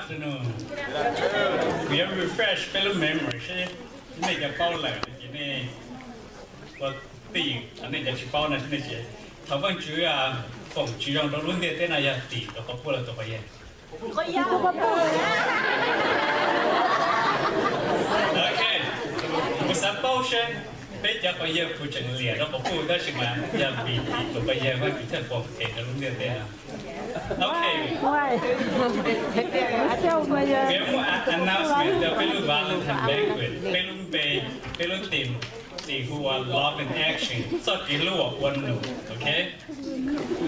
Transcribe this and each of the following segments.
Kuv yuav refresh peb lub memory seb nej cov paub lawm no ces nej ua tij, nej cov tsis paub no seb nej tsis. Thaum Vajtswv foom tsis zoo rau lub ntiaj teb no yog tim tus quas puj los tus quas yawg? Ok, kuv xav paub seb peb cov quas yawg puas tseem liam rau quas puj tab sis mas yog vim tim tus quas yawg Vajtswv thiaj foom them rau lub ntiaj teb no. Ok, kuv muaj announcement rau peb lub Valentine banquet, peb lub npe, peb lub theme, theme hu ua Love in Action, txoj kev hlub uas ua num, ok?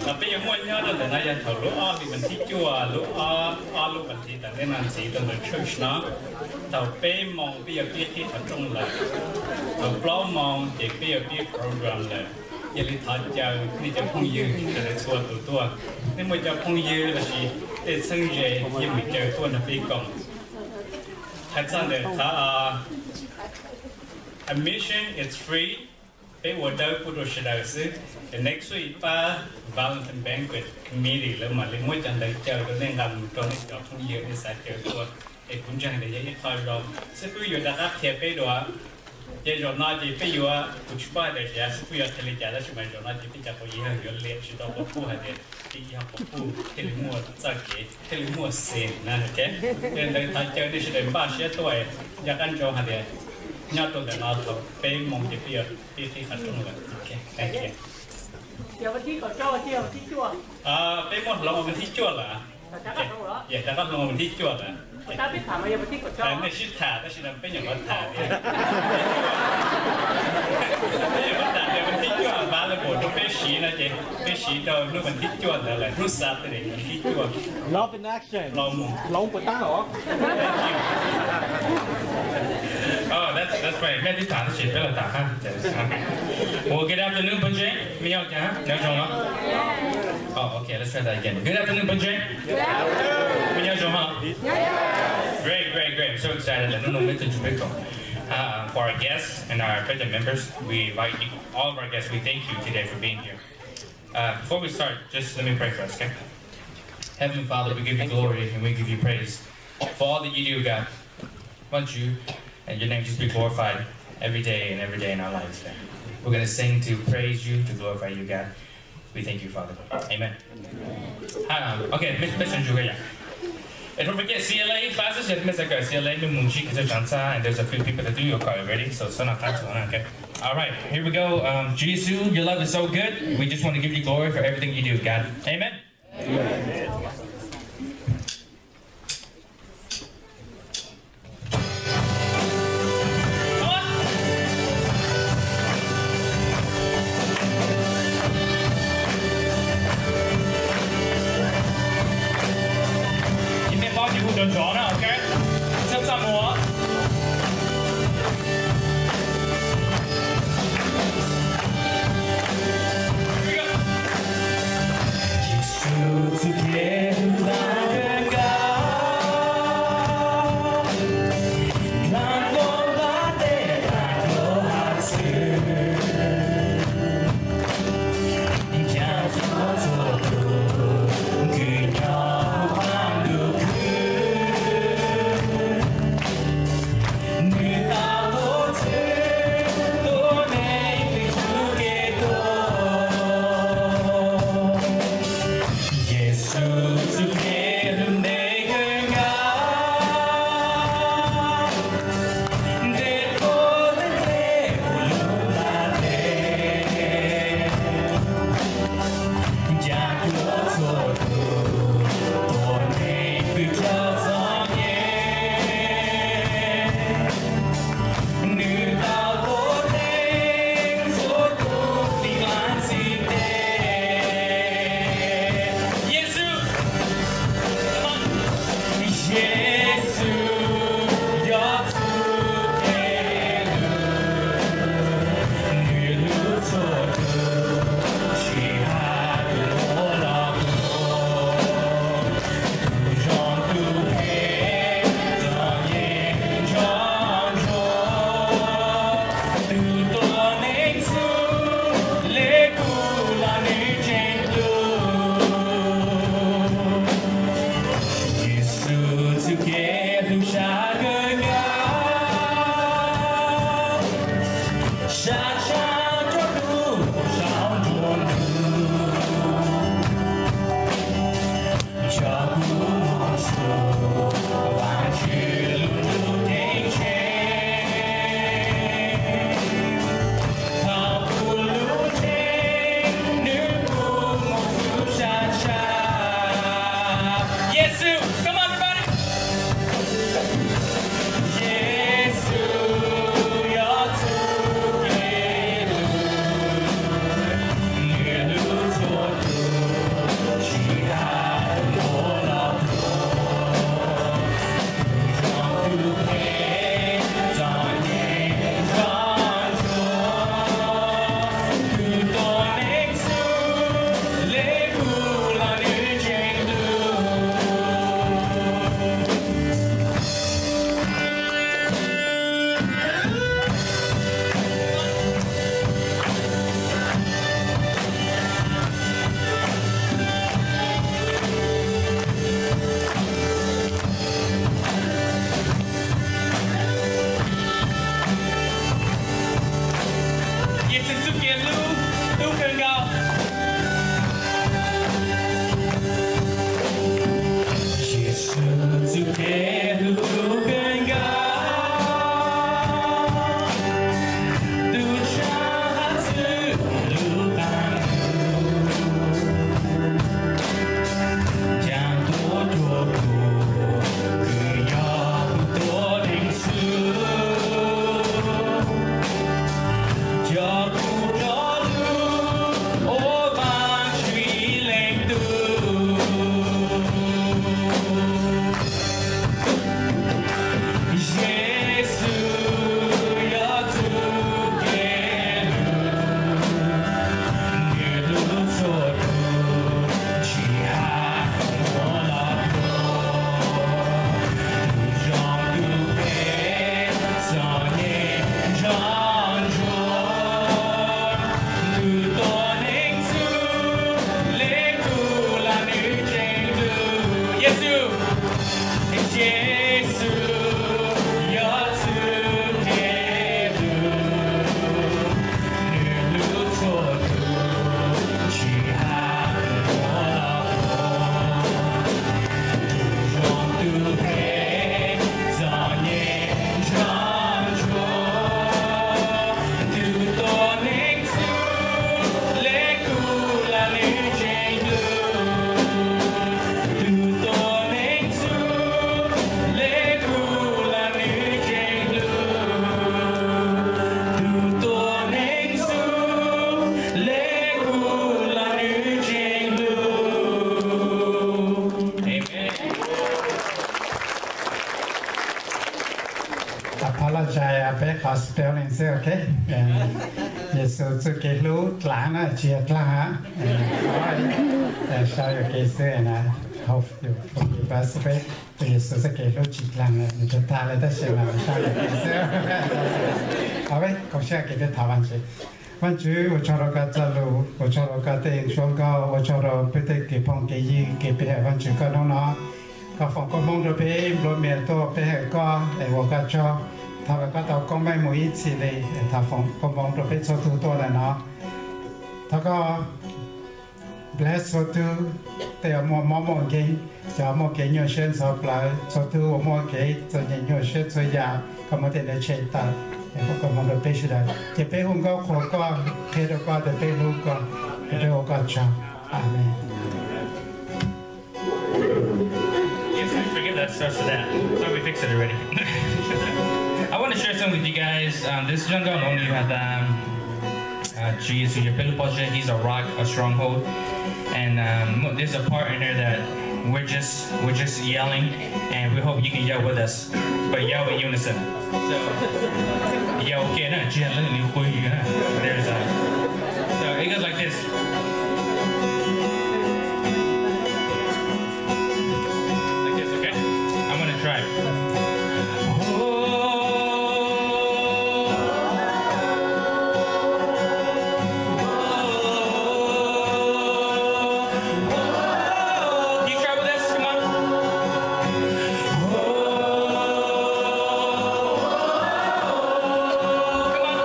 Qhov peb yuav muaj nyob rau ntawm no yog thaum lub ob hlis vas thib cuaj, lub ob, ob lub vas thib tom ntej no ntxiv rau ntawm church no. Thaum peb moos peb yuav pib qhib qhov rooj lawm. Thaum plaub moos ces peb yuav pib program lawm. Yog li thov caw nej cov phooj ywg sawv daws txhua tus tuaj. Nej muaj cov phooj ywg los sis tej txheeb ze yeej meem caw tuaj nrog peb koom. Hais txog ntawm qhov admission is free, peb ua dawb pub rau sawv daws xwb. Next week pab Valentine Banquet Committee lawv mam li muab cov ntawv caw rau nej nqa mus rau nej cov phooj ywg nej xav caw tuaj. Es kuv ntseeg tias yog ib qho zoo xib fwb yuav rov qab qhia peb dua. Ces zaum no ces peb yuav, kuv tsis paub hais tias xib fwb yuav qhia li cas tab sis mas zaum no ces peb cov quas yawg yuav liam tsis tau quas puj hais tias peb yog quas puj thiaj li muaj txoj kev thiaj li muaj xes na. Ces ntawd thov caw nej sawv daws npaj siab tuaj, nco qab ntsoov hais tias nyob rau ntawm no thaum peb moos ces peb yuav pib qhib qhov rooj lawm. Peb muab hloov vas thib cuaj lawm. Yog rov qab hloov vas thib cuaj lawm. Nej sib tham tab sis no peb nyuam qhuav tham tias, peb nyuam qhuav tham tias vas thib cuaj available rau peb siv no ces peb siv rau hnub vas thib cuaj ntawd lawm, hnub Saturday vas thib cuaj. Love in action. Los mus. Hloov puas tab os? Oh, that's, that's right. Mej twb tham tab sis peb los tham hab. Well, good afternoon, Phooj Tseg. Mej nyob cas? Nyob zoo no? Oh, okay, let's try that again. Good afternoon, Phooj Tseg. Mej nyob zoo hab? Great, great, great. I'm so excited. Hnub no mej tuaj nrog peb koom. Uh, for our guests and our present members, we invite you, all of our guests, we thank you today for being here. Uh, before we start, just let me pray for us, okay? Heavenly Father, we give you glory and we give you praise for all that you do, God. Want you and your name just be glorified every day and every day in our lives, God. We're gonna sing to praise you, to glorify you, God. We thank you, Father. Amen. Um, okay, Miss, Miss Andrew, yeah. And don't forget, C L A classes, if Miss Andrew, C L A, Miss Munji, 'cause there's Ansa, and there's a few people that do your call already, so it's not time to, okay. All right, here we go. Um, Jesus, your love is so good. We just want to give you glory for everything you do, God. Amen. Txhob ntshai, peb qhov spelling xwb, ok? Yexus txuj kev hlub dlav na, tsis yog dlaag. Sau yuam kev xwb na, hope you forgive us, peb tus Yexus txuj kev hlub tsis dlaag, nws tug tag le tab sis mas sau yuam kev xwb. Au, peb koom siab kev peb thov Vaajtswv. Vaajtswv, ua tsaug rau koj txoj lus, ua tsaug rau koj tej suab nkauj, ua tsaug rau peb tej kev phooj kev ywg kev pe hawm Vaajtswv koj hnub no. Koj foom koob hmoov rau peb nplua mias tuaj pe hawm koj es ua koj tsaug. Thov kom koj tau koob meej mus ib txhis li, thov foom koob hmoov rau peb txhua tug tuaj ntawm no. Thov koj bless txhua tug, tej uas muaj mob muaj nkeeg, cov muaj kev nyuaj siab ntxhov plawv, txhua tug uas muaj kev txom nyem nyuaj siab txhua yam, koj muab tej ntawd tshem tawm, es foom koob hmoov rau peb sawv daws. Ces peb hu nkauj qhuas koj, qhia rau koj tias peb hlub koj, es peb ua koj tsaug. Amees. Yes, we forget that starts with that. So we fixed it already. I want to share something with you guys. Um, this jungle only had um, uh, Jeez, your Billy Butcher, he's a rock, a stronghold. And um, there's a part in here that we're just we're just yelling, and we hope you can yell with us. But yell in unison. So, yell okay na, tsis yog leej nws qw yus na. There's a, so it goes like this. Like this, okay? I'm gonna try. Can you try with us? Come on. Come on.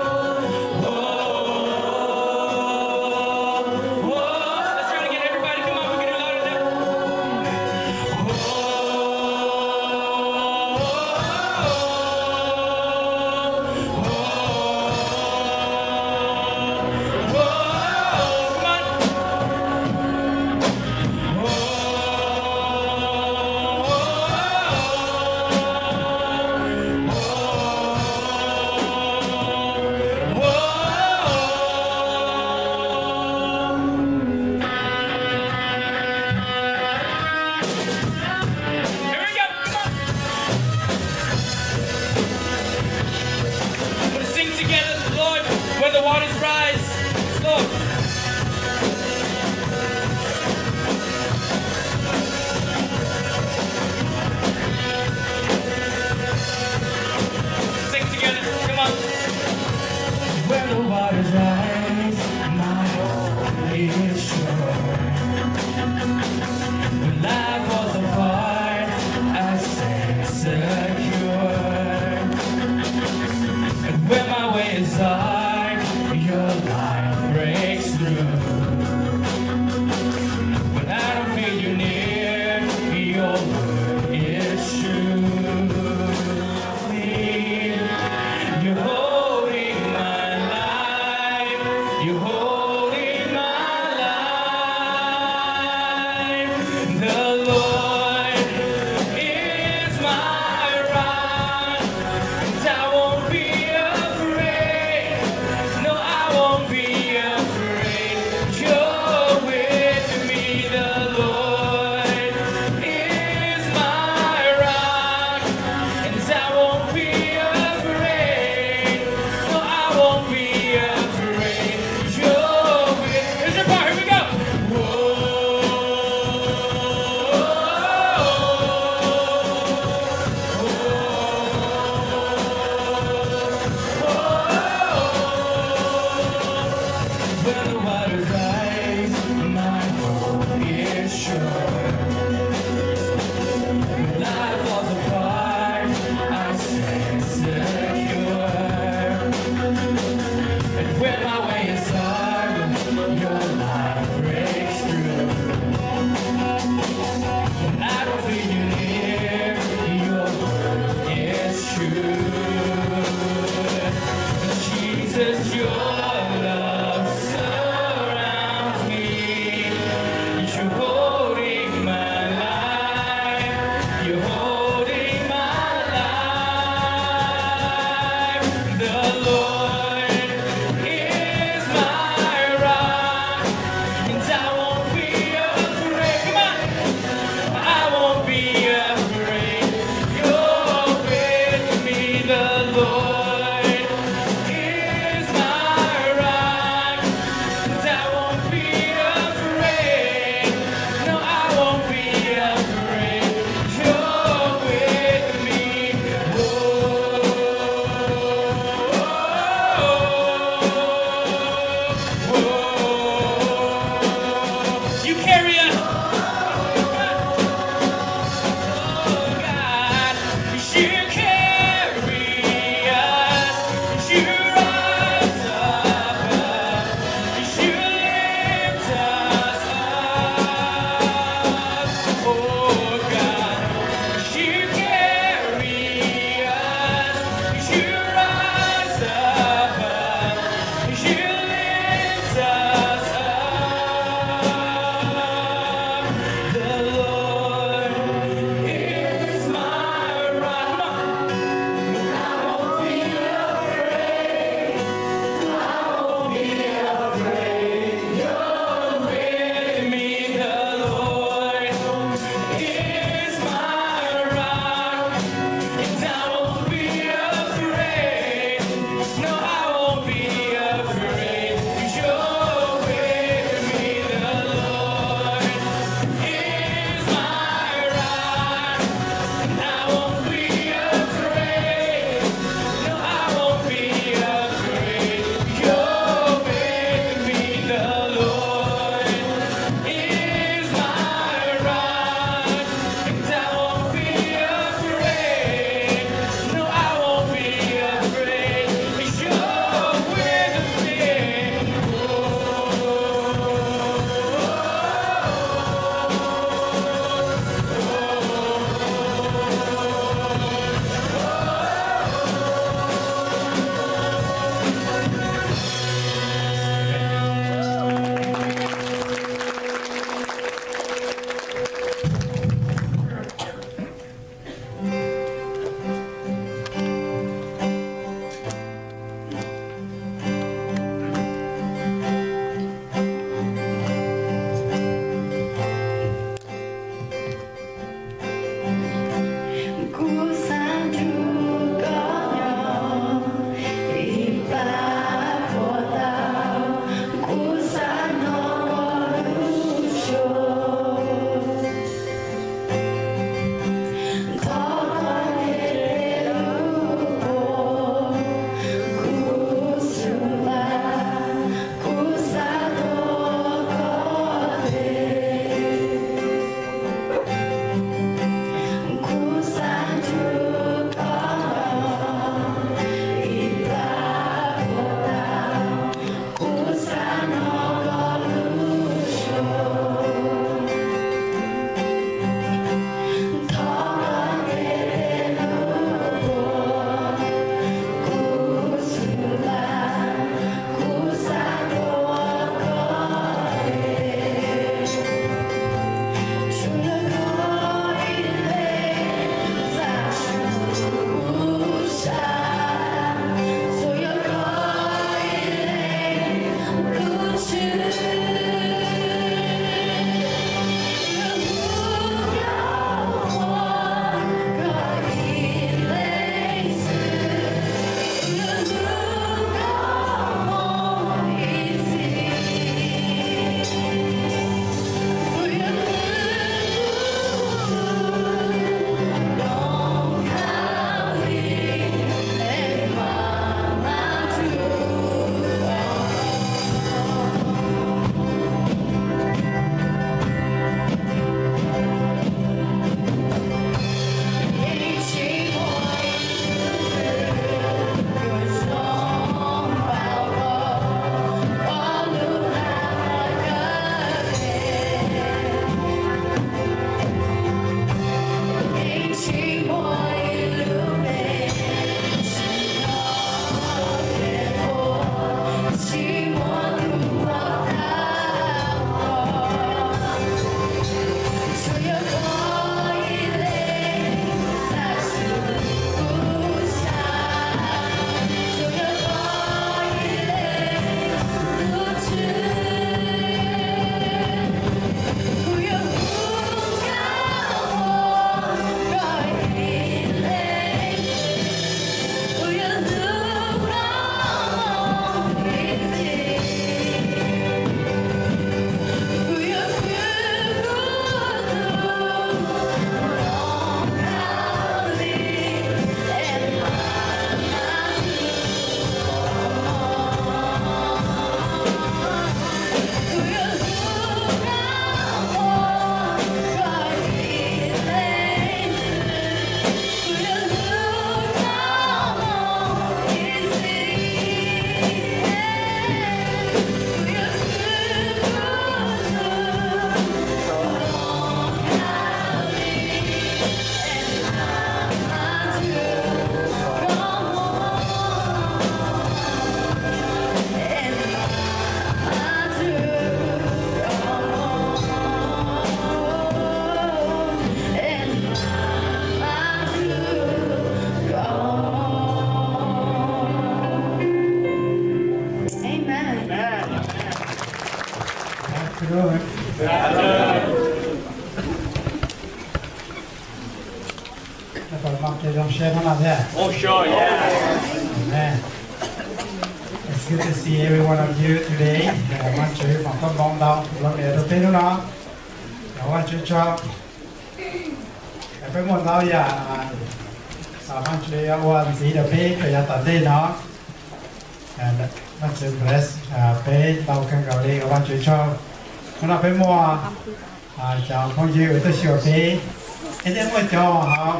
Puas mloog kev zoo siab hnub no thiab? Amen. It's good to see every one of you today. Vajtswv foom koob hmoov ntau los ntawm rau peb hnub no. Thov Vajtswv tsaug. Peb muaj ntau yam xav Vajtswv ua ntxiv rau peb rau yav tom ntej no. Vajtswv bless peb ntau kawg nkaus li, ua Vajtswv tsaug. Hnub no peb muaj cov phooj ywg uas tuaj xyuas peb, thiab muaj cov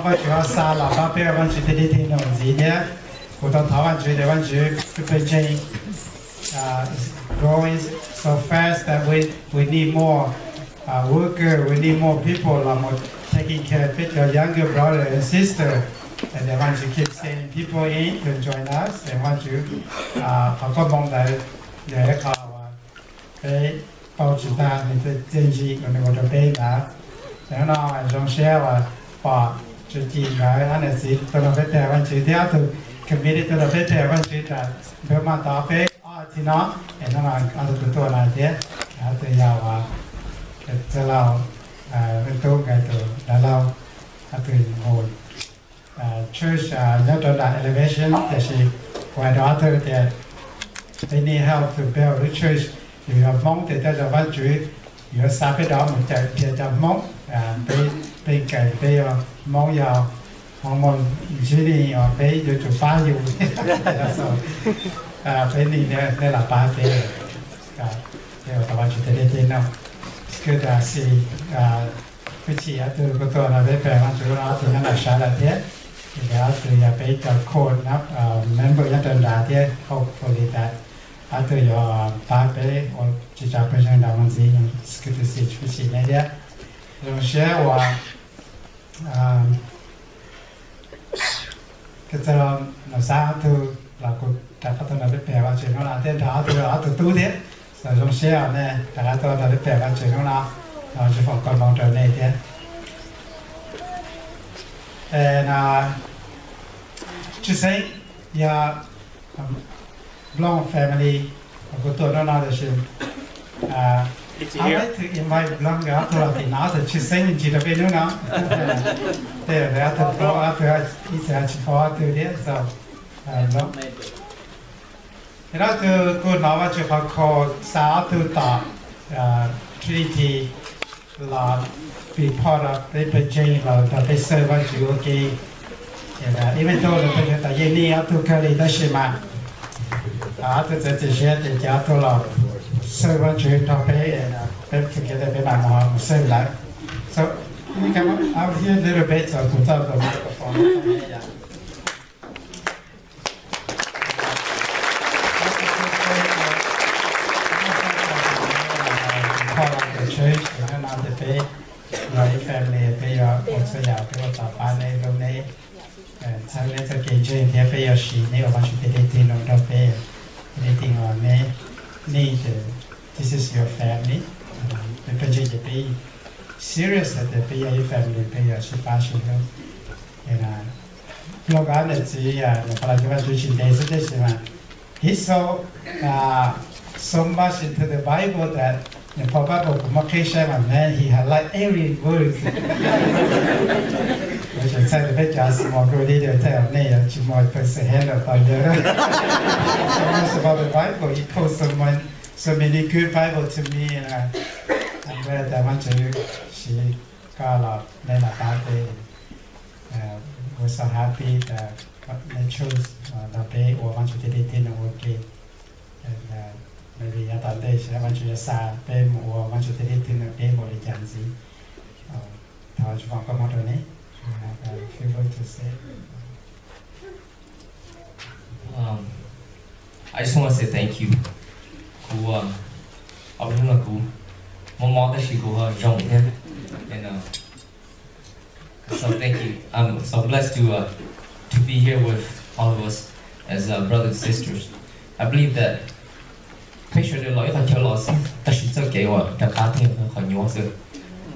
Vajtswv ho xa los pab peb ua Vajtswv tej dej tej num ntxiv thiab. Kuv tau thov Vajtswv tias Vajtswv peb pawg ntseeg growing so fast that we we need more worker, we need more people los mus taking care peb cov younger brother and sister. And then Vajtswv keep sending people in to join us, and Vajtswv qhov koob hmoov ntawd yog ib qho uas peb pauj tsis tag, nws txiaj ntsig uas nws ua rau peb ntawd. Ces hnub no zoo siab uas pom Tswv Ci nkawd ob niam txiv tuaj nrog peb pe Vajtswv thiab ob tug committee tuaj nrog peb pe Vajtswv tas npawg mas tau peb ob txiv no, es hnub no ob tug kuj tuaj no thiab. Ob tug yog uas Txwj Laug Leej Tub nkawd tus dab laug, ob tug mus church nyob rau nram Elevation, tiam sis kuv hais rau ob tug tias they need help to build the church. Yus yog Hmoob ces tej zaum Vajtswv yuav xa peb rov mus cawm dhia cov Hmoob. Peb, peb nkees peb yog Hmoob, yog Hmoob mus ntsib nej os, peb yuav tsum pab yus. Peb nej, nej los pab peb. Peb ua tau Vajtswv tej dej tej num. Kuj tas sis Fwj Chim ob tug kuj tuaj nrog peb pe Vajtswv, ob tug nyob nram sawv daws thiab. Ces ob tug yog peb cov core member nyob rau nrad thiab, hopefully tas ob tug yuav pab peb ua tsis tso pawg ntseeg nrad mus ntxiv. Kuj tas sis Fwj Chim nej thiab. Zoo siab uas Kuv txawm los xav ob tug los kuv rov qab tuaj nrog peb pe Vajtswv hnub no thiab nrog ob tug, ob tug tub thiab. Zoo siab nej rov qab tuaj nrog peb pe Vajtswv hnub no, Vajtswv foom koob hmoov rau nej thiab. Tshwj xeeb yog Nplooj family, kuv tuaj hnub no tiam sis I like to invite Nplooj nkawd ob tug los tim no, ob tug tshwj xeeb me ntsis rau peb hnub no. Tej zaum ob tug, ob tug ib txhia tsis paub ob tug thiab. Ces ob tug kuj hnov Vajtswv qhov kho xa ob tug tom Trinity los be part of peb pawg ntseeg los nrog peb serve Vajtswv ua ke. Even though nws peb tom yeej nej ob tug kawg li tab sis mas ob tug txawv txim siab ces ces ob tug los serve Vajtswv nrog peb, peb together peb mam mus serve lawv. So, can you come up here a little bit so kuv txoj tus microphone. Peb yog ib family, peb yuav ua txhua yam peb ua tos pab neb, hlub neb, txhawb neb txoj kev ntseeg thiab peb yuav siv neb ua Vajtswv tej dej tej num rau peb. Anything uas neb need, this is your family. Peb pawg ntseeg ces peb serious hais tias peb yog ib family, peb yuav sib pab sib hlub. Nplooj nkawd niam txiv, nws pom los cuag Vajtswv tsis ntev xwb tab sis mas he so, so much into the Bible that nws pom Bible kuv muab qhib saib mas man, he highlight every word. Kuv tseem txhais tias peb cov small group leader tej zaum nej yuav tsis muaj person handle tau ntawd. So much about the Bible, he quotes so many, so many good Bible to me, and I'm glad that Vajtswv siv koj los, neb los pab peb. We're so happy that neb choose nrog peb ua Vajtswv tej dej tej num ua ke. Maybe yav tom ntej Vajtswv yuav xa peb mus ua Vajtswv tej dej tej num peb npaum li cas ntxiv. Thov Vajtswv foom koob hmoov rau neb. Have a few words to say. Um, I just want to say thank you. Kuv, um, ob peb hnub no kuv mob mob tab sis kuv ho zoo thiab. And, uh, so thank you. I'm so blessed to, uh, to be here with all of us as, uh, brothers and sisters. I believe that peb sawv daws los ib qhov chaw los xwb tab sis txoj kev uas rov qab thiaj yog qhov nyuaj xwb.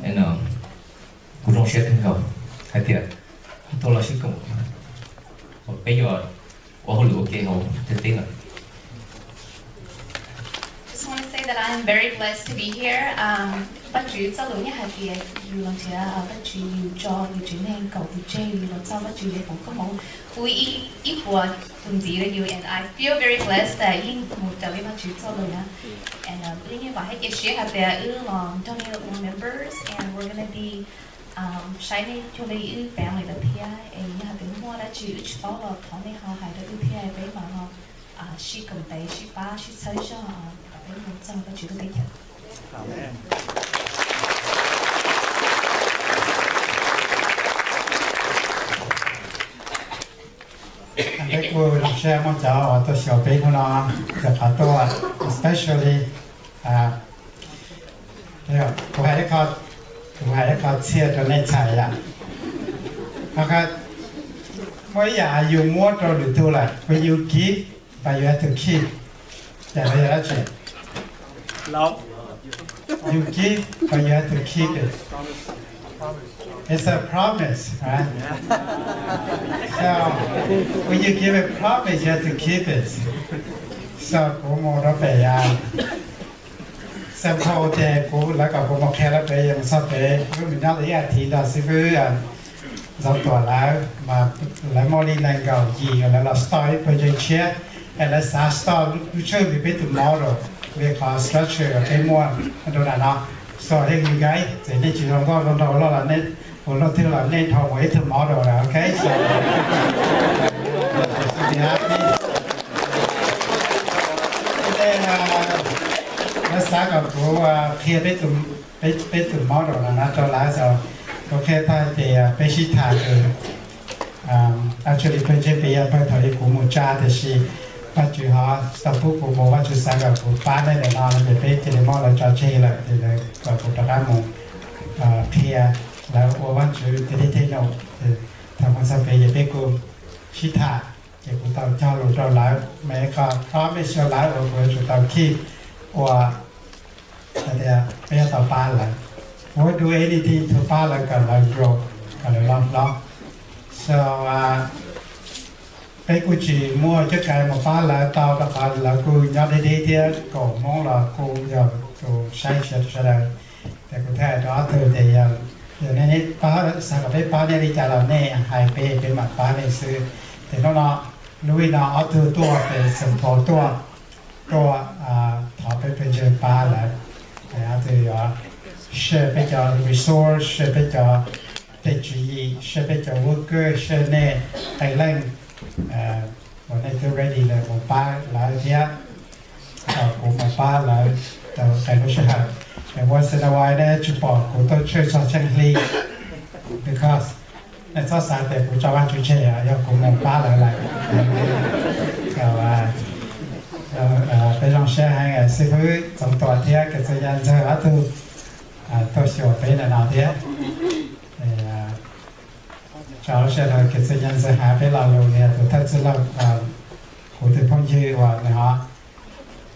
And, uh, kuv zoo siab kawg nkaus hais tias ho tuaj los sib koom, peb yuav ua hauj lwm ua ke hauv ntiaj teb no. Just want to say that I am very blessed to be here. Um, Vajtswv txoj lus yeej hais tias Yus los nrhiav Vajtswv, yus tso yus tsev neeg, kaum tus tseg, yus los txog Vajtswv, yus foom koob hmoov ua ib puas tus ntxiv rau yus, and I feel very blessed that yeej mus raws li Vajtswv txoj lus na. And wb yeej vam thiab cia siab hais tias wb los nrog nej ua members, and we're gonna be saib nej cuag li wb family lawm thiab. Es yog hais tias muaj dab tsi wb tsis paub los thov nej ho hais rau wb thiab, peb mam ho sib koom tes, sib pab, sib txhawb zog kom peb mus txog Vajtswv lub teb chaws. Peb kuj zoo siab muaj cov uas tuaj xyuas peb hnub no, cov qhov tuaj, especially, kuv hais ib qho, kuv hais ib qho txhiaj rau nej txhais yom. Muaj ib yam yus muab rau lwm tus lawm, when you give, but you have to keep. Yam no yog dab tsi? You give, but you have to keep it. It's a promise, right? So, when you give a promise, you have to keep it. So, kuv mus rau pem Xeem Phaus ces kuv, lawv kom kuv mus qhia lawv pem, yus mus txog pem, wb mus nyob li ib as thiv nrog xib fwb Ntxoov Tuam lawv, mas lawv muaj li nees nkaum yim lawv los stop ib pawg ntseeg tshiab, es lawv xav stop lub tswb li peb tus model, li qhov structure uas peb muaj rau nram no. So here's you guys, txawm nej tsis zoo nkauj zoo nraug loj los nej, ua luaj twg los nej dhau mus ib tug model lawm, ok? So, lawv xav kom kuv qhia peb tus model no rau lawv, so kuv qhia tag ces peb sib tham ces actually pawg ntseeg pem yog pawg thaum ub kuv mus tsa, tiam sis Vajtswv ho tau pub kuv mus, Vajtswv xav kom kuv pab nej ntawm no no ces peb cia li muab lawv tso tseg lawm ces lawv kom kuv rov qab mus qhia lawv ua Vajtswv tes dej tej num. Thaum mus txog pem ces peb kuj sib tham, ces kuv tau cog lus rau lawv, mas qhov promise rau lawv uas kuv yuav tsum tau keep, uas hais tias peb yuav tau pab lawv, kuv yuav do anything to pab lawv kom lawv grow, kom lawv loj hlob. So peb kuj tsis muaj cuab kav mus pab lawv tau rau qhov lawv kuj nyob deb deb thiab, kaum Hmoob los kuj yog tus saib xyuas sawv daws. Ces kuv thiaj hais rau ob tug tias yog, yog nej xav kom peb pab nej li cas los nej hais peb, peb mam pab nej xwb. Ces hnub no, lub week no ob tug tuaj pem Xeem Phaus tuaj, tuaj thov peb pawg ntseeg pab lawv. Ob tug yuav share peb cov resource, share peb cov tej tswv yim, share peb cov worker, share nej qee leej uas nej twb ready lawm mus pab lawv thiab, kom kuv mus pab lawv rau qee lub sij hawm. Once in a while nej tsis pom kuv tuaj church txog tsheej hli, because nej txhob xav tias kuv tso Vajtswv tseg, yog kuv mus pab lawv lawm. Peb zoo siab heev, xib fwb Txoov Tuam thiab Kev Txwv Nya Ntxawg ob tug tuaj xyuas peb ntawm no thiab. Tso lub sij hawm Kev Txwv Nya Ntxawg hais peb lo lus, nws yog tus thawj txwj laug, kuv tus phooj ywg uas nws ho,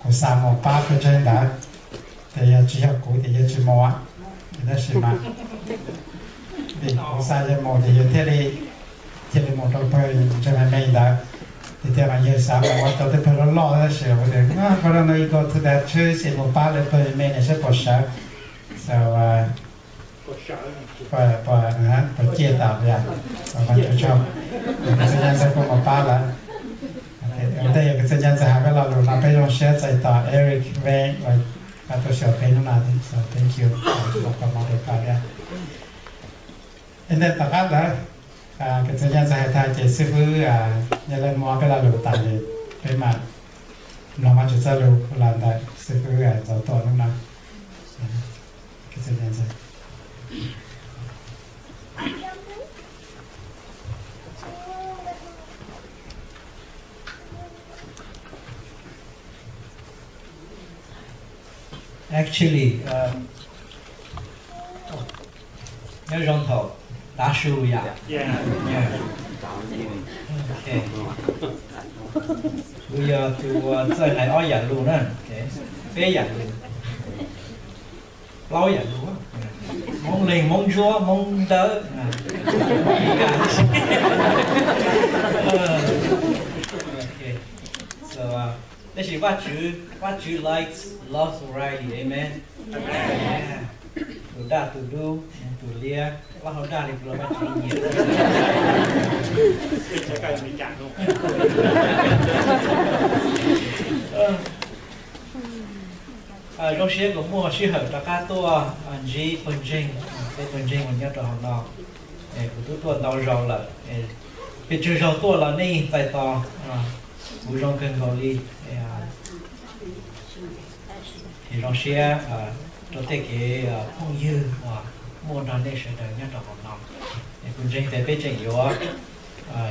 kuv xav mus pab pawg ntseeg ntawd, ces yog tsis yog kuv ces yog tsis mus. Tab sis mas vim kuv xav yog mus ces yog thiaj li, thiaj li mus rau pawg ntseeg me me ntawd. Tiag tiag mas yog xav mus ua rau tej pawg loj loj tab sis kuv tias, why don't you go to that church, es mus pab lawv pawg me me saib puas sawv. So puas ciaj tau, Vajtswv tsaug. Kev Txwv Nya Ntxawg kuj mus pab lawm. Ua ntej Kev Txwv Nya Ntxawg hais peb lo lus no peb zoo siab txais tos Eric Veng uas tuaj xyuas peb hnub no, so thank you, koj mob rau koj thiab. Ua ntej tom qab ntawd, Kev Txwv Nya Ntxawg hais tag ces xib fwb Nya Leej muab peb lo lus tas ces peb mam mloog Vajtswv txoj lus los ntawm xib fwb Ntxoov Tuam hnub no. Kev Txwv Nya Ntxawg. Actually, nyob zoo thaum tav su yom. Kuv yog tus txawj hais ob yam lus na, peb yam lus, plaub yam lus, Hmoob Leeg, Hmoob Ntsuab, Hmoob Dawb, Meskas. So, tab sis Vajtswv, Vajtswv likes, loves variety, amen. Tus daj tus dub, tus liab, lab hau daj li kuv los Vajtswv nyiam. Zoo siab kuv muaj sij hawm rov qab tuaj ntsib pawg ntseeg, peb pawg ntseeg uas nyob rau hauv no. Kuv twb tuaj ntau zaus lawm, pes tsawg zaus tuaj los nej yeej txais tos kuv zoo kawg nkaus li. Ces zoo siab rau tej kev phooj ywg uas muaj nrog nej sawv daws nyob rau hauv no. Kuv ntseeg tias peb tseem yuav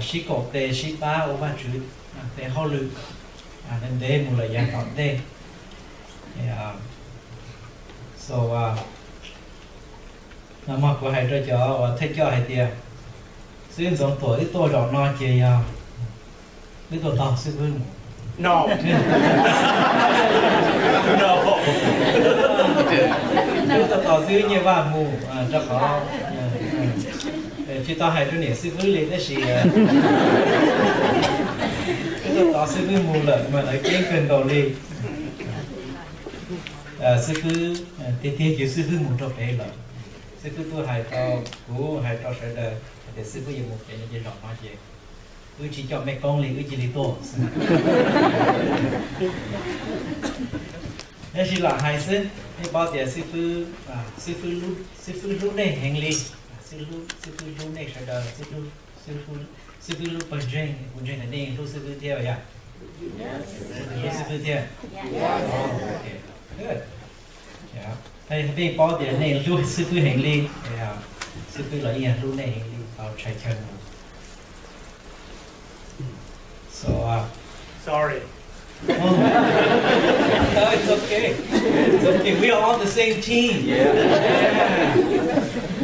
sib koom tes sib pab ua Vajtswv tes hauj lwm ntev ntev mus lawm yav tom ntej. So, nag hmo kuv hais rau cov uas thawj coj hais tias, xib hwb Ntxoov Tuam wb tuaj zaum no ces yog wb tuaj tos xib hwb mus. No. No. Wb tuaj tos xib hwb Nyiaj Vaj mus, rau qhov tsis tau hais rau niam xib hwb li tab sis wb tuaj tos xib hwb mus lawm mas lawv ceeb kawg nkaus li. Xib hwb, tiag tiag ces xib hwb mus rau pem lawm. Xib hwb twb hais rau kuv, hais rau sawv daws hais tias xib hwb yuav mus pem no ces zaum no ces wb tsis coj mej koob li, wb cia li tuaj xwb. Tab sis lam hais xwb, nej paub tias xib hwb, xib hwb hlub nej heev li, xib hwb hlub nej sawv daws, xib hwb hlub pawg ntseeg, kuv ntseeg tias nej hlub xib hwb thiab yom. Hlub xib hwb thiab. Good. Peb paub tias nej hlub xib hwb heev li, xib hwb los yeej hlub nej heev li tau tshais chaw mus. So, uh, sorry. Oh. No, it's okay. It's okay. We are on the same team. Yeah. Yeah.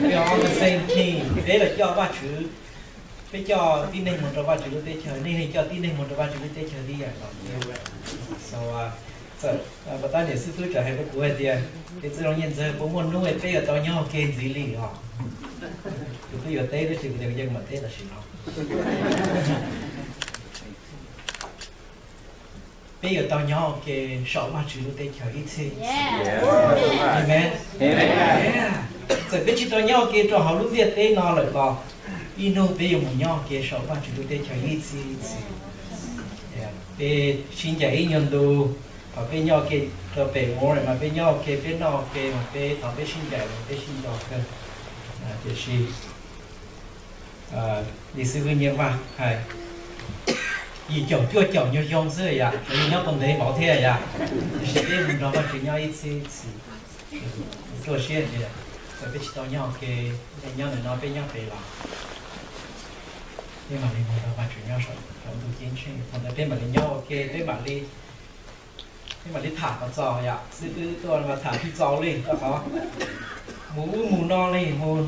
We are on the same team. Peb los coj Vajtswv, peb coj tib neeg mus rau Vajtswv lub teb chaws, nej li coj tib neeg mus rau Vajtswv lub teb chaws tib yam los. So, uh, txawm pas tab niam xib hwb tseem hais rau kuv hais tias, es txiv Zoo Nyiaj Ntxawg, puas muaj hnub peb yuav tau nyob ua ke ntxiv li os? Kuv twb yuav teb tab sis kuv tias kuv yeej mam teb tam sim no. Peb yuav tau nyob ua ke saum Vajtswv lub teb chaws ib txhis. Amen. Txawm peb tsis tau nyob ua ke rau hauv lub ntiaj teb no lawm los ib hnub peb yuav mus nyob ua ke saum Vajtswv lub teb chaws ib txhis ib txhis. Peb sib ncaim ib nyuag ntu, thaum peb nyob ua ke rau pem ua mas peb nyob ua ke, peb noj ua ke mas peb, thaum peb sib ncaim mas peb sib nco kawg. Tiam sis li xib hwb Nyiaj Vaj hais, yim caum cuaj caum nyuag xyoo xwb yom, nyob tau ntev npaum thiab yom, tiam sis peb mus nrog Vajtswv nyob ib txhis ib txhis. Ruaj siab tias txawm peb tsis tau nyob ua ke, nyob ntawm no peb nyob pem los peb mam li mus nrog Vajtswv nyob saum ntuj ceeb tsheej, thaum ntawd peb mam li nyob ua ke, peb mam li, peb mam li tham kom txaus yom. Xib hwb tuaj mas tham tsis txaus li rau qhov mus ub mus no li, mus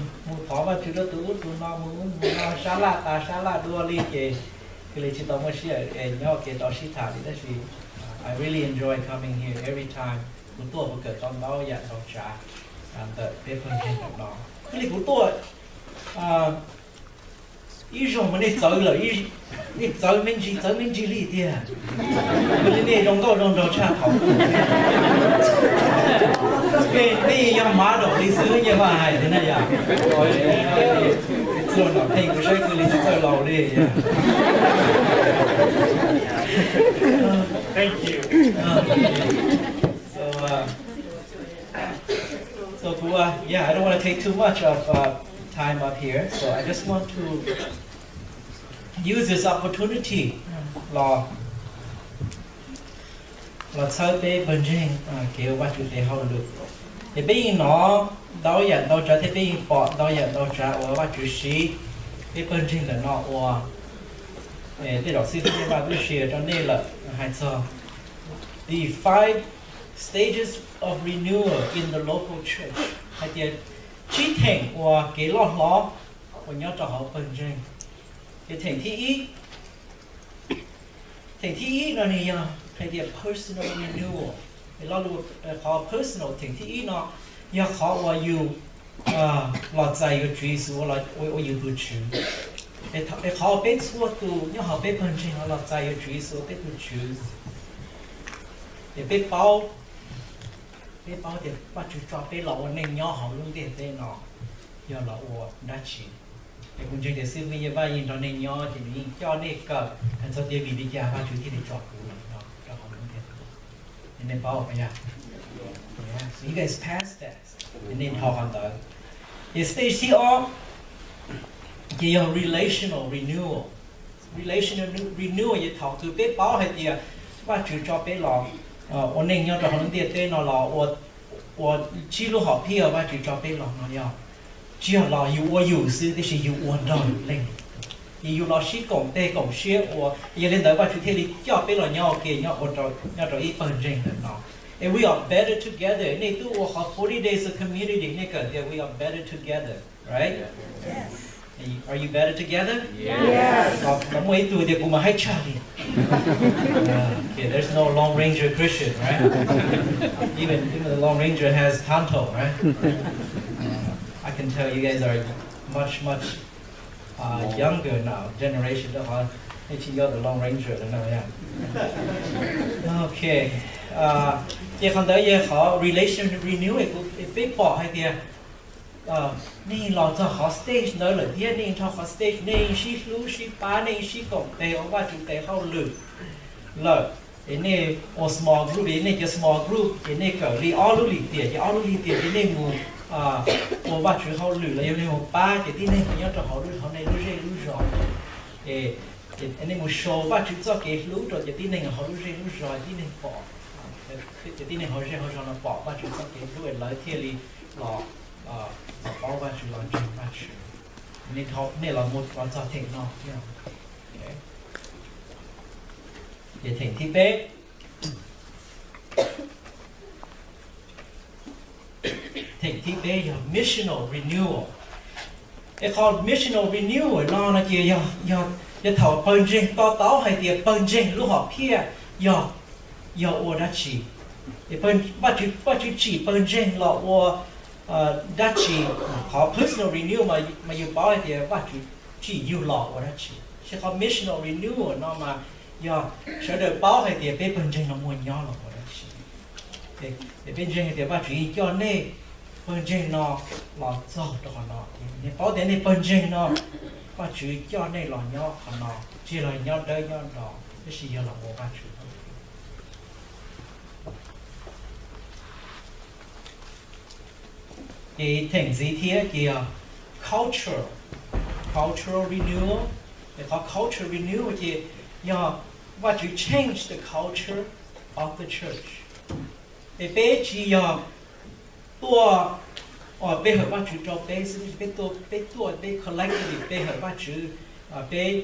thov Vajtswv rau tus ub tus no, mus ub mus no, sab laj tas sab laj dua li ces thiaj li tsis tau muaj sij hawm nyob ua ke tau sib tham li. Tab sis I really enjoy coming here every time. Kuv tuaj kuv kawm tau ntau yam ntau tsav ntawm peb pawg ntseeg ntawm no. Thiaj li kuv tuaj ib zaug mas nej txawv lawm, nej txawv me ntsis, txawv me ntsis li tiag. Kuv li nej zoo nkauj zoo nraug tshaj thaum ub. Nej yog model li xwb, Nyiaj Vaj hais tiag na yom. Txuag nom pheej kuv saib kuv li tsis txawj laus li. Thank you. So, uh, so, uh, yeah, I don't want to take too much of uh, time up here, so I just want to use this opportunity los, los txhawb peb pawg ntseeg kev ua Vajtswv tes hauj lwm. Ces peb yeej hnov ntau yam ntau tsav thiab peb yeej pom ntau yam ntau tsav uas Vajtswv siv peb pawg ntseeg ntawm no ua. Tej zaum xib hwb Nyiaj Vaj twb share rau nej lawm, hais txog the five stages of renewal in the local church, hais tias tsib theem uas kev loj hlob uas nyob rau hauv pawg ntseeg. Ces theem thib ib, theem thib ib no nws yog hais tias personal renewal. Lo lus qhov personal theem thib ib no yog qhov uas yus los txais yuav Tswv Yexus ua yus tus Tswv. Es qhov uas peb txhua tus nyob hauv peb pawg ntseeg los txais yuav Tswv Yexus ua peb tus Tswv, es peb paub Peb paub tias Vajtswv tso peb los ua neej nyob hauv lub ntiaj teb no yog los ua dab tsi? Es kuv ntseeg tias xib hwb Yej Vaj yeej nrog nej nyob ces nws yeej coj nej kawm hais txog tias vim li cas Vajtswv thiaj li tso kuv los nyob rau hauv lub ntiaj teb. Nej paub puas yog? So you guys passed that. Nej dhau qhov ntawd. Ces stage thib ob ces yog relational renewal. Relational renewal yog thaum twg peb paub hais tias Vajtswv tso peb los ua neej nyob rau hauv lub ntiaj teb no los ua tsib lub hom phiaj Vajtswv tso peb los no yog tsis yog los yus ua yus xwb tiam sis yus ua nrog lwm leej. Ces yus los sib koom tes koom siab ua, yog li ntawd Vajtswv thiaj li coj peb los nyob ua ke nyob rau ib pawg ntseeg ntawm no. And we are better together. Nej twb ua qhov forty days of community, nej kawm tias we are better together, right? Are you better together? Los muaj ib tug tias kuv mas haib tshaj li. Okay, there's no Lone Ranger Christian, right? Even even the Lone Ranger has Tonto, right? I can tell you guys are much much younger now generation, rau qhov nej tsis yog the Lone Ranger lawm no. Okay, ces qhov ntawd yog qhov relation renew, peb pom hais tias nej los txog qhov stage ntawd lawm thiab, nej nrog qhov stage nej sib hlub sib pab, nej sib koom tes ua Vajtswv tes hauj lwm lawm. Es nej ua small group, nej cov small group ces nej kawm li ob lub lim tiam, ces ob lub lim tiam ces nej mus ua Vajtswv hauj lwm los yog nej mus pab ces tib neeg nyob rau hauv lub, hauv nej lub zej lub zos. Es nej mus show Vajtswv txoj kev hlub rau cov tib neeg hauv lub zej lub zos, tib neeg pom, cov tib neeg hauv zej hauv zos no pom Vajtswv txoj kev hlub lawv thiaj li los, los paub Vajtswv, los ntseeg Vajtswv. Nej los mus los txog theem no thiab. Ces theem thib peb, theem thib peb yog missional renewal. Es qhov missional renewal no no ces yog, yog thaum pawg ntseeg to taub hais tias pawg ntseeg lub hom phiaj yog, yog ua dab tsi. Es Vajtswv, Vajtswv tsim pawg ntseeg los ua dab tsi? Qhov personal renew mas yus paub hais tias Vajtswv tsim yus los ua dab tsi, tab sis qhov missional renew no mas yog sawv daws paub hais tias peb pawg ntseeg no muaj nyob los ua dab tsi. Es peb ntseeg hais tias Vajtswv yeej coj nej pawg ntseeg no los txog rau qhov no. Nej paub tias nej pawg ntseeg no Vajtswv coj nej los nyob qhov no, tsis yog los nyob dawb nyob do, tab sis yog los ua Vajtswv. Ces theem ntxiv thiab ces yog cultural, cultural renewal. Es qhov cultural renewal ces yog Vajtswv change the culture of the church. Es peb tsis yog tuaj, peb hawm Vajtswv rau peb xwb, peb tuaj, peb tuaj peb collectively peb hawm Vajtswv, peb,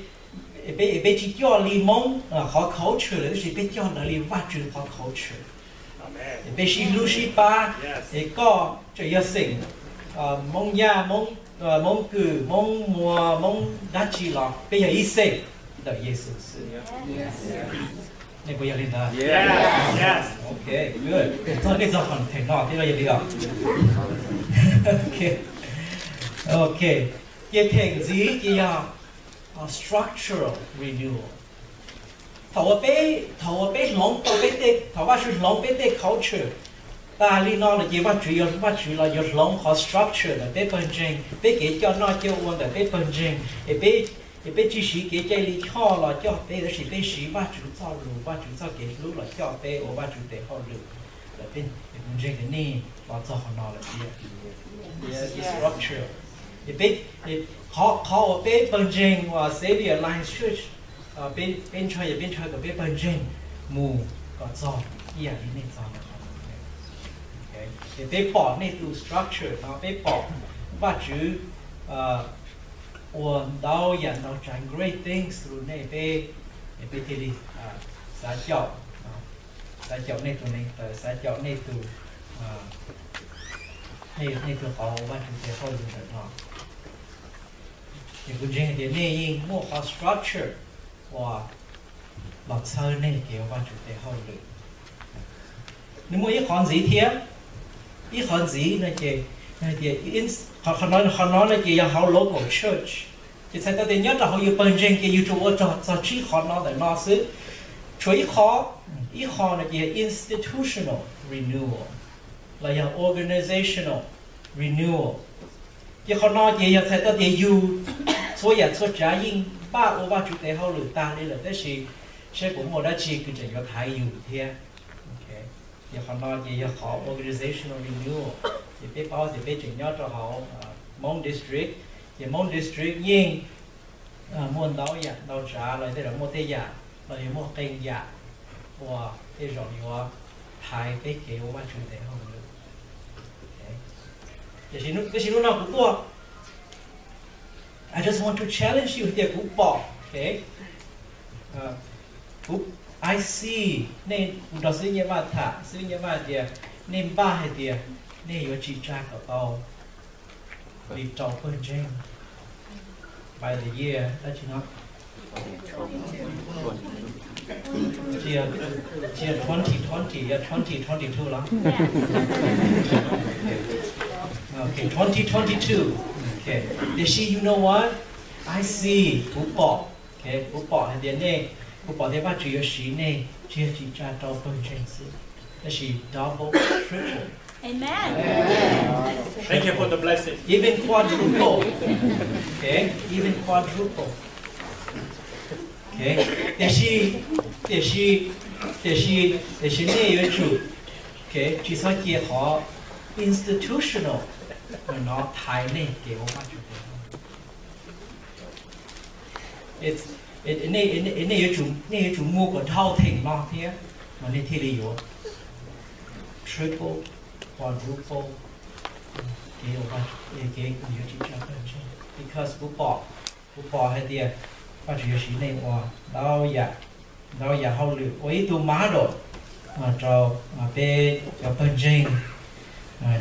peb tsis coj li Hmoob qhov culture lawm, tab sis peb coj lawv li Vajtswv qhov culture. Peb sib hlub sib pab, es koj tseem yog xeem Hmoob Yaj, Hmoob Kwm, Hmoob Muas, Hmoob dab tsi los peb yog ib xeem ntawm Yexus xwb. Nej puas yog li ntawd? Ok, good. Txog nej txog qhov theem no thiab no yog li os. Ok, ces theem ntxiv ces yog structural renewal. Thaum uas peb, thaum uas peb hloov tau peb tej, thaum Vajtswv hloov peb tej culture tas li no lawm ces Vajtswv, Vajtswv los yuav hloov qhov structure ntawm peb pawg ntseeg, peb kev coj noj coj ua ntawm peb pawg ntseeg. Es peb, es peb tsis siv kev cai lij choj los coj peb, tab sis peb siv Vajtswv txoj lus, Vajtswv txoj kev hlub los coj peb ua Vajtswv tes hauj lwm. Lawv peb, es kuv ntseeg tias nej los txog qhov no lawm thiab. Structure. Es peb, qhov, qhov uas peb pawg ntseeg uas Xavier Alliance Church, peb, peb ntshaw, yog peb ntshaw kom peb pawg ntseeg mus kom txog ib yam li nej txog ntawm qhov no. Es peb pom nej tus structure no, peb pom Vajtswv ua ntau yam ntau tsav great things through nej, peb, peb thiaj li xav caum, xav caum nej tus neev taw, xav caum nej tus, nej tus qauv ua Vajtswv tes hauj lwm ntawm no. Ces kuv ntseeg tias nej yeej muaj qhov structure uas los txhawb nej kev ua Vajtswv tes hauj lwm. Nws muaj ib qhov ntxiv thiab, ib qhov ntxiv no ces, qhov no, qhov no no ces yog hauv local church. Ces txhais tau tias nyob rau hauv yus pawg ntseeg ces yus tsuas ua txog tsib qhov no ntawm no xwb. Tshuav ib qho, ib qho no ces yog institutional renewal. los yog organizational renewal. Ces qhov no ces yog txhais tau tias yus txhua yam txhua tsav yeej npaj ua Vajtswv tes hauj lwm tag li lawm, tab sis seb puas muaj dab tsi kws tseem yuav thaiv yus thiab. Ces qhov no ces yog qhov organizational renewal. Ces peb paub tias peb tseem nyob rau hauv Hmoob District, ces Hmoob District yeej muaj ntau yam ntau tsav los tej zaum muaj tej yam los yog muaj qee yam uas tej zaum yuav thaiv peb kev ua Vajtswv tes hauj lwm. Tiam sis hnub no kuv tuaj, I just want to challenge you tias kuv pom, kuv, I see, nej, kuv nrog xib hwb Nyiaj Vaj tham, xib hwb Nyiaj Vaj tias nej npaj hais tias nej yuav tsim tsa kom tau li rau pawg ntseeg by the year dab tsi no? Tsis yog twenty twenty, yog twenty twenty-two los? Okay, twenty twenty-two. Okay. Tiam sis you know what? I see, kuv pom, okay, kuv pom hais tias nej, kuv pom tias Vajtswv yuav siv nej tsis yog tsim tsa rau pawg ntseeg xwb, tab sis double, triple, Amen. Thank you for the blessing. Even quadruple. Okay, even quadruple. Okay. Tiam sis, tiam sis, tiam sis, tiam sis nej yuav tsum, okay, tsis txhob cia qhov institutional no thaiv nej kev ua Vajtswv tes hauj lwm. Nej, nej yuav tsum, nej yuav tsum muaj kom dhau theem no thiab mas nej thiaj li yuav triple, quadruple kev ua, kev yuav tsim tsa pawg ntseeg. Because kuv pom, kuv pom hais tias Vajtswv yuav siv nej ua ntau yam, ntau yam hauj lwm, ua ib tug model rau peb cov pawg ntseeg,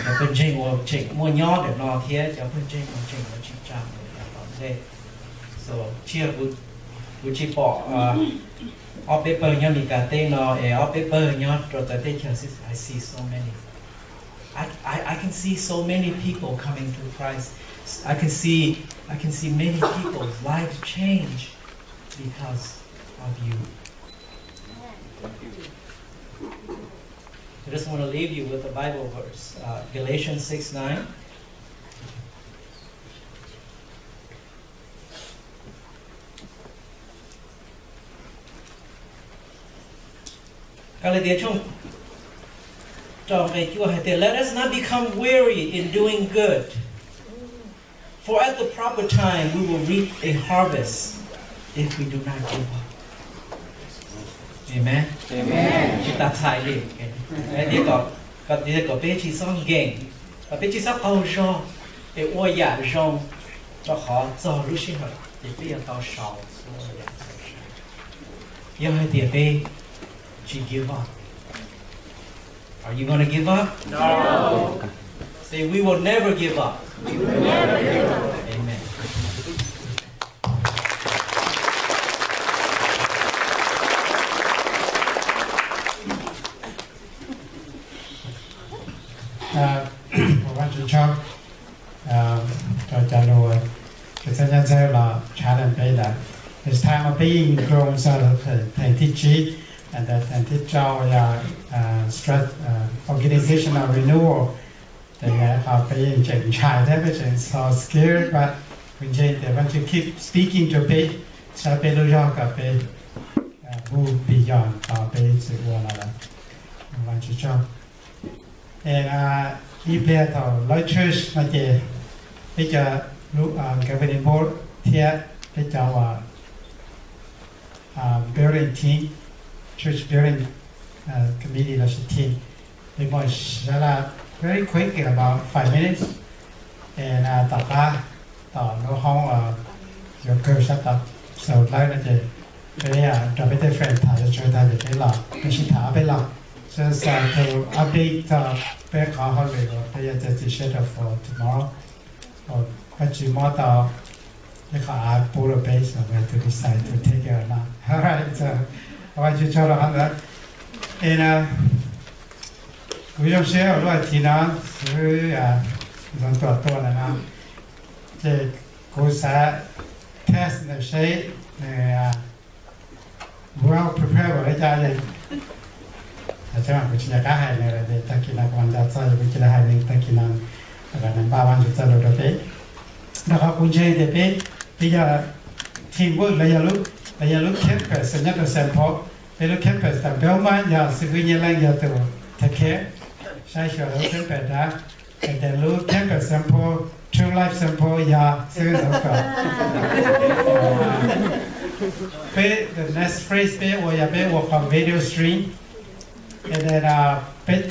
cov pawg ntseeg uas tseem muaj nyob ntawm no thiab cov pawg ntseeg uas tseem yuav tsim tsa mus yav tom ntej. So, tsis yog kuv, kuv tsis pom ob peb pawg nyob Meskas teb no es ob peb pawg nyob rau txawv teb chaws xwb. I see so many. I, I, I can see so many people coming to Christ. I can see, I can see many people's lives change because of you. I just want to leave you with a Bible verse, uh, Galatians six nine. Kalatias tshooj rau nqe cuaj hais tias, Let us not become weary in doing good, for at the proper time we will reap a harvest if we do not give up. Amen. Tsis tas txhais li. Tias kom, kom tias kom peb tsis txhob nkees, kom peb tsis txhob qaug zog, es ua yam zoo, rau qhov txog lub sij hawm ces peb yuav tau sau txhua yam. Yog hais tias peb tsis give up. Are you gonna give up? No. Say, we will never give up. Amen. Ua Vajtswv tsaug rau cov lus txhua nyob ntxawg los challenge peb lawm. It's time of being grown so theem thib tsib and theem thib rau yog organizational renewal. Ces yog qhov peb yeej tseem ntshai thiab peb tseem so scared, but kuv ntseeg tias Vajtswv keep speaking to peb, saib peb lub zog kom peb move beyond qhov peb txwm ua los lawm. Vajtswv tsaug. Ib pliag thaum lawv church no ces peb cov governing board thiab peb cov uas building team, church building committee lossis team, peb muaj sab laj very quick, about five minutes, es tom qab tom lub hoob yuav kawg sab tod, so lawv no ces peb nrog peb tej friend tham, yuav tsum tham ces peb los, peb sib tham ob peb los, so update txog peb qhov hauj lwm uas peb yuav txiav txim siab rau for tomorrow. Koj tsis muab tau ib qho av pub rau peb, so we have to decide to take it or not. Alright, so Vajtswv tsaug rau qhov ntawd. Es kuv zoo siab lub hais thiv no xwb, Ntxoov Tuam tuaj ntawm no, ces kuv xav test nws seb nws well prepared li cas. Tab sis mas kuv tsis nco qab hais nws lawm, ces tag kis no kuv mam nco txog, yog kuv cia li hais nws tag kis no, nws npaj Vajtswv txoj lus rau peb. Rau qhov kuv ntseeg tias peb, peb yog teamwork, los yog lub, los yog lub campus nyob rau Saint Paul. Peb lub campus tas peb ub mas yog xib fwb Nyiaj Leej yog tus take care, saib xyuas lub campus dab, es tias lub campus Saint Paul, True Life Saint Paul yog xib fwb Ntxoov Tuam. Peb the next phase peb ua yog peb ua qhov video stream. Peb,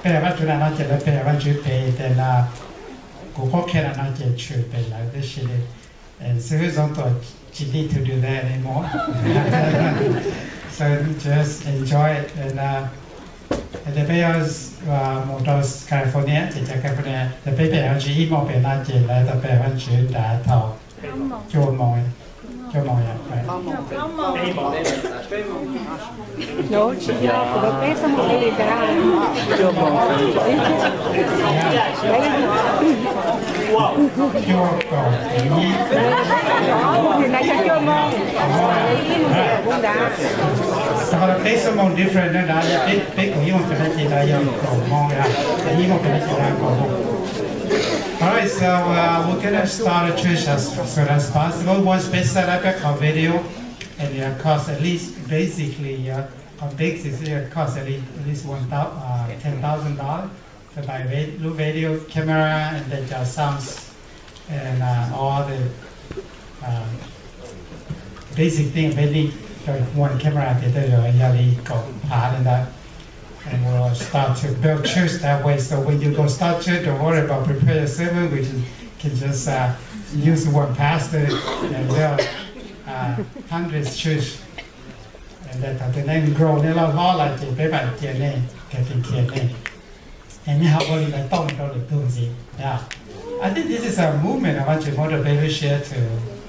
peb Vajtswv na no ces lawv peb Vajtswv pem, ces kuv qhuab qhia na no ces tshwm pem lawv tib si li. Xib fwb Ntxoov Tuam tsis need to do that anymore. So just enjoy it. And peb mus rau California ces cov California ces peb peb Vajtswv ib moos pem no ces lawv tau peb Vajtswv nrad thaum cuaj moos, cuaj moos yom. Cuaj kaum ib. Qhov peb xuab moos different na, peb, peb kaum ib moos pem no ces lawv yog kaum moos, ib moos pem no ces lawv kaum moos. All right, so uh, we're gonna start a church as soon as possible. Once peb set up peb qhov video, and it cost at least, basically, uh, qhov basic it cost at least, at least one thousand, uh, ten thousand dollars. So by ve-, lub video camera and then the sounds and uh, all the uh, basic thing peb need, one camera ces tej zaum yog li kaum phav li ntawd. And we'll start to build church that way. So when you go start church, don't worry about prepare your sermon. We can, can just uh, use one pastor and build uh, hundreds church. And then thaum twg nej grow, nej loj hlob lawm ces peb mam cia nej, cia nej. Es nej ho ua li ntawd tau rau lwm tus ntxiv. Yeah. I think this is a movement of Vajtswv motivation to,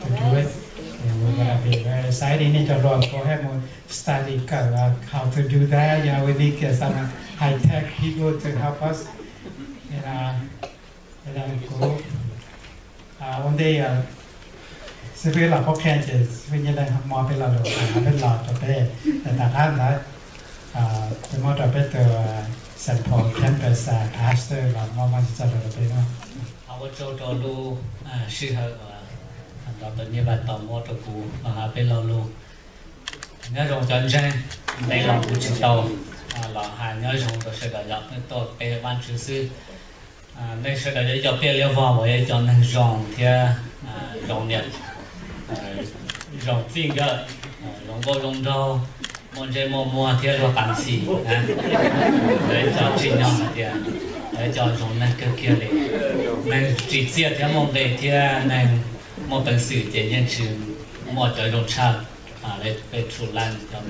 to do it. And we're gonna be very excited. Nej cov hluas, go ahead mus study kawm how to do that. You know, we need some high tech people to help us. And uh, kuv ua ntej xib fwb los qhuab qhia ces xib fwb Nyiaj Leej muab peb lo lus, peb los rau peb, tom qab ntawd peb muab rau peb tus Saint Paul campus pastor los muab Vajtswv txoj lus rau peb no. Thov ua tsaug rau lub sij hawm uas nrog tus Nyiaj Leej tau muab rau kuv los hais peb lo lus. Nyob zoo cov ntseeg, ntev los kuv tsis tau los hais nyob zoo rau sawv daws, yog tuaj peb Vajtswv xwb. Nej sawv daws yog cov pliaj liab vog uas yog cov neeg zoo thiab zoo niam, zoo txij nkawm, zoo nkauj zoo nraug, muaj ntsej muaj muag thiab luag qas ntxhi. Lawv cov tsim nyog hais tias lawv cov zoo neeg kawg kiag li. Neeg tsim txiaj thiab muaj nqi thiab neeg muaj peev xwm ces yeej tsis muaj cov zoo tshaj. Peb txhua leej cov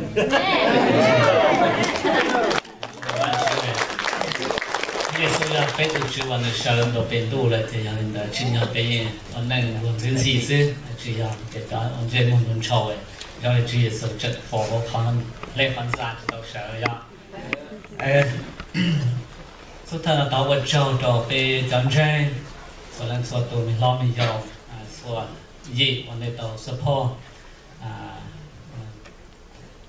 Yexus yog peb tus Tswv uas nws sawv ntua pem ntuj lawm, ces yog li ntawd tsim nyog peb yeej ua neej luag ntxhi ntxhi xwb, tsis yog ces cov ua ntsej muag ntshaus, yog li Tswv Yexus tseem faus hauv qhov hleb qhov ntxa tsis tau sawv yog. Xub thawj no thov ua tsaug rau peb cov ntseeg, txhua leej txhua tus, me hlob me yau, txhua yim uas nej tau support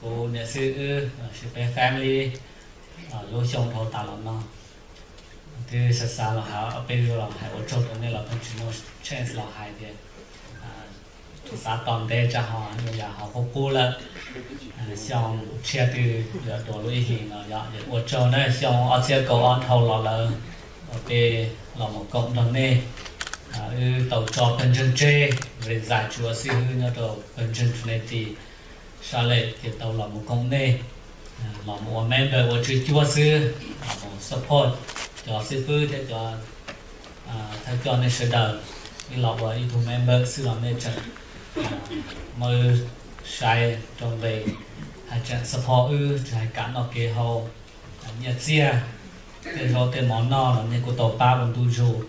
kuv niam xib wb, lossis peb family lub xyoo dhau tas los no. Twb xav xav los hais, peb los hais ua tsaug rau nej los pheej tsis muaj chance los hais tias xav tos ntev tsam ho yam ho qub qub lawm. Xyoo tshiab twb yuav dua lub ib hlis no yog ua tsaug na, xyoo ob txhiab kaum ob dhau los lawm uas peb los mus koom nrog nej. Wb tau tso pawg ntseeg tseg, Vajtswv tsuav xib hwb nyob rau pawg ntseeg Trinity Salt Lake ces tau los mus koom nej, los mus ua member ua tswv cuab xwb, los mus support cov xib fwb thiab cov thawj coj nej sawv daws. Wb los ua ib tug member xwb los nej tseem muab wb saib rau nqi, hais tseem support wb, tsis hais kam noj kev haus, nyiaj txiag, tej zaub tej mov noj los nej kuj tau pab ua ntu zus.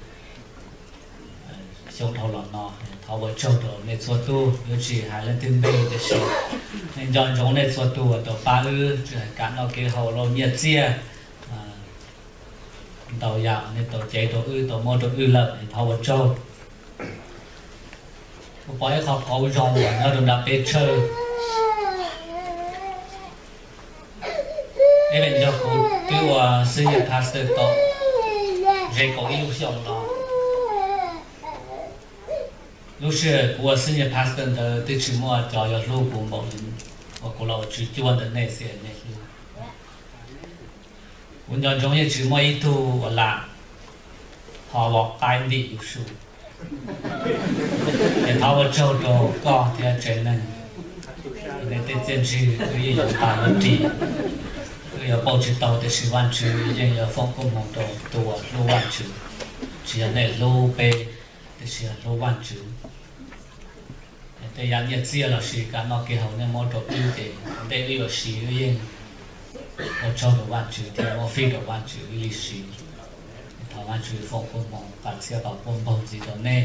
Xyoo dhau los no thov ua tsaug rau nej txhua tus, yuav tsis hais leej twg npe tiam sis nej nco ntsoov nej txhua tus uas tau pab wb, tsis hais kam noj kev haus los nyiaj txiag, ntau yam nej tau cev rau wb, tau muab rau wb lawm, thov ua tsaug. Kuv pom ib qho qauv zoo uas nyob rau nram peb church. Ib leeg nco kuv Wb ua senior pastor tau ze kaum ib lub xyoo no. Lub sij hawm kuv ua senior pastor ntawd twb tsis muaj cov yuav hlub kuv npaum li uas kuv los ua tswv cuab ntawm nej xwb nej hlub. Kuv nco ntsoov yeej tsis muaj ib tug uas lam ho vom qaib ntim yus su. Ces thov ua tsaug rau koj thiab tsev neeg, nej tej txiaj ntsig wb yeej yuav nqa yuav ris, wb yuav pauj tsis tau tiam sis Vajtswv yeej yuav foom koob hmoov rau tus uas hlub Vajtswv. Tsis yog nej hlub peb, tiam sis yog hlub Vajtswv. Tej yam nyiaj txiaj los sis kev noj kev haus nej muab rau wb ces ua ntej wb yuav siv wb yeej ua tsaug rau Vajtswv thiab muab fij rau Vajtswv wb li siv. Thov Vajtswv foom koob hmoov qab txhiab kom puab npaug ntxiv rau nej.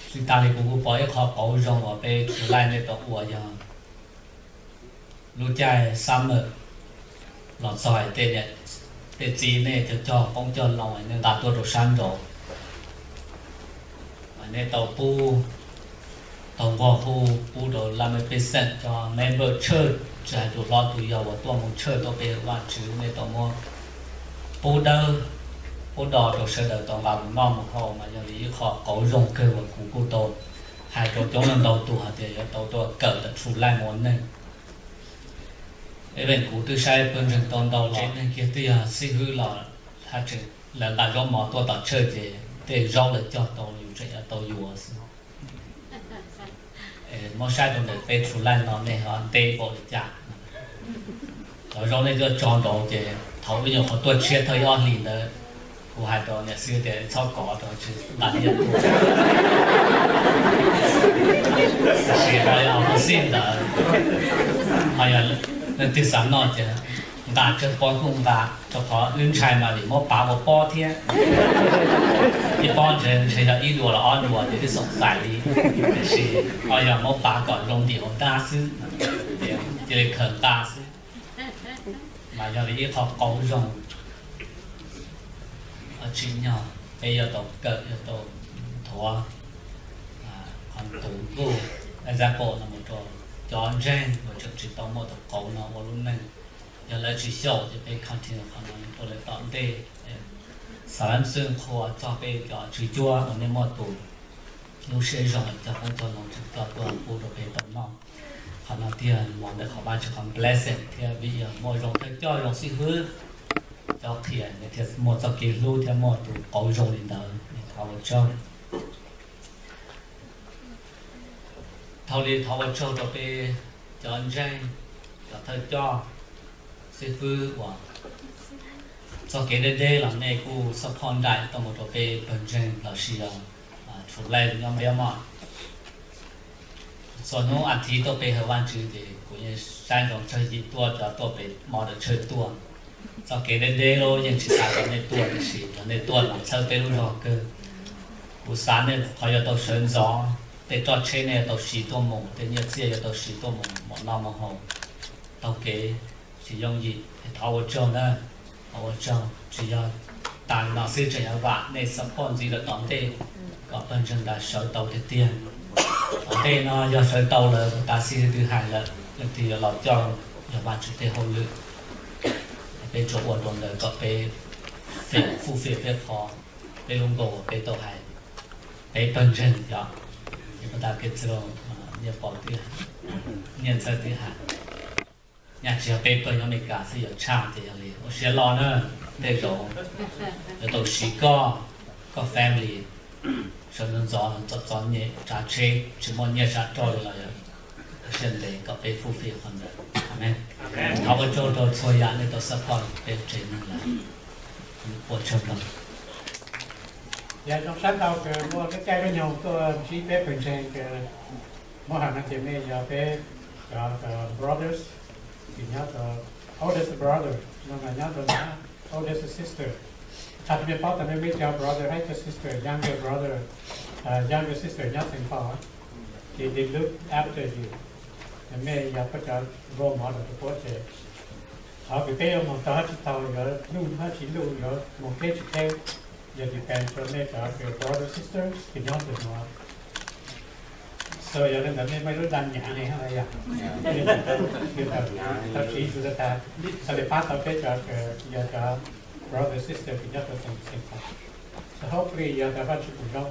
Tsis tas li kuv kuj pom ib qho qauv zoo uas peb txhua leej nej tau ua yog lub caij summer los txog tej txiv nej cog cog qoob cog loo nej nqa tuaj rau sab nraud, nej tau pub, tau nquag hu pub rau laj mej pej xeem cov member church, tsis hais tus hlob tus yau uas tuaj mus church tuaj pe Vajtswv, nej tau muab pub dawb pub do rau sawv daws tau nqa mus noj mus haus mas yog li ib qho qauv zoo kawg uas kuv kuj tau hais rau coob leej ntau tus hais tias yuav tau tuaj kawm ntawm txhua leej ua neej. Even kuv twb saib pawg ntseeg tau ntau los tsev neeg kiag twb yog xib hwb los haj tseem lawv nqa zaub mov tuaj tom church ces tej zaub lawv cog tau yus tseem yuav tau yuav xwb. Muab saib rau ntawm peb txhua leej no nej ho ntev npaum li cas. Cov zaub nej tuaj tso nraud ces thaum wb nyuam qhuav tuaj tshiab thawj ib ob hlis ntawd, kuv hais rau niam xib hwb tias txhob kov rau tsis nqa nyiaj tuaj. Tiam sis ho yog opposite ntawd, ho yog leej twg xav noj ces nqa tsawg pob kuj nqa, rau qhov wb ntshai mas vim muab pav ua pob thiab. Ib pob ntshe yog ib dua los ob dua ces twb xoom xais li, tiam sis ho yog muab pav kom zoo ntim hauv dab xwb, cia li khaws nqa xwb. Mas yog li ib qho qauv zoo tsim nyog peb yuav tau kawm yuav tau thuav qhov tus kuj example no mus rau cov ntseeg uas tseem tsis tau muaj tus qauv no ua lub neej. Yog lawv tsis xyaum ces peb continue qhov no ua lawv tom ntej. Xav lab xwb qhuas txog peb cov tswv cuab uas nej muaj tus lub siab zoo cog qoob cog loo tseem coj tuaj pub rau peb tau noj. Qhov no tiag los ntawm qhov Vajtswv qhov blessing thiab vim yog muaj zoo thawj coj zoo xib hwb coj qhia thiaj muaj txoj kev hlub thiab muaj tus qauv zoo li ntawd. Thov ua tsaug. Dhau li thov ua tsaug rau peb cov ntseeg, cov thawj coj, xib fwb uas txoj kev deb deb los nej kuj support nraim tuaj mus rau peb pawg ntseeg los sis yog txhua leej nyob ntiab mog. Txhua hnub as thiv tuaj pe hawm Vaj Tswv ces kuv yeej saib ntsoov tsawg yim tuaj cov tuaj pem mos dawm tsawg tuaj. Txoj kev deb deb lub yeej tsis xav kom nej tuaj tiam sis yog nej tuaj mas txhawb peb lub zog kawg. Kuv xav nej qhov yuav tau sawv ntxov, tej roj tsheb nej yuav tau siv tuaj mus, tej nyiaj txiaj yuav tau siv tuaj mus mus noj mus haus taug kev tsis yooj yim es thov ua tsaug na, thov ua tsaug. Tsis yog tas li no xwb tseem yuav vam nej support ntxiv lawm tom ntej kom pawg ntseeg nrad sawv tau tiag tiag. Tom ntej no yog sawv tau lawm tas xij leej twg hais lawm leej twg yuav los coj yog Vaj Tswv tej hauj lwm, peb tsuas ua rau ntawd kom peb fem fuj fem peb qhov, peb lub nkaus peb tau hais, peb pawg ntseeg yog, peb tas peb txwj laug Nyiaj Pov twb hais, Nyiaj Ntxawg twb hais, nyaj tsis yog peb pawg nyob Amelikas xwb yuav tshaj ces yog li ua siab loj na, tej zaum yuav tau siv koj, koj family sawv ntxov ntxov, txom txom nyem, tsav tsheb tsis muaj nyiaj sab roj li los yog ua siab ntev kom peb fuj fem qhov ntawd. Amen. Thov ua tsaug rau txhua yam nej tau support peb tsev neeg lawm. Ua tsaug rau. Yog zoo sab ntau kws muaj lub caij lub nyoog tuaj ntsib peb pawg ntseeg kws muab hais no ces mej yog peb cov brothers, ces nyob rau oldest brother, no mas nyob rau na oldest sister. Qhov mej paub tas mej muaj ib co brother hab ib co sister, younger brother, younger sister nyob Saint Paul, ces they look after you. Mej yog puab cov role model rau puab ces qhov kws peb yuav moog tau hab tsis tau, yuav luj hab tsis luj, yuav moog teb tsis teb, yog depend rau mej cov brother sisters kws nyob ntawm nuav. Yog li ntawd nej muaj lub nra nyav li hab yog, tau siv zus tas, tas li pab tau peb cov, yog cov brother sister kws nyob rau Saint Paul. So hopefully yog tas Vaajtswv pum zoo,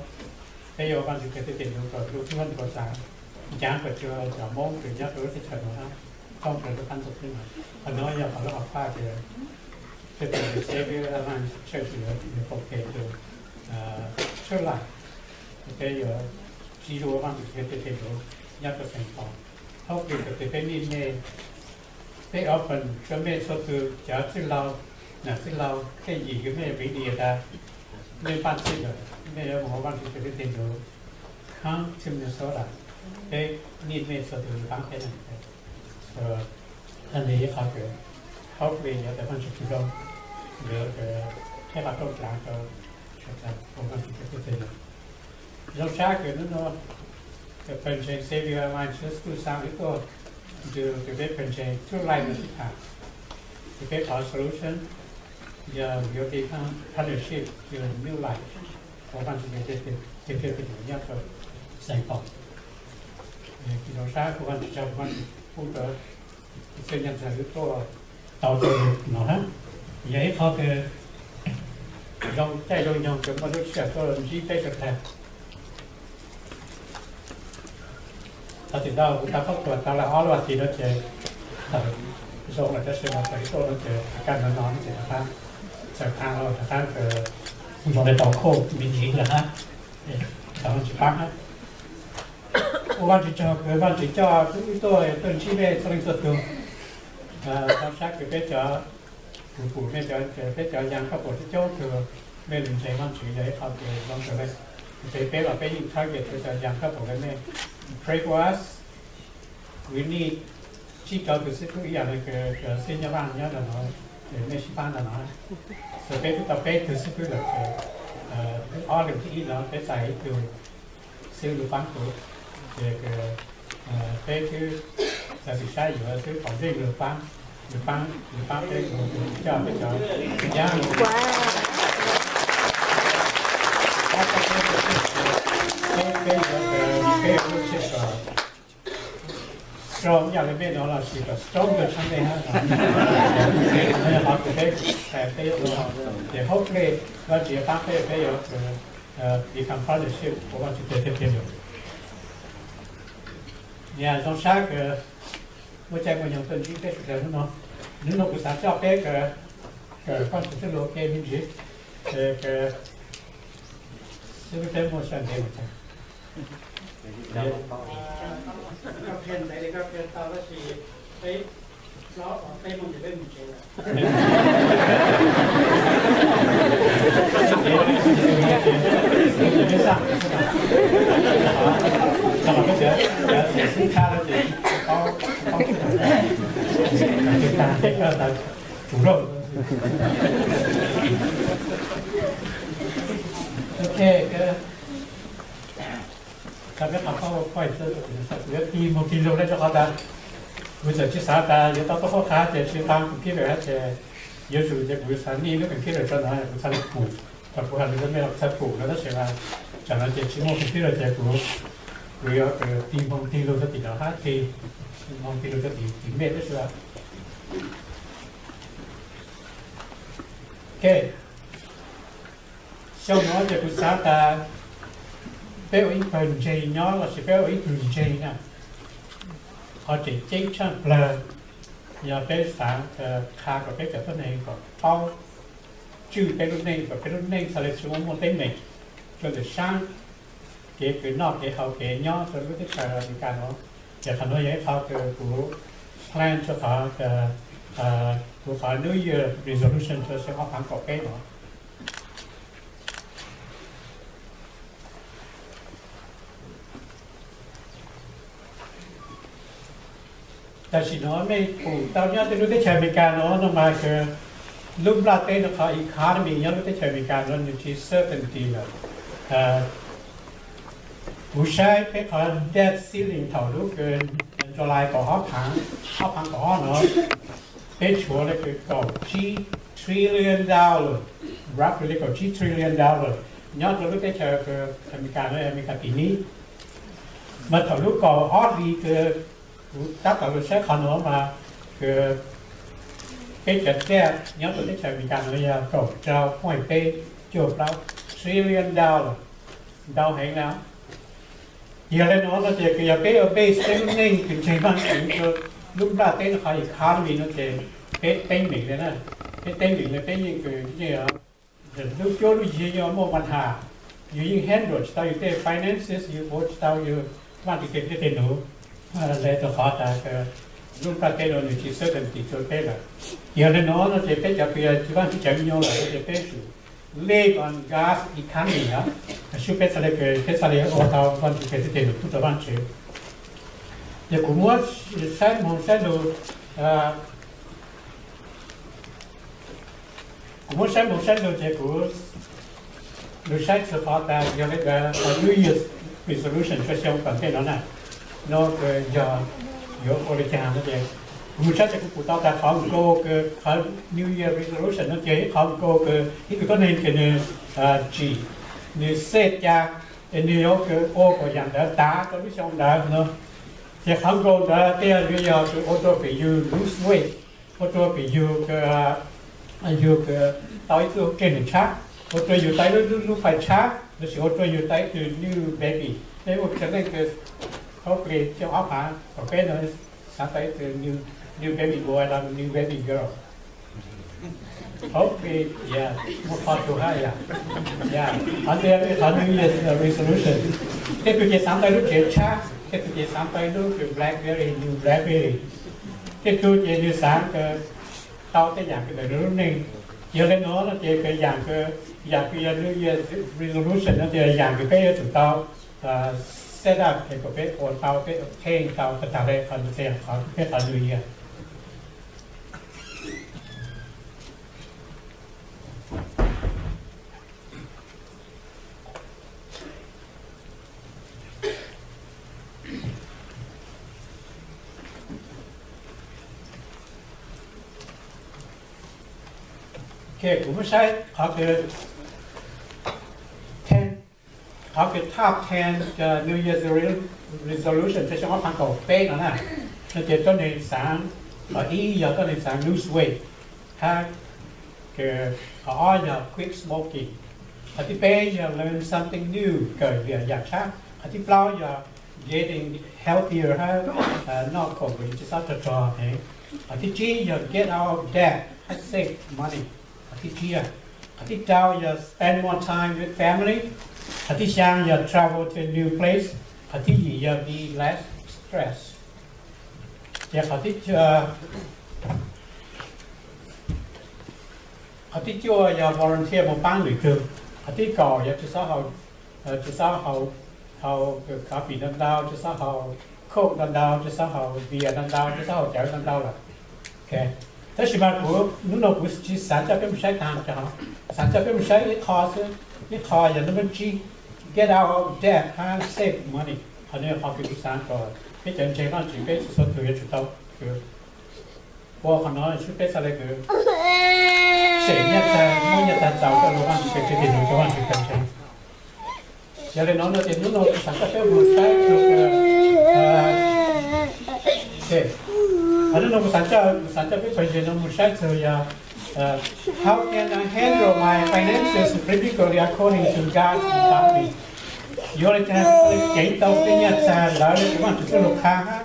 peb yuav Vaajtswv kws tej tes lug kom lub tub hab npua xaav, ncav kom cov Moob kws nyob rau lub teb chaws nuav hab, koob kws lub qab ntuj xwb no. Qhov nuav yog qhov lub hom phaj kws peb tus Savior Alliance Church yuav, yuav koom tes tus Txhwb Laim, peb yuav siv zus Vaajtswv kws tej tes lug nyob rau Saint Paul. Hopefully thaum twg peb nij mej, peb open rua mej txhua tug cov txwj laug, nam txwj laug, tej yim kws mej video tas, mej paab txwj lawm, mej yuav moog ua Vaajtswv kws tej tes lug, come to Minnesota, peb nij mej txhua tug paab peb na. So, tag nrho ib qho kws hopefully yuav tas Vaajtswv pum zoo, yuav kws peb qhov rooj dlaav rau sawv dlawg ua Vaajtswv kws tej tes lug. Zoo sab kws nub nua kws pawg ntseeg Savior Alliance School xaav wb tuaj, ntawm kws peb pawg ntseeg Txhwb Laim nuav sib tham, kws peb qhov solution yog yuav be partnership yog New Life, ua Vaajtswv kws tej tes lug nyob rau Saint Paul. Zoo sab kuv Vaajtswv tsaug, Vaajtswv pub rua txhua nyaaj ntxawg wb tuaj tau rua no hab. Yog ib qho kws zoo caij zoo nyoog kws muaj lub sij hawm tuaj ntsib peb sawv dlawg. Thaum twg tau kuv tau khaub thuas tau lawm ob lub as thiv no ces tawm zoo lawm, tab sis mas thaum ib tuaj no ces kaj no no ces rov qab txawm qaa los rov qab zoo le tau khoj me ntsis lawm hab, tau tsis paab hab. Ua Vaajtswv tsaug kws Vaajtswv coj wb tuaj, tuaj ntsib mej txhua leej txhua tug. Zoo sab kws peb cov, kuv pum mej cov, peb cov young couple coob coob tug, mej lug ntseeg Vaajtswv yog ib qho kws zoo kawg le. Peb, peb los peb yeej target rua cov young couple le mej. Pray for us. We need tsib rau tug xib fwb ib yam le kws xib Nyob Vaaj nyob ntawm no, mej sib pab ntawm no. So peb twb tau peb tug xib fwb lawm ces, ob leeg thib ib no peb txais ib tug xib fwb lug paab kuv, ces peb twb txais xim sab yuav xib fwb Pov Zeej lug paab, lug paab, lug paab peb, coj peb cov nyab, peb, peb yuav, peb yuav lub tsheb kom strong ib yam le mej no lossis kom strong kawg tshaj mej hab. Qhov kws peb, peb yuav, ces hopefully Vaajtswv yuav paab peb, peb yuav become partnership ua Vaajtswv tes thiab peb yuav. Niam zoo sab kws muaj caij muaj nyoog tuaj ntsib peb sawv dlawg hnub no. Hnub no kuv xav coj peb kawm, kawm Vaajtswv txuj lug ua ke me ntsis, es kawm xwb peb muaj sab ntev mus tag. Koj qhia ntev li koj qhia tau tab sis peb, peb mus ces peb mus tsev lawm. Ok, tau peb qhov PowerPoint, kuv yuav tig moog tig lug le rua qhov tas kuv txawm tsis xav tas yuav tau tuaj qhuab qha ces tsis tau computer hab ces yuav tsum ces kuv xav nij lub computer rua no kuv txhaj le pum, thaum kuv has lug rua mej los kuv txhaj pum no tab sis mas tsam no ces tsis muaj computer ces kuv, kuv yuav tig moog tig lug rua tim no hab tig moog tig lug rua tim, tim mej tab sis Ok, xyoo no ces kuv xav tas peb ua ib pawg ntseeg nyob lossis peb ua ib tug ntseeg na, qhov tseem ceeb tshaj plawg yog peb xav qha kom peb cov tuab neeg kom paub tswj peb lub neej kom peb lub neej txhaj le tsis muaj muaj teeb meem rua ntawm saab kev kws noj kev haus kev nyob rua lub teb chaws Amelikas no. Ces qhov nuav yog ib qho kws kuv plan rua qhov, kuv qhov New Year resolution rua xyoo ob phav kaum peb no. Tam sim no mej pum tau nyob tej lub teb chaws Amelikas no no mas kws lub nplaj teb no qhov economy nyob lub teb chaws Amelikas no nws tsis certainty lawm. Kuv saib peb qhov debt ceiling thaum lub kws July kaum ob phav, ob phav kaum ob no peb tshuav le kws kaum tsib trillion dollar, roughly le kaum tsib trillion dollar nyob rua lub teb chaws Amelikas no, Amelikas tim nib. Mas thaum lub kaum ob hlis kws kuv tab tom los saib qhov nuav mas kws peb cov debt nyob rau teb chaws Amelikas nuav yog kaum rau point peb cuaj plaub trillion dollar, ntau heev na. Yog le nuav no ces kws yog peb ua base peb lub neej kws ntseeg Vaajtswv rua lub nplaj teb no qhov economy no ces peb teeb meem le na, peb teeb meem le peb yeej kws yeej lub cuab lub yig yeej muaj npa has, yug yeej handle tsis tau yug tej finances, yug ua tsis tau yug Vaajtswv txhais tes nuv. Le rua qhov tas lub nplaj teb no nws tsis certainty rua peb lawm. Yog le nuav no ces peb cov kws yog Vaajtswv cov me nyuam lawm no ces peb tsum live on God's economy na. Sub peb txhaj le kws peb txhaj le ua tau Vaajtswv txhais tes nuv pub rua Vaajtswv. Yog kuv muab saib moog saib lug, kuv muab saib moog saib lug ces kuv lug saib txug qhov tas yog le New Year's resolution tsua xyoo tom ntej no na, no kws yog yuav ua le caag no ces kuv moog saib ces kuv pum tau tas qhov nkaus kws qhov New Year resolution no ces ib qhov nkaus kws ib tug tuab neeg kws nws tsim, nws xej ca, es nws yuav kws ua kom yaam ntawd tav rua lub xyoo ntawd no. Ces qhov nkaus ntawd tej yog yug yog kws ua rua kws yug lose weight, ua rua kws yug, yug kws tau ib tug kev num tshab, ua rua yug tau ib lub, lub pais tshab, lossis ua rua yug tau ib tug new baby. Peb ua tsev neeg kws hopefully xyoo ob phav kaum peb no xaav tau ib tug new, new baby boy los new baby girl. Hopefully, yeah, muaj qhov tug hab yom. Yeah, qhov ntawd yog qhov New Year's resolution. Tej tug ces xaav tau lub tsev tshab, tej tug ces xaav tau lub kws BlackBerry, new BlackBerry. Tej tug ces nws xaav kws tau tej yaam kws ntawm nws lub neej. Yog le nuav no ces kws yaam kws, yaam kws yog New Year's resolution no ces yaam kws peb yuav tsum tau set up es kom peb ua tau, peb obtain tau tag tag le qhov ntawd, qhov peb qhov New Year. Ok, kuv muab saib qhov kws ten, qhov kws top ten New Year's resolution rua xyoo ob phav kaum peb no na. No ces tuab neeg xaav, qhov ib yog tuab neeg xaav lose weight, hab qhov ob yog quit smoking. Qhov thib peb yog learn something new, kawm yaam tshab. Qhov thib plaub yog getting healthier hab noj khoom kws tsi xob rog rog heev. Qhov thib tsib yog get out of debt hab save money. Qhov thib tsib, qhov thib rau yog spend more time with family. Qhov thib xyaa yog travel to a new place. Qhov thib yim yog be less stress. Ces qhov thib, qhov thib cuaj yog volunteer moog paab lwm tug. Qhov thib kaum yog tsi xob haus, tsi xob haus, haus coffee ntau ntau, tsi xob haus coke ntau ntau, tsi xob haus beer ntau ntau, tsi xob haus cawv ntau ntau lawm. Ok, tab sis mas kuv hnub no kuv tsi xaav coj peb moog saib taag, xaav coj peb moog saib ib qho xwb, ib qho yog number tsib, get out of debt hab save money. Qhov no yog qhov kws kuv xaav kom peb cov ntseeg Vaajtswv peb txhua txhua tug yuav tsum tau kws ua qhov no, sub peb txhaj le kws sem nyaj txag, muab nyaj txag txaus rua lub Vaajtswv txhais tes nuv rua Vaajtswv kws ntseeg. Yog le nuav no ces hnub no kuv xaav coj peb moog saib, hnub no kuv xaav coj, kuv xaav coj peb pawg ntseeg no moog saib txug yog how can I handle my finances biblically according to God's economy? Yuav le caag ceev tau peb nyaj txag lawv le kws Vaajtswv txuj lug qha hab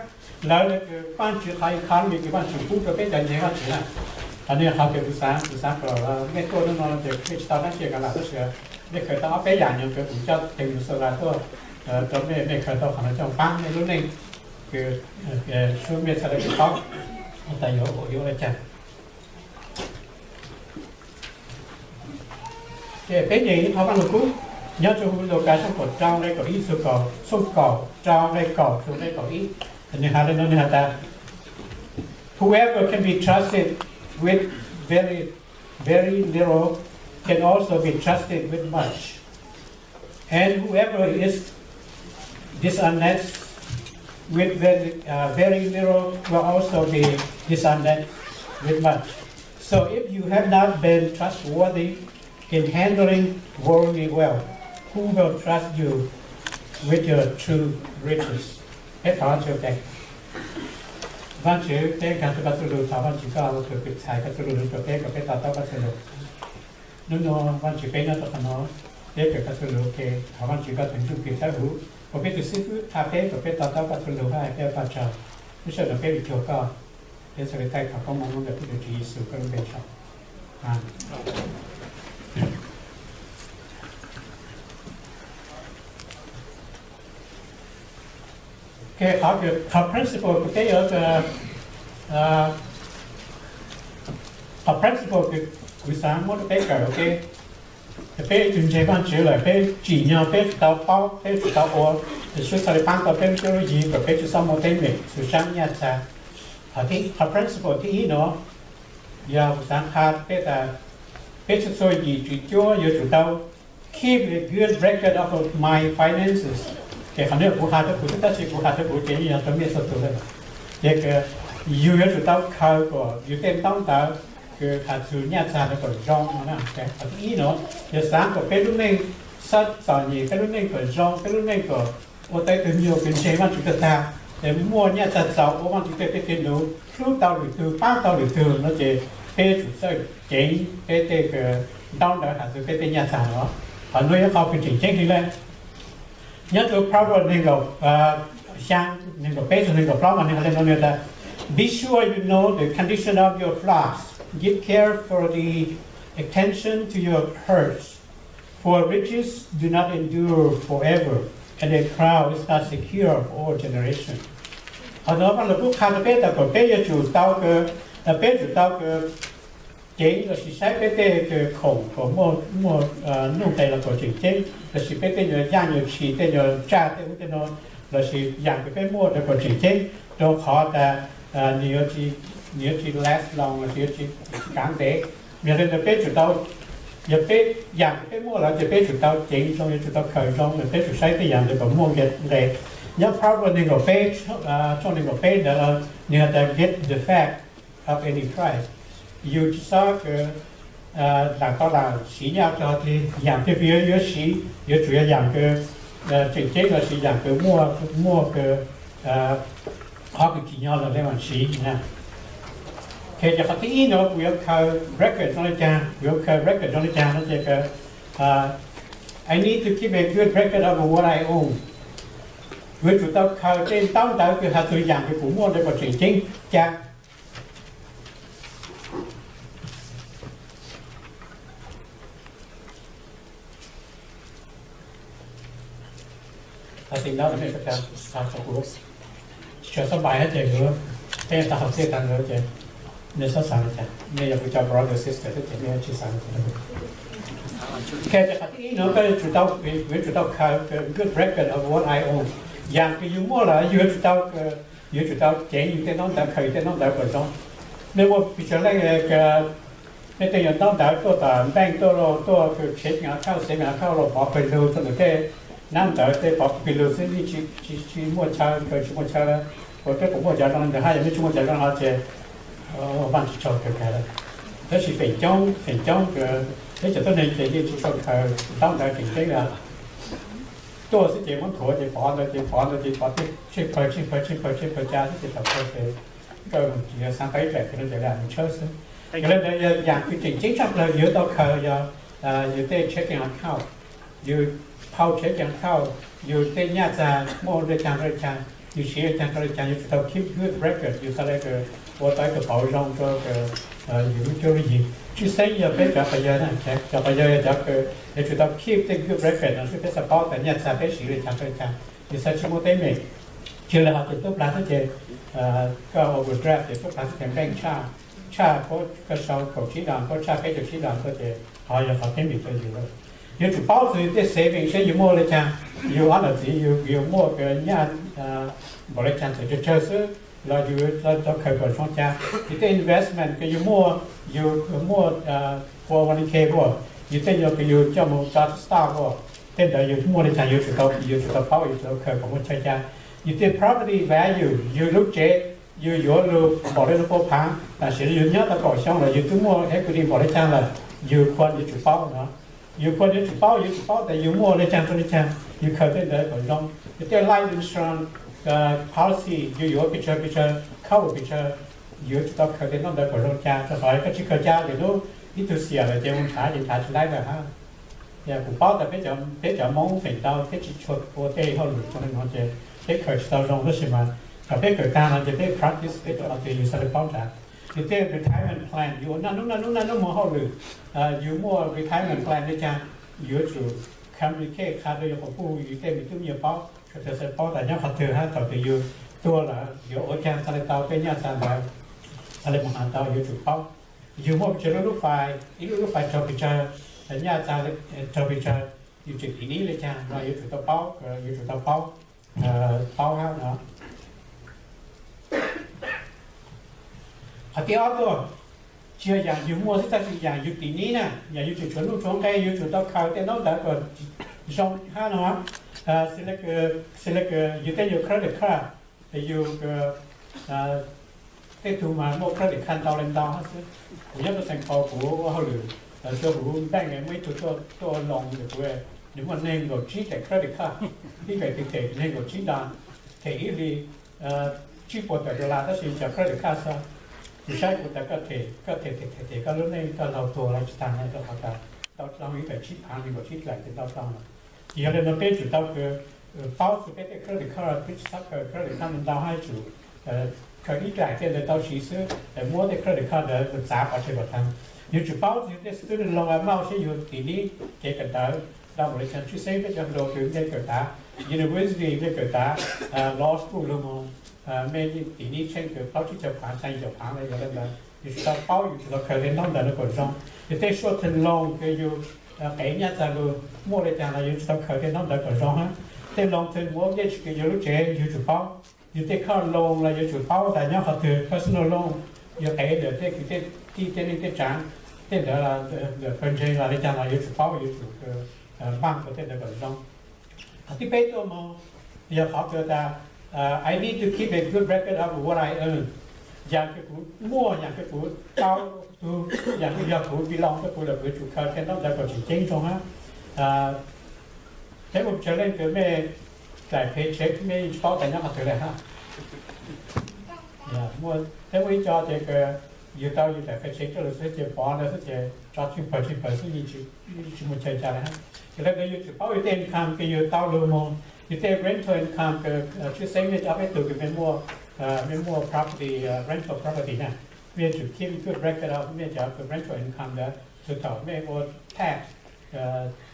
lawv le kws Vaajtswv qhov economy kws Vaajtswv pub rua peb cov ntseeg Vaajtswv na. Qhov no yog qhov kws kuv xaav, kuv xaav kom mej tuaj hnub no ces mej tsi tau dlaab tsi lawm, tab sis mej khaws tau ob peb yaam nyuas kws kuv coj teev Minnesota tuaj rua mej, mej khaws tau qhov no coj paab mej lub neej kws sub mej txhaj le kws paub tas yuav ua yuav le caag. Ces peb nyeem ib qho Vaaj Lug Kub nyob rua huv Lukas tshooj kaum rau nqe kaum ib txug kaum, tshooj kaum rau nqe kaum txug nqe kaum ib. Nwg has le nuav, nwg has tas, Whoever can be trusted with very, very little can also be trusted with much. And whoever is dishonest with very, uh, very little will also be dishonest with much. So if you have not been trustworthy in handling worldly wealth, who will trust you With your true riches. Peb thov Vajtswv ua ke. Vajtswv, peb nkag rau koj txuj lus, thov Vajtswv koj ua tus kws txhais koj txuj lus rau peb kom peb to taub koj txuj lus. Nub nua Vajtswv, peb nyob rau qhov no, peb kawm koj txuj lus ua ke, thov Vajtswv koj tus Ntsuj Plig Dawb Huv ua peb tus xib fwb tha peb kom peb to taub koj txuj lus, hais peb ua paj tsaug. Lub sij hawm no peb ua tsaug koj, peb txhua tus taij thov koob hmoov ntawm peb tus Tswv Yexus koj lub npe tso. Qhov principle kws peb yuav, qhov principle kws kuv xav muab rau peb kawm ua ke, peb tus ntseeg Vajtswv lawm peb tsim nyog peb tsis tau paub, peb tsis tau ua, Yexus txhaj li paab tau peb lub cuab lub yig kom peb tsis txhob muaj teeb meem xwm saab nyaj txag. Qhov principle thib ib no yog kuv xav qha peb tas peb txhua txhua yim tswv cuab yuav tsum tau keep a good record of my finances. Ces qhov no kuv has rau kuv xwb, tab sis kuv has rau kuv ces yeej yog rau mej txhua tus lawm. Ces yus yuav tsum tau khaws kom yus tej ntaub ntawv kws has txug nyaj txag ntawd kom zoo no. Qhov thib ib no yog xav kom peb lub neej sab txom nyem, peb lub neej kom zoo, peb lub neej kom ua tau ib tug nyuag kws ntseeg Vajtswv tag tag, es muaj nyaj txag txaus ua Vajtswv tej kev lug, hlub tau lwm tug, paab tau lwm tug no ces peb yuav tsum txawj ceev peb tej ntaub ntawv has txug peb tej nyaj txag no. Qhov no yog qhov kws tseem ceeb heev le. Nyob rau Proverbs nees nkaum xyaa, nees nkaum peb txug nees nkaum plaub mas nws hais li no, nws tas, Be sure you know the condition of your flocks. Give care for the attention to your herds. For riches do not endure forever, and a crown is not secure for all generations. Qhov no Vaj Lug kuj qha rau peb tas kom peb yuav tsum tau, peb tsum tau ceev lossis saib peb tej khoom kom muaj nuj nqes los kom tseem ceeb, lossis peb tej nyuag yaj nyuag tshis, tej nyuag tsaj, tej ub tej no, lossis yaam kws peb muaj rau kom tseem ceeb, rau qhov tas nws yuav tsis last long lossis yuav tsis kaav ntev. Yog li ntawd peb tsum tau, yog peb, yaam kws peb muaj lawm ces peb tsum tau ceev zoo, yuav tsum tau khaws zoo, peb tsum saib tej yaam ntawd kom muaj nqe. Nyob Proverbs nees nkaum peb, tshooj nees nkaum peb ntawd los nws has tas get the fact of any price. Yus tsis xob kws lam tau lam siv nyaj rau qhov twg, yaam twg kws yuav siv yuav tsum yog yaam kws tseem ceeb lossis yaam kws muaj, muaj kws qhov kws tsim nyog lawm le mam siv. Ces qhov thib ib no kuv yuav khaws record zoo le caag, kuv yuav khaws record zoo le caag no ces I need to keep a good record of what I own. Kuv yuav tsum tau khaws tej ntaub ntawv kws has txug yaam kws kuv muaj ntawd kom tseem ceeb ca. Tsis tshua xab npais ces kuv, peb tau haus txij tag ntawd ces nej txhob xav li cas, nej yog kuv cov brother sister xwb ces nej tsis xav li cas. Ok, ces qhov thib ib no koj yuav tsum tau, kuv yuav tsum tau khaws good record of what I own. Yaam kws yus muaj lawm yus yuav tsum tau, yus yuav tsum tau ceev yus tej ntaub ntawv, khaws yus tej ntaub ntawv kom zoo. Nej muaj pes tsawg leej, nej tej nyuag ntaub ntawv tuaj tom npeej tuaj, tuaj checking account, saving account los pov pawg lug rau ntawm tej ntaub ntawv, tej pov pawg lug xwb, yeej tsis muaj chaw, khaws tsis muaj chaw. Ua peb puas muaj cov zoo li ntawd hab? Yog nej tsis muaj cov zoo no ces ua Vaajtswv tsaug kawg kawg lawm. Tab sis feem coob, feem coob kws peb cov tuab neeg ces yeej tsis tshua khaws ntaub ntawv tseem ceeb li. Tuaj xwb ces muab nthuav ces pov ntawd ces pov ntawd ces pov tej tsheej pawg tsheej pawg tsheej pawg tsheej pawg ca xwb ces thaum kawg ces koj mus tsis xaav tau ib daim kws no ces lam mus tshawb xwb. Yog li ntawd yog yaam kws tseem ceeb tshaj plaws yus yuav tau khaws yog yus tej checking account, yus phau checking account, yus tej nyaj txag muaj le caag rau le caag, yus siv le caag rau le caag, yuav tsum tau keep good record, yus txhad le kws ua tau ib tug pauv zoo rau yus lub cuab lub yig. Tshwj xeeb yog peb cov pog yawg na, cov pog yawg yog cov kws yuav tsum tau keep tej good record no xwb peb txhad paub tas nyaj txag peb siv le caag rau le caag, yus txhad tsis muaj teeb meem. Tsis le ho tus tub plag xwb ces koj overdraft ces tub plag xwb ces npeej tshaj, tshaj puab koj sau kaum tsib das, puab tshaj peb caug tsib das tuaj ces ho yog qhov teeb meem rau yus lawm. Yuav tsum paub txug yus tej saving seb yus muaj le caag, yus ob nam txiv yus muaj kws nyaj npaum le caag txawm tsawg tsawg xwb los yus tau khaws kom zoo ca. Yus tej investment kws yus muaj, yus muaj four oh one k puas, yus tej nyuag kws yus coj mus tso stock puas, tej ntawd yus muaj le caag yuav tsum tau, yuav tsum tau paub, yuav tsum tau khaws kom muaj chaw ca. Yus tej property value, yus lub tsev yus yuav lug npaum le lub puab phaav, tam sim no yus nyob tau kaum xyoo lawm yus twb muaj equity npaum le caag lawm, yus kuj yuav tsum paub no. Yus khuas yuav tsum paub, yuav tsum paub tias yus muaj li cas rau li cas, yus khaws tej ntawd kom zoo. Yus tej life insurance policy yus yuav pes tsawg pes tsawg, cover pes tsawg, yuav tsum tau khaws tej ntaub ntawv kom zoo cas, rau qhov koj tsis khaws cas ces hnub ib tug xiam lawm ces mus nrhav ces nrhav tsis laib lawm hab. Yog kuv paub tas peb cov Hmoob feem ntau peb tsis tshua ua tej hauj lwm zoo li no ces peb khaws tsis tau zoo, tab sis mas thaum peb khaws tag no ces peb practice peb rau qhov twg yus xav li paub nrad. Yus tej retirement plan, yus ua naj nub naj nub naj nub mus hauj lwm, yus muaj retirement plan li cas, yuav tsum communicate qha rau yus qhov kuj yus tej me tub me nyuam paub, sawv daws xav paub tas nyob qhov twg hab thaum twg yus tuag lawm yuav ua cas xav li tau tej nyaj txag ntawd, xav li mus hnav tau yuav tsum paub. Yus muaj pes tsawg lub lub fais, ib lub lub fais raug pes tsawg, nyaj txag raug pes tsawg, yus tseem tiv nib li cas no yuav tsum tau paub, yuav tsum tau paub, paub hab no. Qhov thib ob tuaj, tsis yog yaam yus muaj xwb tab sis yaam yus tiv nib na, yaam yus tseem tshuav nuj tshuav nqe yuav tsum tau khaws tej ntaub ntawv kom zoo hab no. Xws li yus tej yus credit card, yus tej tug mas muaj credit card ntau li ntau hab xwb. Kuv nyob rau Saint Paul kuv ua hauj lwm, rau huv npeej muaj ib tug tuaj ua loos rau kuv, nws muaj neeg nkaum tsib daim credit card, ib daim twg them neeg nkaum tsib da, them ib hlis tsib puas tawm dollar tab sis cov credit card xwb. Kuv saib kuv tas koj them, koj them them them koj lub neej koj laug tuag los tsis tag no rau qhov tas ntau dlhau ib daim tsib phaav neeg nkaum tsib daim ces ntau dlhau lawm. Ces yog li no peb tsum tau khaws, paub txug peb tej credit card, peb tsis txhob khaws credit card ntau hab, tsum khaws ib daim tej ntawd tau siv xwb, muab tej credit card ntawd txav pov tseg kom tag. Yus tsum paub txug yus tej student loan amount seb yus tiv nib kev kawm ntawv tau npaum li cas. Tshwj xeeb peb cov hluas kws mej kawm tav university, mej kawm tav law school los mus, mej tiv nib tsheej kws plaub tsib caug phaav, xya caum phaav los yog li ntawd, yus tsum tau paub, yus tsum tau khaws tej ntaub ntawv no kom zoo. Yog tej short term loan kws yus qev nyaj txag lug muaj li cas los yus tsum tau khaws tej ntaub ntawv kom zoo hab. Tej long term mortgage kws yus lub tsev yus tsum paub. Yus tej car loan los yuav tsum paub tas nyob qhov twg, personal loan yus qev ntawm tej kwv tej tij tej neej tej tsaav, tej ntawd ntawm pawg ntseeg los li cas los yuav tsum paub, yuav tsum npaj kuas tej ntawd kom zoo. Qhov thib peb tuaj mus yog qhov kws tas I need to keep a good record of what I earn. Yaam kws kuv muaj, yaam kws kuv tau tug, yaam kws yog kuv belong rau kuv lawm kuv yuav tsum khaws tej ntaub ntawv kom tseem ceeb zoo hab. Peb muaj pes tsawg leej kws mej daim paycheck mej yeej tsis paub tas nyob qhov twg le hab. Peb muaj ib co ces kws yug tau yug daim paycheck coj lug xwb ces pov ntawd xwb ces tso tsheej pawg tsheej pawg xwb, yeej tsis muaj chaw ca le hab. Ces le ntawd yus tsum paub yus tej income kws yus tau lug moog, yus tej rental income kws tshwj xeeb mej cov peb tug kws mej muaj, mej muaj property, rental property na, mej tsum keep good record of mej cov rental income ntawd txug thaum mej ua tax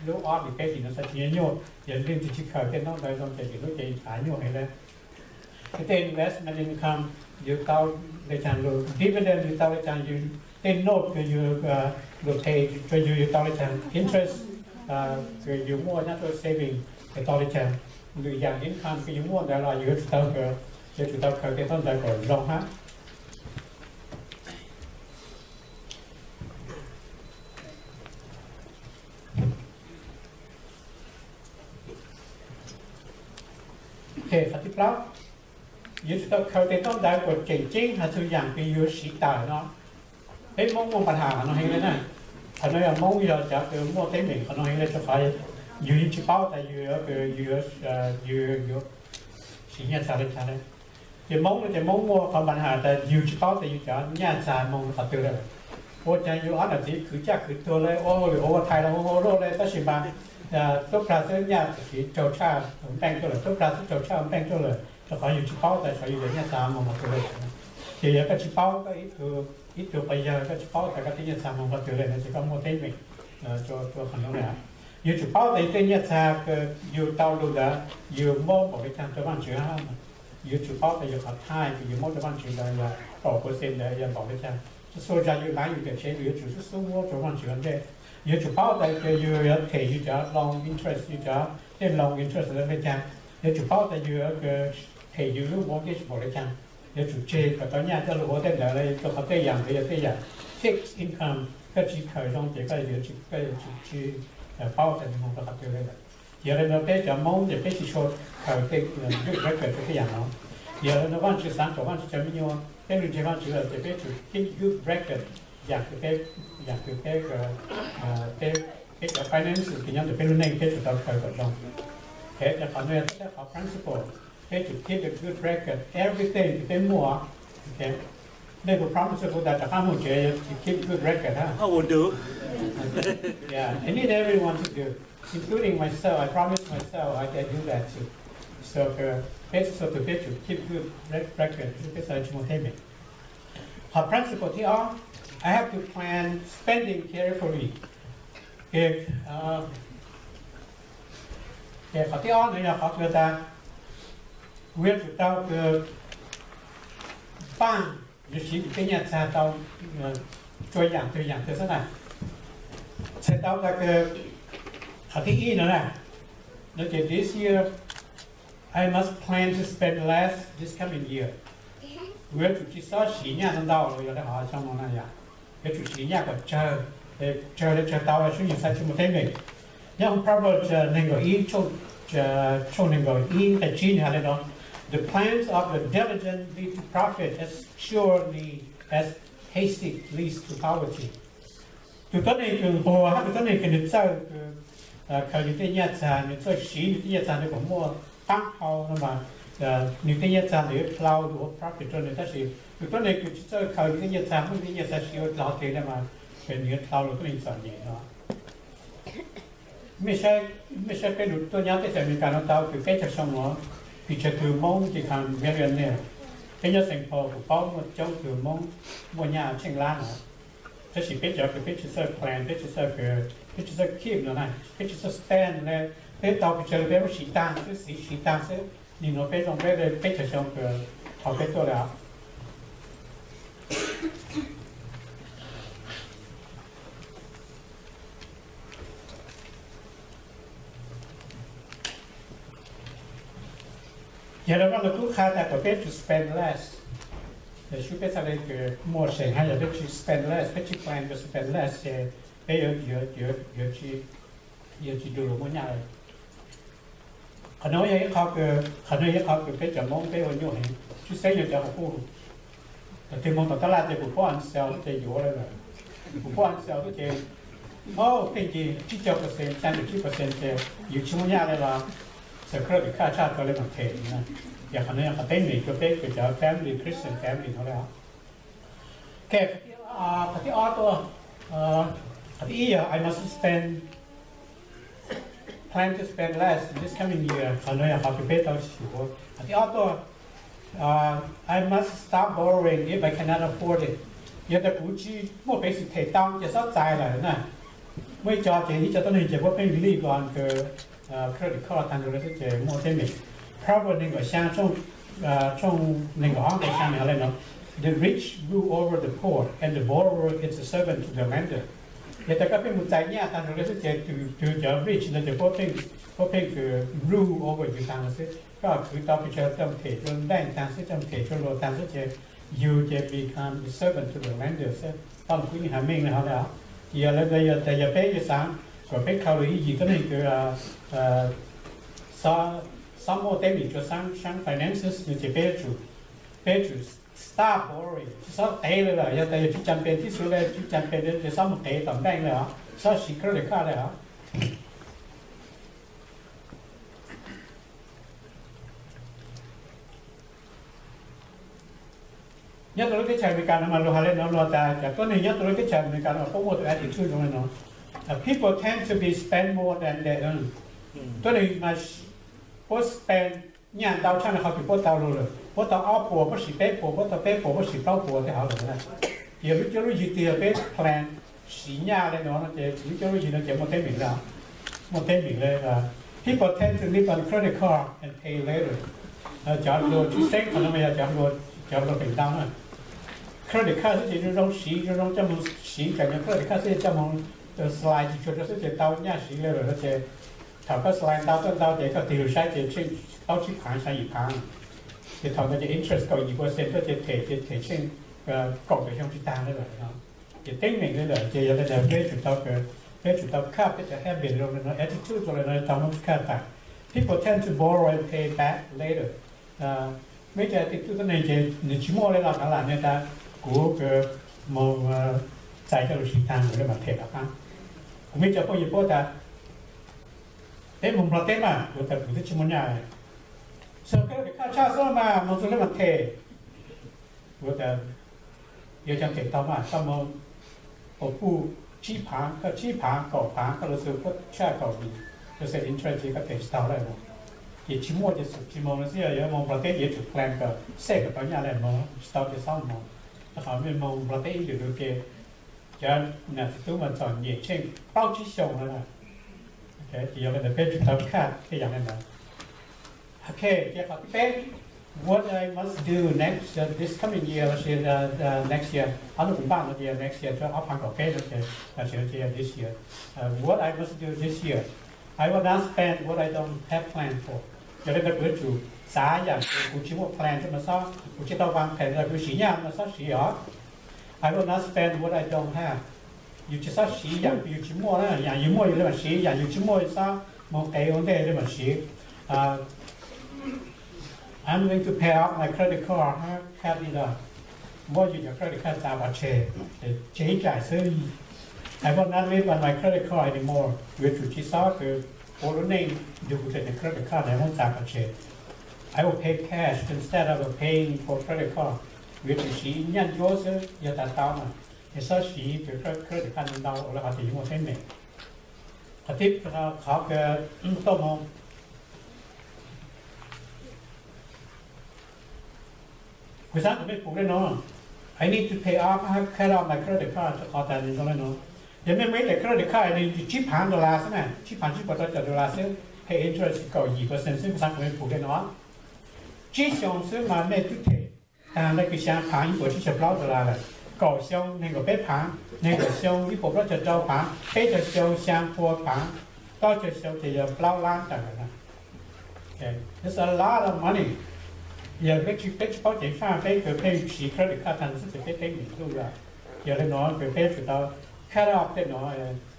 lub ob hlis peb hlis no xav tsis nyuaj nyuaj, yog leej twg tsis khaws tej ntaub ntawv zoo ces lub cev av nyuaj heev le. Tej investment income yus tau le caag lug, dividend yus tau le caag, yus tej note kws yus lug pay rua yus, yus tau le caag, interest kws yus muaj nyob rau saving yus tau le caag. Lwm yaam income kws yus muaj ntawd los yus yuav tsum tau, yuav tsum tau khaws tej ntaub ntawv kom zoo hab. Qhov thib plaub, yuav tsum tau khaws tej ntaub ntawv kom tseem ceeb has txug yaam kws yus siv tawm no. Peb Moob muaj npa has qhov no heev le na. Qhov no yog Moob yog cov kws muaj teeb meem qhov no heev le rua qhov yus yeej tsis paub tas yus, yus yuav siv nyaj txag le caag le. Ces Moob no ces Moob muaj qhov npa has tas yus tsis paub tas yus cov nyaj txag moog qhov twg le. Ua caag yus ob nam txiv khwv caj khwv tuag le, ua hauj lwm ua ua thais los ua luaj le tab sis mas tub plag xwb nyaj txag raug tshaj npeej tuaj lawm, tub plag xwb raug tshaj npeej tuaj lawm rua qhov yus tsis paub tas yus cov nyaj txag moog qhov twg le. Ces yog koj tsis paub koj ib tug quas yawg koj tsis paub tas koj tej nyaj txag moog qhov twg le no ces koj muaj teeb meem rua qhov no le. Yus tsum paub tas yus tej nyaj txag kws yus tau lug ntawd yus muab npaum le caag rua Vaajtswv hab. Yus tsum paub tas yus qhov tithe kws yus muab rua Vaajtswv ntawd yog kaum percent ntawd yog npaum le caag. Txhua txhua zag yus laav yus nkaum tsev yus yuav tsum xub xub muab rua Vaajtswv ua ntej. Yus tsum paub tas yus yuav them yus cov loan interest, yus cov tej loan interest le caag. Yuav tsum paub tas yus them yus lub mortgage npaum le caag. Yuav tsum tseg kom tau nyaj coj lug ua tej ntawd le, rua qhov tej yaam ntawd yog tej yaam fixed income, koj tsis khaws zoo ces koj yuav tsis paub tas nws moog rua qhov twg le lawm. Yog le no peb cov Moob ces peb tsis tshua khaws tej good record rua tej yaam no. Yog le no Vaajtswv xaav kom Vaajtswv cov me nyuam, peb lug ntseeg Vaajtswv lawm ces peb tsum keep good record, yaam kws peb, yaam kws peb, peb Peb cov finance ces nyob ntawm peb lub neej peb tsum tau khaws kom zoo. Ces qhov no yog qhov principle, peb tsum keep a good record everything ces peb muaj. Nej puas promise kuv tas rov qab mus tsev keep good record ha? Yeah, I need everyone to do, including myself. I promise myself I can do that too. So peb so tus peb tsum keep good record, peb xav tsis muaj teeb meem. Qhov principle thib ob, I have to plan spending carefully. Ces qhov thib ob no yog qhov kws tas kuv yuav tsum tau kws npaj, yuav siv kuv tej nyaj txag tau txhua yaam twg yaam twg xwb na. Txhais tau tas kws qhov thib ib no na, no ces this year I must plan to spend less this coming year. Kuv yuav tsum tsis txhob siv nyaj ntau ntau los yog le hov xyoo no na yom. Yuav tsum siv nyaj kom tsawg, tsawg le tsawg tau, sub nyuas xav tsis muaj teeb meem. Nyob hauv Proverbs nees nkaum ib, tshooj nees nkaum ib nqe tsib nws hais li no: The plans of the diligent lead to profit as surely as haste leads to poverty. Tus tuab neeg kws nquag hab tus tuab neeg kws nws txawj khaws nws tej nyaj txag, nws txawj siv nws tej nyaj txag nws kom muaj qaab hau no mas nws tej nyaj txag ntawd yuav dlhau lug ua profit rua nws, tab sis tus tuab neeg kws tsis txawj khaws nws tej nyaj txag, muab nws tej nyaj txag siv ua dlhau teg no mas nws yuav dlhau lug tuab neeg txom nyem no. Mej saib peb lug tuaj nyob teb chaws Amelikas no tau kws peb caug xyoo no, pes tsawg tug Moob become millionaire? Peb nyob Saint Paul kuv paub muaj coob tug Moob muaj nyaj tsheej lab no. Tab sis peb cov kws peb tsis txawj plan, peb tsis txawj, peb tsis txawj keep no na, peb tsis txawj spend le, peb tau pes tsawg le peb muab siv taag xwb, siv siv taag xwb. Nim no peb zoo peb le peb caug xyoo kws thaum peb tuaj le os. Yog le Vaaj Lug Kub qha tas kom peb tsum spend less, sub peb txhaj le kws muaj seem hab yog peb tsis spend less, peb tsis plan to spend less ces peb yuav tsis du lug muaj nyaj le. Qhov no yog ib qho, qhov no yog ib qho kws peb cov Moob peb ua nyuaj heev, tshwj xeeb yog cov quas puj. Tug moog tom tab laj ces kuv pub on sale xwb ces yuav le lawm. Kuv pub on sale xwb ces, o, pheej ci tsib caug percent, xyaa caum tsib percent ces yus tsis muaj nyaj le los xav credit card tshaj tau le mas them na. Ces qhov no yog qhov teeb meem rua peb kws cov family, Christian family no le os. Ok, qhov thib ob tuaj, qhov thib ib yog I must spend, plan to spend less this coming year. Qhov no yog qhov kws peb tau xyuas. Qhov thib ob tuaj, I must stop borrowing if I cannot afford it. Yog tas kuv tsis muaj peev xwm them tau ces xob txais lawm na. Muaj ib co ces ib co tuab neeg ces puab pheej live on kws credit card taag nrho le xwb ces muaj teeb meem. Proverbs nees nkaum xyaa, tshooj nees nkaum ob nqe xyaa nws hais le no: The rich rule over the poor, and the borrower is a servant to the lender. Yog tas koj pheej mus txais nyaj taag nrho le xwb ces tug cov rich ntawd ces puab pheej kws rule over yug taag nrho xwb. Koj khwv tau pes tsawg coj them rua bank taag xwb, coj them rua luag taag xwb ces yug ces become a servant to the lender xwb. Tau kuv yeej has meej le hov le os. Ces yog le ntawd yog tas yog peb yuav xaav kom peb khau lug ib yim tuab neeg kws xob muaj teeb meem rua saab finances no ces peb yuav tsum, peb yuav tsum stop borrowing, tsis xob qev le lawm. Yog tas yog tsis cam pes tib si le, tsis cam pes le ces xob mus qev tom bank le os, xob siv credit card le os. Nyob rua lub teb chaws Amelikas no mas luag has le no, luag tas cov tuab neeg nyob rua lub teb chaws Amelikas no puab muaj tus attitude zoo le no: People tend to be spend more than they earn. Tuab neeg mas puab spend nyaj ntau tshaj le qhov kws puab tau lug lawm. Puab tau ob puas puab siv peb puas, puab tau peb puas puab siv plaub puas tej hauv lawm na. Ces lub cuab lub yig twg yog peb plan siv nyaj le no no ces lub cuab lub yig no ces muaj teeb meem le, muaj teeb meem le. People tend to live on credit card and pay later. Cov luag tshwj xeeb qhov no mas yog cov luag feem ntau na. Credit card xwb ces zoo zoo siv, zoo zoo coj moog siv, kam nyuag credit card xwb coj moog slide tsis tsuag rua xwb ces tau nyaj siv le lawm no ces thaum koj slide ntau tuaj ntau ces koj tig lug saib ces tsheej plaub tsib phaav xya yim phaav. Ces thaum ntawd ces interest kaum yim percent tuaj ces them ces them tsheej kaum tawm xyoo tsis taag le lawm no. Ces teeb meem le lawm ces yog le ntawd peb tsum tau, peb tsum tau cut peb cov habit zoo le no, attitude zoo le no tau muab cut tas. People tend to borrow and pay back later. Muaj ib co attitude tuab neeg ces nws tsis muaj le los thav lam nws tas kuv kws moog txais coj lug siv taag lawm le mas them rov qaab. Kuv muaj ib co phooj ywg puab tas, peb moog Nplog teb mas, kuv tas kuv twb tsis muaj nyaj. So koj lub credit card tshaj xwb mas moog txug lub mas them. Kuv tas, yuav coj them tau mas, koj moog puj tsib phaav, koj tsib phaav, kaum phaav, koj lug xwb koj tshaj kaum percent interest ces koj them tsis tau lawm. Ces tsis muaj ces xwm tsis moog lawm xwb, yog yuav moog Nplog teb ces yuav tsum plan kom save kom tau nyaj le moog, tsis tau ces xob moog. Rau qhov mej moog Nplog teb ib lwm lug ces cov nam txiv tub mas txom nyem tsheej plaub tsib xyoos lawm. Ces yog li ntawd peb tsum tau cut tej yam li ntawd. Ok, ces qhov thib peb, what I must do next, uh, this coming year, lossis, uh, uh, next year, ob hnub kuv npaj no ces yog next year, ob phav kaum peb no ces, lossis no ces yog this year. Uh, what I must do this year, I will not spend what I don't have planned for. Yog li ntawd kuv yuav tsum xav yam kuv tsis muaj plan rau mas xob, kuv tsis tau vaaj pheem los kuv siv nyaj mas xob siv os. I will not spend what I don't have. Yus tsis xob siv yam yus tsis muaj na, yam yus muaj yus le maam siv, yam yus tsis muaj xob moog qev ua ntej le maam siv. I'm going to pay off my credit card, cut it off. Muab yus cov credit card txav pov tseg, tseg ib daim xwb. I will not live on my credit card anymore. Yuav tsum tsis xob kws ua lub neej yug kuv tej credit card ntawd muab txav pov tseg. I will pay cash instead of paying for credit card. Yuav tsum siv nyaj ncuab xwb yog tas tau mas, es xob siv cov credit card ntau ua le hov tias yuav muaj teeb meem. Qhov thib, qhov kws tuaj moog, kuv xaav kom mej pum le no, I need to pay off, cut off my credit card, rau qhov tas nws zoo le no. Yog mej muaj ib daim credit card nws tsib phaav dollar xwb na, tsib phaav tsib puas rau caum dollar xwb, pay interest kaum yim percent xwb, kuv xaav kom mej pum le no. Tsib xyoo xwb mas mej twb them taag le kws xyaa phaav ib puas tsib caug plaub dollar lawm, kaum xyoo neeg nkaum peb phaav, neeg nkaum xyoo ib puas plaub caug rau phaav, peb caug xyoo xyaa pua phaav, plaub caug xyoo ces yog plaub lab tawm lawm na. That's a lot of money. Yog peb tsis, peb tsis paub ceev faj peb kws pheej siv credit card taag xwb ces peb teeb meem ntuj lawm. Yog le no kws peb tsum tau cut off tej no,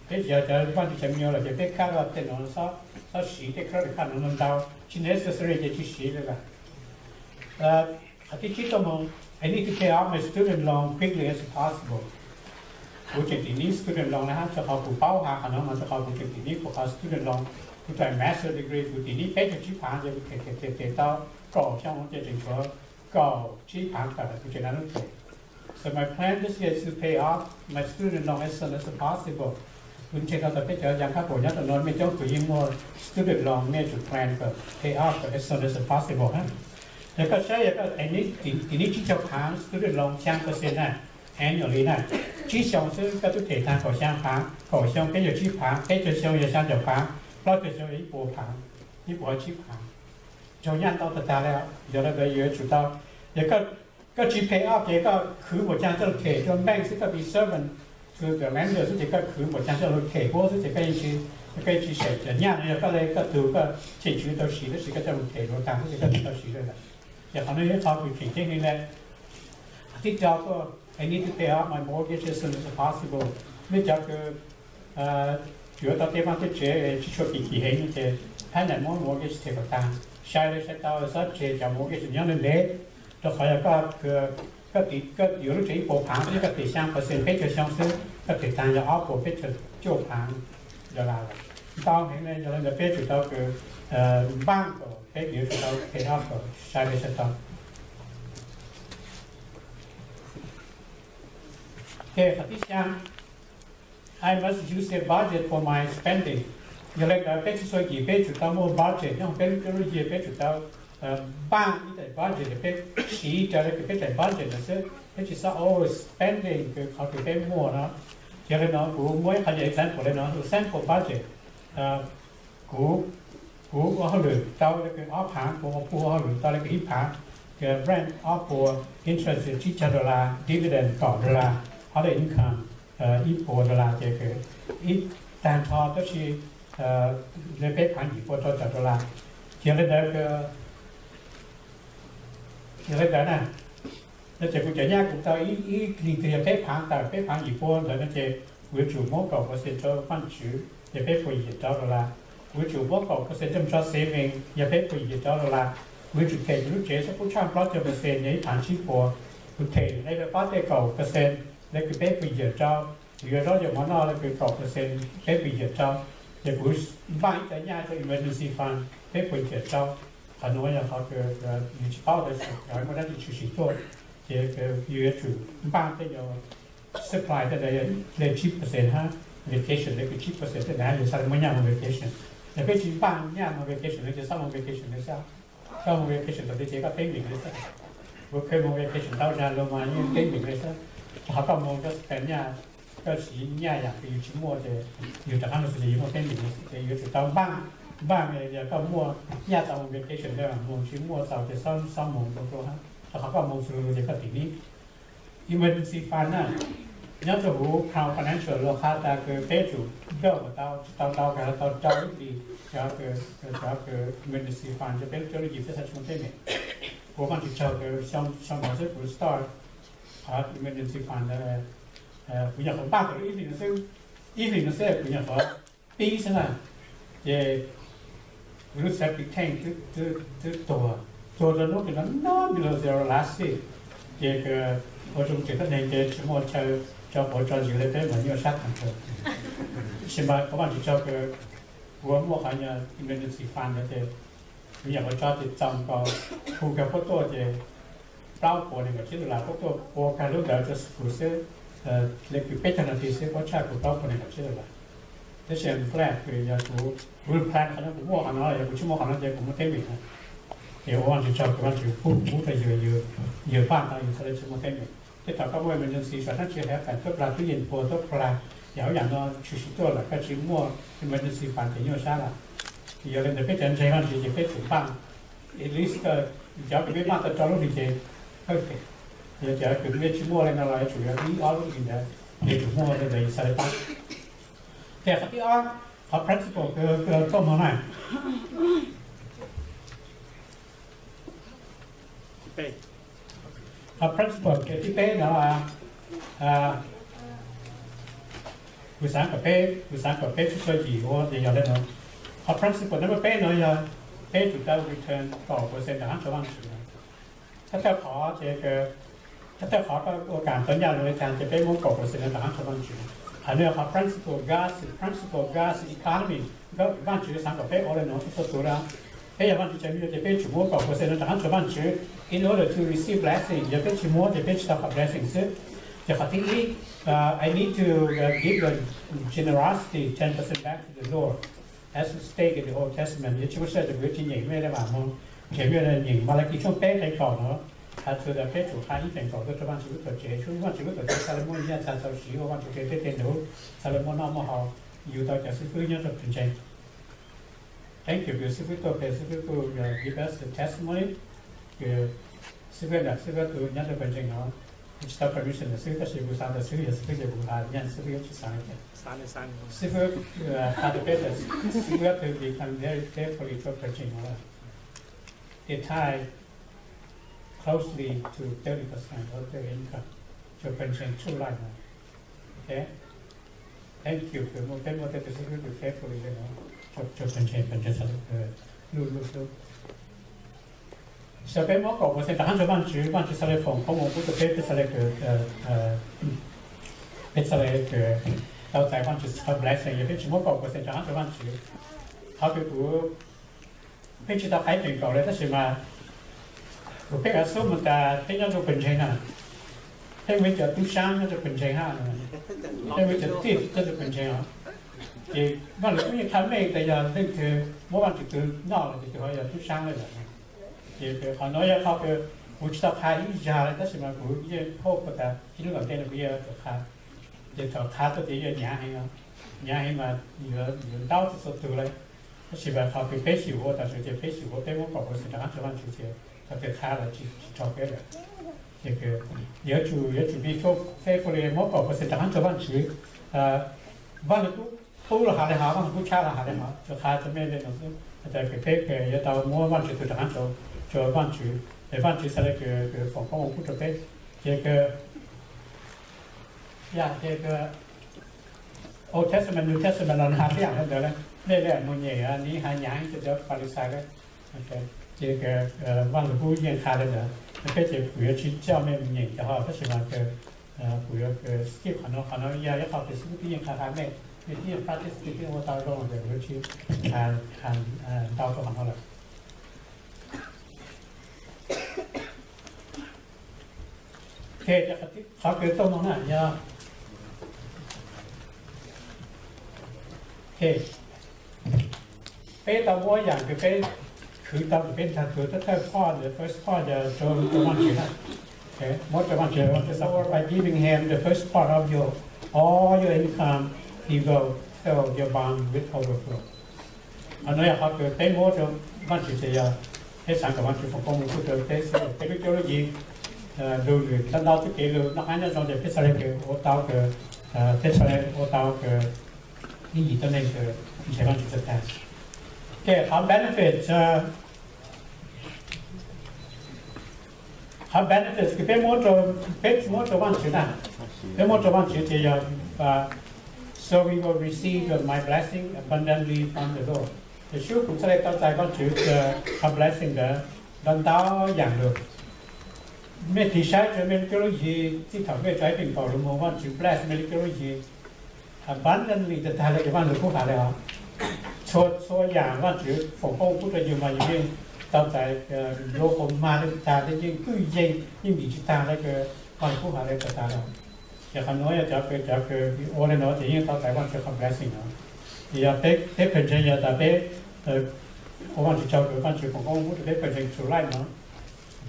peb tsis yog cov vaaj tsi cov me nyuam lawm ces peb cut off tej no, xob siv tej credit card no ntau, tsis necessary ces tsis siv le lawm. Qhov thib tsib tuaj moog, I need to pay off my student loan quickly as possible. Kuv tseem tim nib student loan na hab, rau qhov kuv paub has qhov no mas rau qhov kuv tseem tim nib kuv qhov student loan. Kuv tau master degree kuv tim nib peb caug tsib phaav ces kuv them them them tau kaum xyoo ces tseem tshuav kaum tsib phaav tawm kuv tseem naj lub them. So my plan this year is to pay off my student loan as soon as possible. Kuv ntseeg tau tas peb cov yaj kab puam nyob rau no mej coob kws yeej muaj student loan, mej tsum plan kom pay off as soon as possible na. Yog koj saib yog koj tim nib tsib caug phaav student loan xyaa percent na, annually na, tsib xyoo xwb koj twb them taag kaum xyaa phaav, kaum xyoo peb caug tsib phaav, peb caug xyoo yog xyaa caum phaav, plaub caug xyoo yog ib puas phaav, ib puas tsib phaav. Raug nyaj ntau tag tag le. Yog le ntawd yuav tsum tau, yog koj tsis pay off ces koj khwv npaum caag coj lug them rua bank xwb, koj be servant to the lender xwb ces koj khwv npaum caag coj lug them huab xwb ces koj yeej tsis, koj yeej tsis seem cov nyaj no. Yog koj le koj tug koj cheem tswv tau siv tab sis koj coj lug them luag taag xwb ces koj tsis tau siv le lawm. Ces qhov no yog qhov kws tseem ceeb le. Thib rau tuaj, I need to pay off my mortgage as soon as possible. Mej cov kws yuav tau tej vaaj tej tsev tsis tshua kim kim heev no ces hab nam muab mortgage them kom taag, sai le sai tau xob tseg cov mortgage nyob ntev ntev, rau qhov yog koj, koj yuav lub tsev ib puas phaav xwb koj them xyaa percent peb caug xyoo xwb koj them taag yog ob puas peb caug cuaj phaav dollar lawm. Ntau heev le. Yog le ntawd peb tsum tau kws npaaj kom peb yuav tsum tau pay off kom sai le sai tau. Ok, qhov thib xyaa, I must use a budget for my spending. Yog le ntawd peb txhua txhua yim peb tsum tau muaj budget nyob hauv peb lub cuab lub yig, peb tsum tau npaaj ib daim budget, peb siv raws le kws peb daim budget ntawd xwb, peb tsis xob overspending kws qhov kws peb muaj no. Yog le no kuv muab ib qho nyuag example le no, sample budget. Kuv, kuv ua hauj lwm tau le kws ob phaav, kuv ua puag hauj lwm tau le kws ib phaav, kws rent ob puas, interest tsib caug dollar, dividend kaum dollar, other income ib puas dollar ces kws ib taag nrho tab sis le peb phaav yim puas rau caum dollar. Yog le ntawd, yog le ntawd na, no ces kuv cov nyaj kuv tau ib, ib hlis twg yog peb phaav tawm peb phaav yim puas ntawd no ces kuv yuav tsum muab kaum percent rau Vaajtswv yog peb puas yim caum rau dollar. Kuv yuav tsum muab kaum percent rau tso saving yog peb puas yim caum rau dollar. Kuv yuav tsum them kuv lub tsev xwb pub tshaj plaub caug percent yog ib phaav tsib puas. Kuv them le pab tej kaum percent le kws peb puas yim caum rau Kuv yuav zaub yuav mov noj li kaum percent, peb puas nyiam rau? Ces kuv npaj ib co nyaj rau emergency fund peb puas nyiam rau? Qhov nuav yog qhov kws yus tsis paub tias yog muaj dab tsi tshwm sim tuaj, ces yus yuav tsum npaj tej nyuag supply tej ntawd li tsib percent hab, vacation li kaum tsib percent tej ntawd hab yus xav li muaj nyaj mus vacation. Yog peb tsis npaj nyaj mus vacation no ces xob mus vacation li xwb. Koj mus vacation thaum twg ces koj teeb meem li xwb. Kuv kheev mus vacation tau zag los mas yeej teeb meem li xwb. Rau qhov koj mus koj spend nyaj, koj siv nyaj yam kws yus tsis muaj ces yus rov qab mus xwb ces yus muaj teeb meem li xwb. Ces yuav tsum tau npaj, npaj yog koj muaj nyaj txaus mus vacation, mus tsis muaj txaus ces xob mus rau hab. Rau qhov koj mus xwb ces koj tim nib. Emergency fund na, nyob rau huv Crown Financial luag qha tas kws peb tsum build tau, tsis tau ntau, kws tau rau ib hlis cov kws, cov kws emergency fund rau peb lub cuab lub yig peb xav tsis muaj teeb meem. Kuv Vaajtswv tsaug kws xyoo no xwb kuv start qhov emergency fund. Kuv nyuam qhuav npaj tau ib hlis no xwb, ib hlis no xwb kuv nyuam qhuav pib xwb na, ces kuv lub septic tank twb tuag, tuag rau hnub kws no no below zero last week. Ces ua rau kuv tseem tuab neeg ces tsis muaj chaw tso quav tso zis li, peb mas nyuaj sab tag nrho. Tab sis mas kuv Vaajtswv tsaug kws kuv muaj qhov emergency fund ntawd ces kuv nyuam qhuav tso ces txaus nkaus, hu kag puab tuaj ces plaub puas nees nkaum tsib dollar, puab tuaj ua kag lub ntawd rau kuv xwb, li kws peb caug nas this xwb puab tshaj kuv plaub puas nees nkaum tsib dollar. Tab sis I'm glad kws yog kuv, kuv plan qhov no, kuv muaj qhov no, yog kuv tsis muaj qhov no ces kuv muaj teeb meem na. Ces ua Vaajtswv tsaug kws Vaajtswv pub, pub rau yus, yus npaj tau yus xav li tsis muaj teeb meem. Tej thaum koj muaj emergency, sav dlaab tsi hais pem tuab plag, tub yees puas tuab plag, yam ub yam no tshwm sim tuaj lawm koj tsis muaj emergency fund ces nyuaj sab lawm. Yog li ntawd peb cov ntseeg Vaajtswv ces peb tsum npaj, at least cov kws peb npaj tau rau lub hlis ces perfect. Yog cov kws peb tsis muaj li no los yuav tsum yog ib ob lub hlis ntawd ces tsum muaj li ntawd yus xav li pab. Ces qhov thib ob, qhov principle kws tuaj moog na, qhov principle kws thib peb no, kuv xaav kom peb, kuv xaav kom peb txhua txhua yim ua ces yog li no. Qhov principle number peb no yog peb tsum tau return kaum percent rov qaab rau Vaajtswv. Thawj thawj qhov ces, thawj thawj qhov koj ua kam tau nyaj zoo li cas ces peb muab kaum percent rov qaab rau Vaajtswv. Qhov no yog qhov principle, God's principle, God's economy. Vaajtswv xaav kom peb ua li no txhua txhua tus lawm. Peb yog Vaajtswv cov me nyuam ces peb tsum muab kaum percent rov qaab rau Vaajtswv in order to receive blessing. Yog peb tsis muab ces peb tsis tau qhov blessing xwb. Ces qhov thib ib, I need to give the generosity ten percent back to the Lord as stated in the Old Testament. Yog tsis muaj sij hawm ces kuv yuav tsis nyeem mej le vaam moog, ces mej le nyeem Malakis tshooj peb nqe kaum no, has txug tas peb tsum qha ib feem kaum tuaj rau Vaajtswv lub tuam tsev, tsum Vaajtswv lub tuam tsev xaav le muab nyaj txag txaus siv ua Vaajtswv tsev tej tej nub, xaav le muaj noj muaj haus, yug tau cov xib fwb nyob rau pawg ntseeg. Thank you kws xib fwb tuaj pem, xib fwb kuj give us the testimony, kws xib fwb ntawm xib fwb tug nyob rau pawg ntseeg no, tsis tau permission ntawm xib fwb tab sis kuv xaav ntawm xib fwb, yog xib fwb ces kuv has nyaj xib fwb yuav tsis xaav li cas. Xib fwb has rau peb tas xib fwb tug become very carefully rau pawg ntseeg no lawm. They tie closely to thirty percent of their income rau pawg ntseeg txhua laj no. Ok, thank you kws muaj, peb muaj tej tus xib fwb kws carefully li no rau pawg ntseeg, pawg ntseeg xaav le luj luj hlub. So peb muab kaum percent rov qaab rau Vaajtswv, Vaajtswv xaav le foom koob moov pub rau peb, peb xaav le kws, peb xaav le kws tau txais Vaajtswv txhua blessing, yog peb tsis muab kaum percent rov qaab rau Vaajtswv. Qhov kws kuv, peb tsis tau qha ib feem kaum li tab sis mas kuv peb assume tas peb nyob rau pawg ntseeg na, peb muaj ib co tub saab nyob rau pawg ntseeg hab, peb muaj ib co tij nyob rau pawg ntseeg os. Ces Vaaj Lwm Kub yeej qha meej tas yog leej twg muab Vaajtswv tug noj lawm ces tug ho yog tub saab lawm. Ces qhov no yog qhov kws kuv tsis tau qha ib zag li tab sis mas kuv yeej hope tas ib hnub tom ntej no kuv yuav tau qha. Ces thaum qha tuaj ces yuav nyav heev, nyav heev mas yuav, yuav ntaub txhua txhua tug li. Tab sis mas qhov kws peb xyum ua tam sim ces peb xyum ua peb muab kaum percent rov qaab rau Vaajtswv ces qhov twg qha los tsis, tsis raug peb lawm. Ces yuav tsum, yuav tsum be faithfully muab kaum percent rov qaab rau Vaajtswv. Vaaj Lwm Kub pub los has li hov, Vaaj Lwm Kub tshab los has li hov, tsuas qha rau mej li no xwb. Has tas kws peb kws yuav tau muab Vaajtswv tug rov qaab rau, rau Vaajtswv, es Vaajtswv xaav le kws, kws foom koob moov pub rau peb. Ces kws, yog ces kws Old Testament, New Testament los has ib yaam li ntawd li, mej le moog nyem, nws has nyav heev rau cov Falixais li. Ces Vaaj Lwm Kub yeej qha li ntawd, peb ces kuv yuav tsis coj mej moog nyem cov hov tab sis mas kws Kuv yuav skip qhov no, qhov no yog ib qho kev xib fwb twb yeej qha qha mej, mej twb yeej practice, mej twb yeej ua tau zoo lawm, kuv yuav tsis hais ntau rau qhov no lawm. Qhov kws tuaj mus na yog, peb tau muab yaam kws peb khwv tau kws peb ntag tug thawj thawj part, the first part yog rau Vaajtswv na. Muab rau Vaajtswv, Vaajtswv xav pab, by giving him the first part of your, all your income, he will fill your barn with overflow. Qhov no yog qhov kws peb muab rau Vaajtswv ces yog peb xaav kom Vaajtswv foom koob hmoov pub rau peb xwb. Peb lub cuab lub yig lug lwm ntau ntau txuj kev lug noj qab nyob zoo ces peb txhaj le kws ua tau kws, peb txhaj le ua tau kws ib yim tuab neeg kws ntseeg Vaajtswv txhua tag. Ces qhov benefit, qhov benefits kws peb muab rau, peb muab rau Vaajtswv na, peb muab rau Vaajtswv ces yog, so we will receive my blessing abundantly from the Lord. Yog sub kuv txhaj le tau txais Vaajtswv qhov blessing ntawd ntau ntau yaam lug. Mej tig saib rua mej lub cuab lub yig txij thaum mej tso ib peem npaum lug moog, Vaajtswv bless mej lub cuab lub yig abundantly tag tag le kws Vaaj Lug Kub has le os. Txhua txhua yaam Vaajtswv foom koob pub rau yug mas yug yeej tau txais nplua qhov mag le tag le, yeej kwj yeej, yeej ntim tsi tag le kws Vaaj Lug Kub has le tag tag le. Ces qhov nuav yog cov kws, cov kws ua le nuav ces yeej tau txais Vaajtswv qhov blessing no. Yog peb pawg ntseeg yog tas peb ua Vaajtswv tsaug kws Vaajtswv foom koob pub rau peb pawg ntseeg txhua leej no,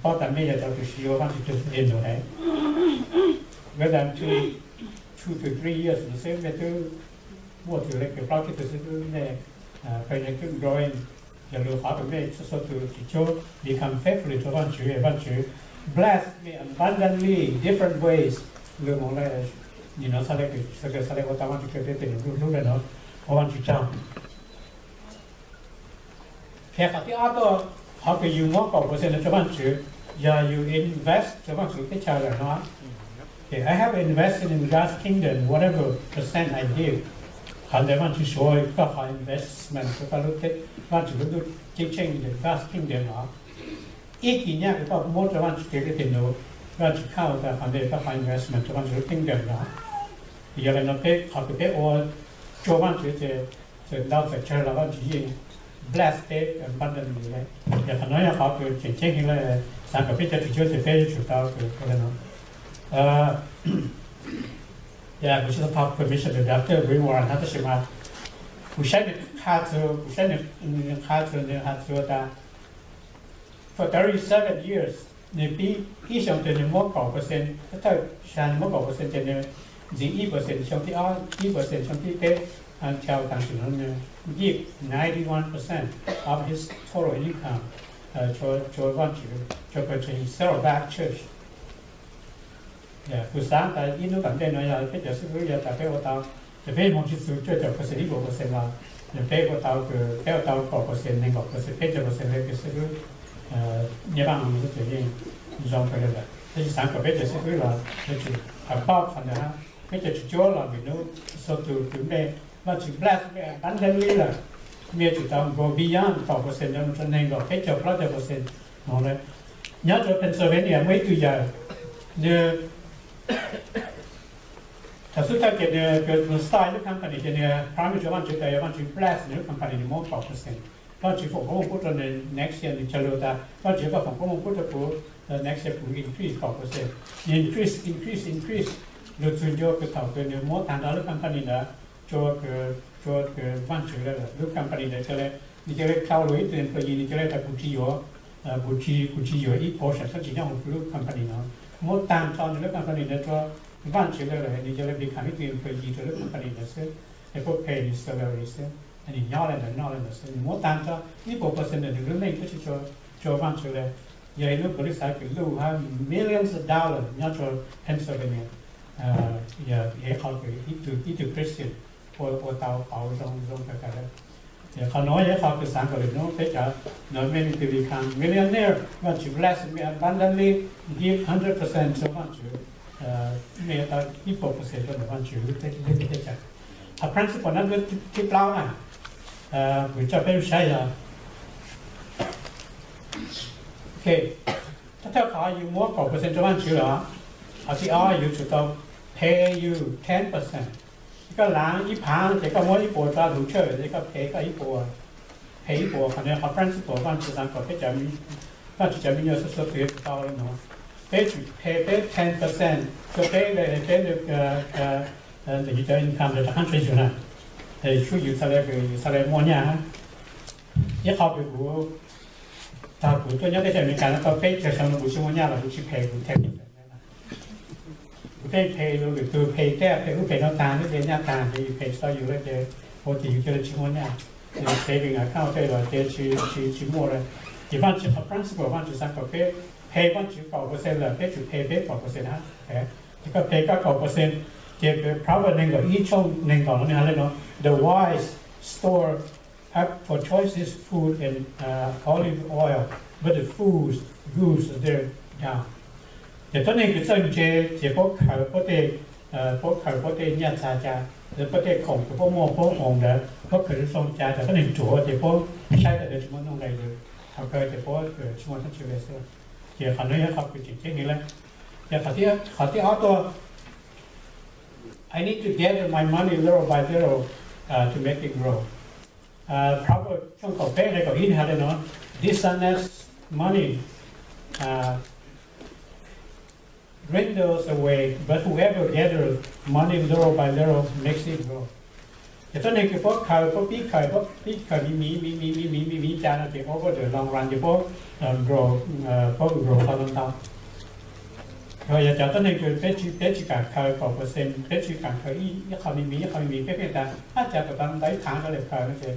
paub tas mej yog cov kws siv ua Vaajtswv tug ej nus heev. Less than two, two to three years no xwb mej twb muaj tug le kws plaub tsib tug xwb twb mej pawg ntseeg twb growing. Yog lug qhov kws mej txhua txhua tug tsis cuab become faithfully rua Vaajtswv, Vaajtswv bless mej abundantly different ways. Lug moog le, nim no txhaj le kws, txhaj le ua tau Vaajtswv kws peb pem nus lub hlub le no, ua Vaajtswv tsaug. Qhov thib ob tuaj, qhov kws yug muab kaum percent rua Vaajtswv, yog yug invest rua Vaajtswv teb chaws lawm no. I have invested in God's kingdom whatever percent I give. Qhov ntawd Vaajtswv suav koj qhov investment rua koj lub, Vaajtswv lub ntuj ceeb tsheej, God's kingdom no. Ib kis nyaj kws koj muab rua Vaajtswv teg le teg nus, Vaajtswv khau tas qhov ntawd koj qhov investment rua Vaajtswv lub kingdom no. Yog le no peb qhov kws peb ua rua Vaajtswv ces txawm ntau txawm tsawg los Vaajtswv yeej bless peb abundantly le. Yog qhov no yog qhov kws tseem ceeb heev le, xaav kom peb cov tsis cuab ces peb yuav tsum tau kws ua le no. Kuv tsis tau thov permission rua Doctor Greenwald na, tab sis mas kuv saib nws qha txug, kuv saib nws qha txug, nws has txug tas for thirty-seven years, nws pib ib xyoo twg nws muab kaum percent, thawj xya nws muab kaum percent ces nws ntxiv ib percent xyoo thib ob, ib percent xyoo thib peb, until taam sim no nws give ninety-one percent of his total income rua Vaajtswv, rua pawg ntseeg Saddleback Church. Kuv xaav tas ib hnub tom ntej no yog peb cov xib fwb yog tas peb ua tau, ces peb moog tsis txug cuaj caum percent ib puas percent los, yog peb ua tau kws peb ua tau kaum percent, neeg kaum percent, peb caug percent le kws xib fwb Nyab Laaj no xwb ces yeej zoo kawg le lawm. Tab sis xaav kom peb cov xib fwb los yuav tsum paub qhov ntawd hab. Peb cov tsis cuab los vim nub txhua tug kws mej Vaajtswv bless mej abundantly lawm, mej yuav tsum tau go beyond kaum percent rua neeg nkaum peb caug plaub caug percent moog le. Nyob rua Pennsylvania muaj ib tug yawg, nws thaum xub thawj ces nws kws nws start lub company ces nws promise rua Vaajtswv tas yog Vaajtswv bless nws lub company nws muab kaum percent. Vaajtswv foom koob mooj pub rua nws next year, nws cog lug tas Vaajtswv koj foom koob mooj pub rua kuv, next year kuv increase kaum percent. Nws increase, increase, increase, lug txug ncua kws thaum kws nws muab taag nrho lub company ntawd rua, rua kws Vaajtswv le lawm, lub company ntawd ca le, nws ca le thau lug ib tug employee, nws ca le tas kuv tsis yuav, kuv tsis, kuv tsis yuav ib portion txhob tsis nyob huv lub company no. Muab taag nrho nws lub company ntawd rua Vaajtswv le lawm, nws ca le become ib tug employee rua lub company ntawd xwb, es puab pay nws salary xwb, nws nyob le ntawd noj le ntawd xwb, nws muab taag nrho ib puas percent ntawm nws lub neej tuab si rua Vaajtswv le. Yog ib lub palis kws luj hab millions of dollars nyob rua Pennsylvania. Yog ib qho kws ib tug, ib tug Christian ua, ua tau pauv zoo zoo kawg kawg le. Qhov nuav yog ib qho kws xaav kom lwm nub peb cov, no mej leej twg become millionaire, Vaajtswv bless mej abundantly, give hundred percent rua Vaajtswv, mej yuav tau ib puas percent rua ntawm Vaajtswv lub teb chaws. Qhov principle no thib plaub na, kuv coj peb lug saib yog, thawj thawj qhov yus muab kaum percent rua Vaajtswv lawm, Qhov thib ob, yus tsum tau phem yus ten percent. Koj laav ib phav ces koj muab ib puas rau hluv tshawj, ces koj phem koj ib puas. Phem ib puas, qhov no qhov principle Vaajtswv xaav kom peb cov, Vaajtswv cov me nyuam xua xua twv yuav tsum tau le nuav. Peb tsum phem peb ten percent rua peb le peb ntawm yus cov income le rov qaab tsua yus na. Tsuas yus txhaj le, yus txhaj le muaj nyaj. Ib qho kws kuv, thaum kuv tuaj nyob teb chaws Amelikas no tau peb caug xyoo no kuv tsis muaj nyaj los kuv tsis phem kuv ten percent. Kuv tej phem lwm tug phem tej phem ub phem no taag, ces nyaj taag ces yus phem tsis tau yus le ces ua ces yus cia li tsis muaj nyaj. Ces saving account tej los ces tsis muaj le. Ces Vaajtswv qhov principle Vaajtswv xaav kom peb phem Vaajtswv kaum percent lawm, peb tsum phem peb kaum percent hab. Ces koj phem koj kaum percent, ces Proverbs neeg nkaum ib tshooj neeg nkaum no nwg has le nuav, the wise store up for choicest food and olive oil, but the fools gulp their down. Ces tuab neeg kws txawj ntse ces puab khaws puab tej, puab khaws puab tej nyaj txag ca, puab tej khoom kws puab muaj puab own ntawd puab khaws zoo zoo ca, cov tuab neeg ruam ces puab saib tas ntawd tsis muaj nuj nqes, thaum kawg ces puab tsis muaj dlaab tsi le xwb. Ces qhov nuav yog qhov kws tseem ceeb heev le. Ces qhov thib ob tuaj, I need to gather my money little by little to make it grow. Proverbs tshooj kaum peb nqe kaum ib has le nuav, dishonest money dwindles away, but whoever gathers money little by little makes it grow. Ces tuab neeg kws puab khaws, puab pib khaws, puab pib khaws miv miv miv miv miv miv miv miv ca no ces over the long run ces puab grow, puab grow tau ntau. Yog cov tuab neeg kws peb tsis, peb tsis kam khaws kaum percent, peb tsis kam khaws ib qho miv miv ib qho miv miv, peb pheej tas ab cas tau ntau ib phaav khaws no ces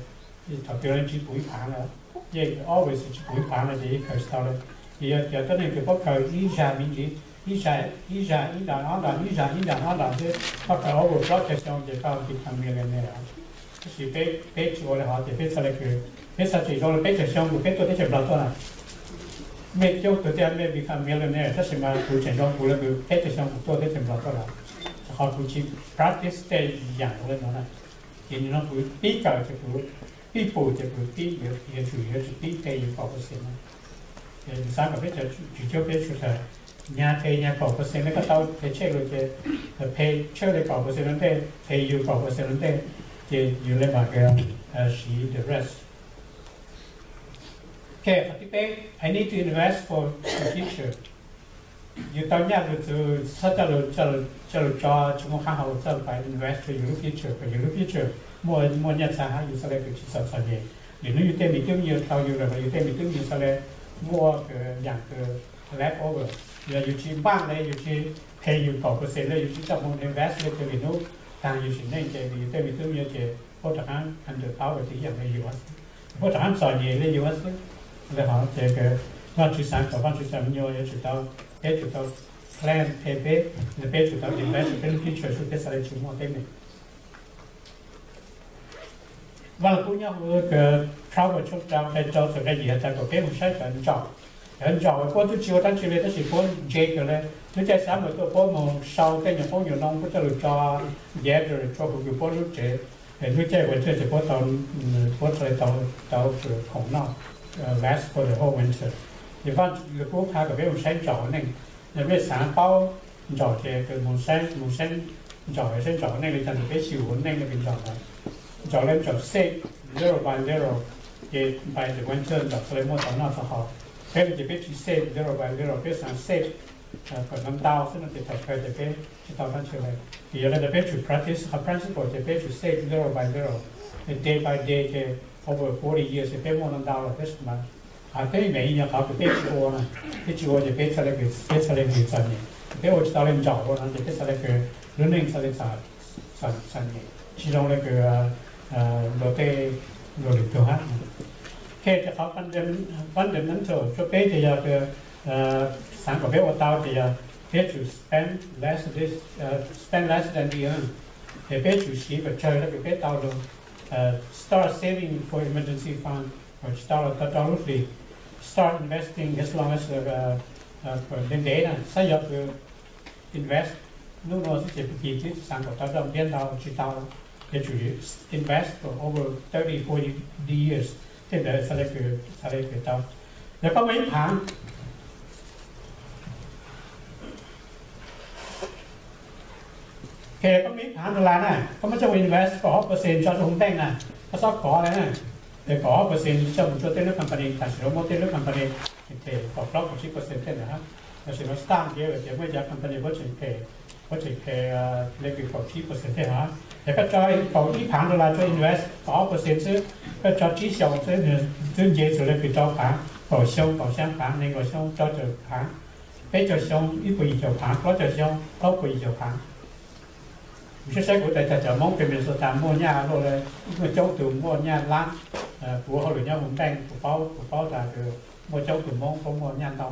thaum twg tsis pum ib phaav lawm, yeej always tsis pum ib phaav lawm ces yeej khaws tsis tau lawm. Ces yog cov tuab neeg kws puab khaws ib zag me ntsis, ib zag, ib zag ib ntas ob ntas, ib zag ib ntas ob ntas xwb, koj khaws over plaub caug xyoo ces koj become millionaire. Tab sis peb, peb tsis ua le hov ces peb txhaj le kws, peb txhaj tseem zoo le peb caug xyoo kws peb tuaj teb chaws Nplog tuaj na. Mej coob tug thiaj mej become millionaire, tab sis mas kuv tseem zoo kuv le kws peb caug xyoo kuv tuaj teb chaws Nplog tuaj lawm, rau qhov kuv tsis practice tej yaam le nuav na. Ces nim no kuv pib kawm ces kuv pib pum ces kuv pib yuav tsum, yuav tsum pib phem yus kaum percent no. Ces kuv xaav kom peb cov tswv cuab peb sawv daws nyag phem nyag kaum percent le koj tau phem tshej lug ces phem tshej le kaum percent ua ntej, phem yus kaum percent ua ntej, ces yus le mam siv the rest. Ok, qhov thib peb, I need to invest for the future. Yus tau nyaj lug txug txhob coj lug, coj lug tso tsis muaj qab hau, txhob pais invest rua yus lub future, kom yus lub future muaj, muaj nyaj txag hab yus txhaj le kws tsis txom txom nyem. Lwm hnub yus tej me tub me nyuam dhau yus lawm los yus tej me tub me nyuam txhaj le muaj kws yaam kws left over. Yog yus tsis npaaj le, yus tsis phem yus kaum percent le, yus tsis coj moog invest le ces lwm hnub taag yus sim neej ces yus tej me tub me nyuam ces puab rov qaab under poverty ib yaam le yus, puab rov qaab txom nyem le yus xwb. Le hov ces Vaajtswv xaav kom Vaajtswv cov me nyuam yuav tsum tau, peb tsum tau plan phem peb, peb tsum tau invest peb lub future xwb peb txhaj le tsis muaj teeb meem. Vaaj Lug Kub nyob hauv Proverbs tshooj rau nqe rau txug nqe yim has tas kom peb moog saib cov ntsaum. Cov ntsaum puab twb tsis ua dlaab tsi le tab sis puab ntse kawg le. Lub caij xab mas tuaj puab moog sau tej nyuag qoob nyuag loo puab coj lug tso, gather tso huv kws puab lub tsev. Lub caij winter ces puab tau, puab txhaj le tau, tau khoom noj, last for the whole winter. Ces Vaaj Lug Kub qha kom peb moog saib ntsaum ua neej. Yog peb xaav paub ntsaum ces moog saib, moog saib ntsaum, saib ntsaum ua neej le caag, peb tsis ua neej le kws ntsaum lawm. Ntsaum le ntsaum save little by little, ces by the winter ntsaum txhaj le muaj tau noj tau haus. Peb le ces peb tsis save little by little, peb xaav save kom ntau ntau xwb no ces thaum kawg ces peb tsis tau dlaab tsi le. Ces yog le ntawd peb tsum practice qhov principle ces peb tsum save little by little, day by day ces over forty years ces peb muaj ntau ntau lawm tab sis mas peb me me nyuam qhuav kws peb tsis ua na, peb tsis ua ces peb txhaj le, peb txhaj le kws txom nyem. Peb ua tsis tau le ntsaum ua no ces peb txhaj le kws lub neej txhaj le txom nyem tsis zoo le kws luag tej, luag lwm tug hab. Ok, ces qhov fundamental rua peb ces yog xaav kom peb ua tau ces yog peb tsum spend less, spend less than we earn. Ces peb tsum siv kom tsawg le kws peb tau lug. Start saving for emergency fund, kom tsis tau los tau rau lub hlis. Start investing as long as, ntev ntev na, xab yog kws invest nub nua xwb ces pig kis twb xaav kom tau rau ntiab ntau tsis tau, ces tsum invest for over thirty, forty years, tej ntawd txhaj le kws, txhaj le kws tau. Yog koj muaj ib phaav, Ces koj muaj ib phav dollar na, koj muab coj mus invest kaum ob percent tso rau hauv bank na, koj txhob kov li na. Ces kaum ob percent coj mus rau tej lub company, tam sim no muaj tej lub company tseem them kaum plaub kaum tsib percent thiab ntawd. Tam sim no stock market ces muaj cov company puab tseem them, puab tseem them leverage kaum tsib percent thiab hos. Ces koj tso kaum ib phav dollar tso invest kaum ob percent xwb, koj tso tsib xyoos xwb, twb nce txug leverage rau phav, kaum xyoo, kaum xya phav, nees nkaum xyoo, rau caum phav, peb caug xyoo, ib puas yim caum phav, plaub caug xyoo, plaub puas yim caum phav. Kuv saib saib kuv tas cov Moob pem Minnesota muaj nyaj luaj le, muaj coob tug muaj nyaj lab. Kuv hauj lwm nyob hauv bank, kuv paub, kuv paub tas muaj coob tug Moob puab muaj nyaj ntau,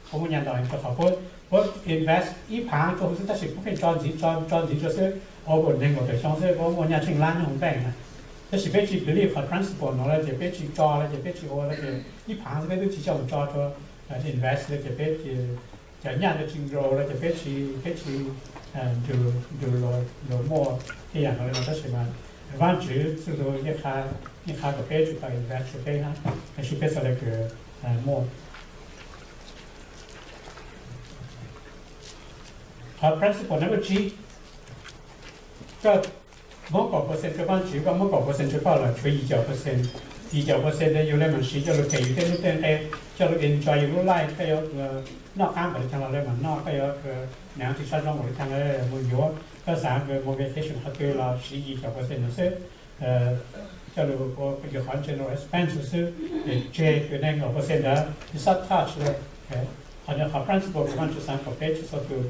puab muaj nyaj ntau rau qhov puab, puab invest ib phav rau hauv xwb tab sis puab pheej tso ntxiv, tso, tso ntxiv rau xwb, over nees nkaum tawm xyoo xwb puab muaj nyaj tsheej lab nyob hauv bank na. Tab sis peb tsis believe qhov principle no lawm ces peb tsis tso lawm ces peb tsis ua lawm ces ib phav xwb peb twb tsis coj mus tso rau invest lawm ces peb, cov nyaj ntawd tsis grow lawm ces peb tsis, peb tsis nrug luag muaj tej yam no li no tab sis mas Vaajtswv txuj lug yeej qha, yeej qha kom peb tsum tau invest rau peb na, es peb txhaj le kws muaj. Qhov principle number tsib, koj muab kaum percent rau Vaajtswv, koj muab kaum percent rau koj lawm tshuav yim caum percent. Yim caum percent ntawd yug le maam siv coj lug them yug tej nuj tej nqe, coj lug enjoy yug lub life, koj yuav noj qab npaum li caag los le maam noj, koj yuav naav tsis sab zoo npaum li caag los le maam yuav, koj xaav kws mus vacation qhov twg los siv yim caum percent no xwb, coj lug ua yug qhov general expense xwb, ces tseg kws nees nkaum percent ntawd tsis txhob touch le. Qhov no qhov principle kws Vaajtswv xaav kom peb txhua txhua tug,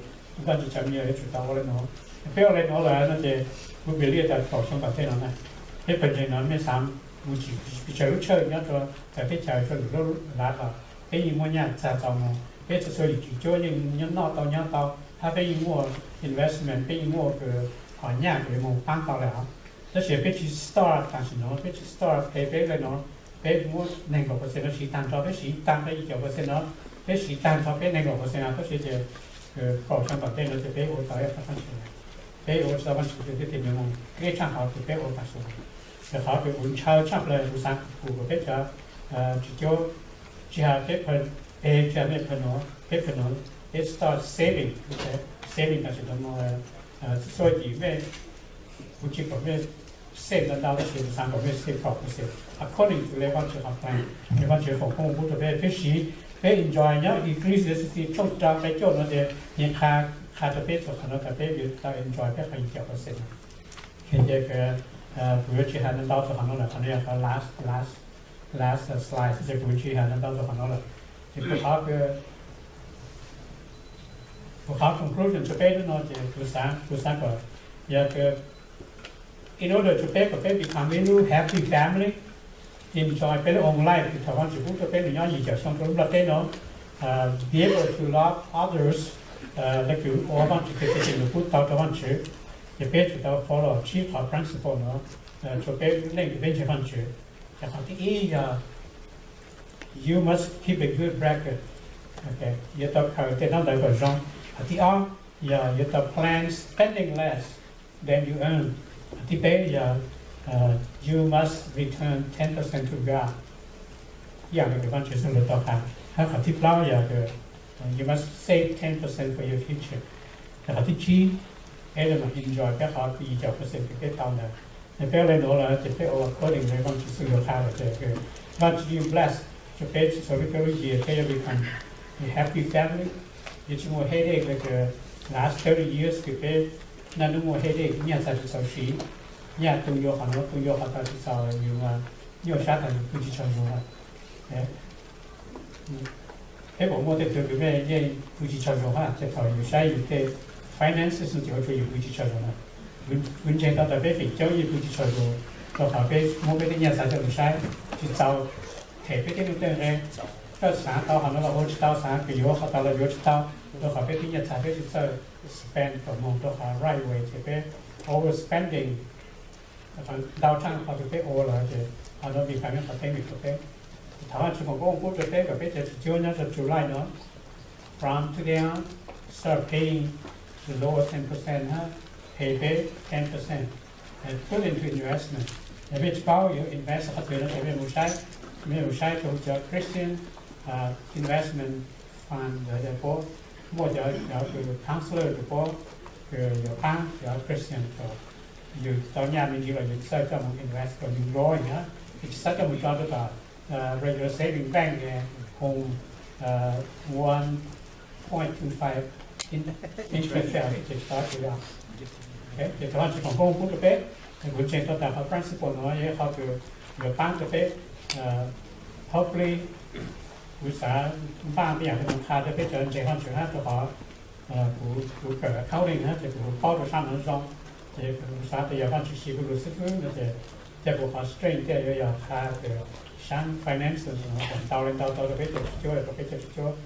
Vaajtswv cov me nyuam yuav tsum tau ua le nuav. Peb ua le nuav lawm no ces kuv believe tas kaum xyoo tom ntej no na, peb pawg ntseeg no mej xaav mus tsim pes tsawg lub tshawj nyob rua txawv teb chaws rua lwm lub lav los peb yeej muaj nyaj txag txaus moog, peb txhua txhua yim tsis cuab yeej nyob noj tau nyob tau, hab peb yeej muaj investment, peb yeej muaj kws qhov nyaj kws moog paab tau le os. Tab sis peb tsis start tam sim no, peb tsis start pay peb le no, peb muab nees nkaum percent no siv taag nrho, peb siv taag rau yim caum percent no, peb siv taag nrho peb nees nkaum percent no, tab sis ces kaum xyoo tom ntej no ces peb ua tau ib qho tsaaj tsi, peb ua tsis tau Vaajtswv txuj lug thiab tes nws moog keb tshaaj qhov kws peb ua tam sim no. Ces qhov kws kuv ntshaw tshaaj plawg kuv xaav kuv kuas peb cov tsis cuab, tsis has peb pawg, peb tsis has mej pawg nuav, peb pawg nuav, peb start saving, saving tam sim no moog txhua yim mej, kuv tsis kom mej save ntau ntau tab sis kuv xaav kom mej save kaum percent according to le Vaajtswv qhov plan, le Vaajtswv foom koob moov pub rua peb, peb siv, peb enjoy nyob Ecclesiastes tshooj rau nqe cuaj no ces nws qha, qha rua peb txug qhov no tas peb yuav tau enjoy peb qhov yim caum percent no. Ces kuv yuav tsis has ntau ntau txug qhov no lawm, qhov no yog qhov last, last, last slide, ces kuv tsis has ntau ntau txug qhov no lawm. Ces kuv qhov, kuv qhov conclusion rua peb hnub no ces kuv xaav, kuv xaav kom, yog kws in order rua peb kom peb become ib lub happy family, enjoy peb lub own life kws thaum Vaajtswv pub rua peb nws nyob yim caum xyoo rua lub nplaj teb no, be able to love others, le kws ua Vaajtswv txuj kev txhim lug pub tau rua Vaajtswv, ces peb tsum tau follow tsib qhov principle no rua peb lub neej kws peb ntseeg Vaajtswv. Ces qhov thib ib yog you must keep a good record, yuav tau khaws tej dlaab ntawv kom zoo. Qhov thib ob yog yuav tau plan spending less than you earn. Qhov thib peb yog you must return ten percent to God, ib yaam le kws Vaajtswv txuj lug tau qha. Hab qhov thib plaub yog you must save ten percent for your future. Ces qhov thib tsib, peb le maam enjoy peb qhov yim caum percent kws peb tau ntawd. Yog peb ua le nuav lawm ces peb ua according le Vaajtswv txuj lug qha lawm ces Vaajtswv yeej bless rua peb txhua lub cuab lub yig, peb yuav become a happy family. Yuav tsis muaj headache le kws last thirty years kws peb naj nub muaj headache, nyaj txag tsis txaus siv, nyaj tu ncua qhov nuav tu ncua qhov tod tsis txaus, yus nyuaj sab tas yus pw tsis tsaug zug lawm. Peb puas muaj tej tug kws mej yeej pw tsis tsaug zug hab, ces thaum yus saib yus tej finances no ces ua rua yus pw tsis tsaug zug na. Kuv ntseeg tau tas peb feem coob yeej pw tsis tsaug zug rua qhov peb muab peb tej nyaj txag coj lug saib tsis txaus, them peb tej nuj tej nqe. Koj xaav tau qhov no los ua tsis tau, xaav kws yuav qhov tod los yuav tsis tau, rua qhov peb tej nyaj txag peb tsis txawj spend kom moog rua qhov right way ces peb overspending ntau tshaaj qhov kws peb ua lawm ces qhov no become qhov teeb meem rua peb. Thaum Vaajtswv foom koob moov pub rua peb kom peb cov tsis cuab nyob rua July no, from today on, start paying the lower ten percent hab, pay peb ten percent, put into investment. Yog mej tsis paub yuav invest qhov twg no ces mej mus saib, mej mus saib rua cov Christian investment fund ntawd puab muaj cov, cov counselor kws puab Yus yuav paab cov Christian kom yus tau nyaj me ntsis los yus txawj coj mus invest kom yus growing na, yus tsis xav coj mus tso rau tom regular saving bank hu one point two five interest rate ces tsis tau tsi yog. Ces thov Vajtswv foom koob pub rau peb, kuv ntseeg tau tas qhov principle no yog qhov kws yuav paab rau peb. Hopefully kuv xav npaj tej yam li no qha rau peb cov ntseeg Vajtswv hab rau qhov kuv, kuv kawm accounting hab ces kuv paub rau sab no zoo. Ces kuv xav tas yog Vajtswv siv kuv lug xib fwb no ces, ces kuv qhov strength thiaj yuav yog qha kws saab finances no kom ntau le ntau tau rau peb cov tsis cuab, rau peb cov tsis cuab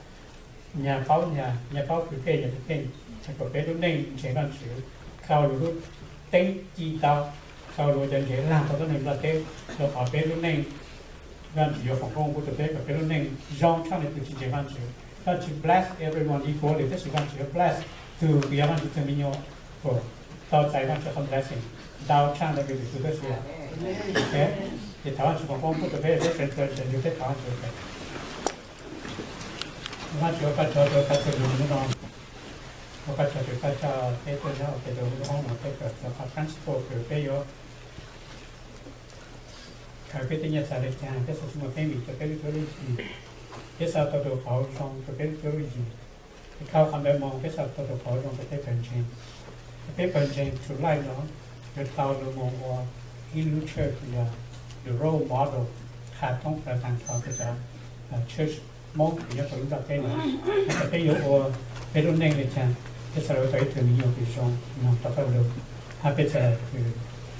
nyag paub nyag, nyag paub kws keej nyag kws keej, es kom peb lub neej ntseeg Vajtswv, khaus lug lub teeb ci tau, khaus lug cov ntseeg laag tau tuab neeg nplaj teb, rau qhov peb lub neej, Vajtswv yuav foom koob pub rau peb kom peb lub neej zoo tshaj le tug tsis ntseeg Vajtswv. Vajtswv bless everyone equally, tab sis Vajtswv yuav bless tug kws yog Vajtswv tug me nyuam, tau txais Vajtswv qhov blessing ntau tshaj le kws tug tuab tsi. Ces thov Vajtswv foom koob pub rau peb, peb sawv daws yug peb thov Vajtswv. Vajtswv, ua koj tsaug rau koj txhua lug hnub no, ua koj tsaug rau koj coj peb tuaj nyob ua ke rau hnub no, peb kawm txog qhov principle kws peb yuav khaws peb tej nyiaj txiag le caag, peb xav tsi muaj teeb meem rau peb lub cuab lub yig, peb xav tau rau qhov zoo rau peb lub cuab lub yig. Es dhau qhov ntawd moog peb xav tau rau qhov zoo rau peb pawg ntseeg. Es peb pawg ntseeg txhua leej no yuav tau lug moog ua ib lub church yog the role model qha thoob plaws taag nrho rau cov church Moob kws nyob rau lub nplaj teb no. Thaum peb yuav ua peb lub neej le caag, peb txhad le ua tau ib tug me nyuam kws zoo mloog tau koj lug, hab peb txhad le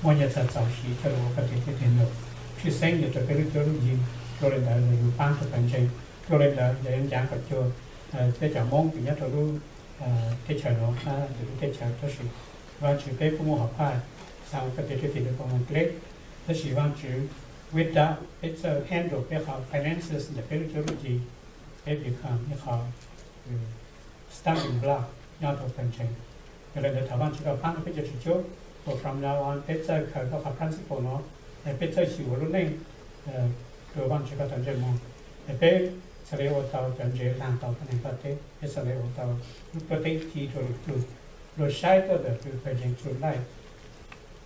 muaj nyiaj txiag txaus siv coj lug ua koj tug tib tug me nyuam. Tshwj xeeb yog rau peb lub cuab lub yig, dlua le ntawd yog yug paab rau pawg ntseeg, dlua le ntawd yog yuav ncav kom cuag peb cov Moob kws nyob rau lub teb chaws no hab lwm lub teb chaws tab sis Vaajtswv peb kuj muaj hom phaj, xaa ua koj tug tib tug me nyuam dleb, tab sis Vaajtswv without peb txawj handle peb qhov finances ntawm peb lub cuab lub yig, peb become ib qho stumbling block nyob rau pawg ntseeg. Yog le ntawd thov Vaajtswv koj paab rau peb cov tsis cuab, from now on peb txawj khaws koj qhov principle no, peb txawj xyum ua lub neej rua Vaajtswv koj tau ntsej muag, peb txhad le ua tau cov ntseeg laag tau tuab neeg nplaj teb, peb txhad le ua tau lub pluaj teeb ci rua lwm tug, luag saib tuaj ntawm kws pawg ntseeg txhua leej,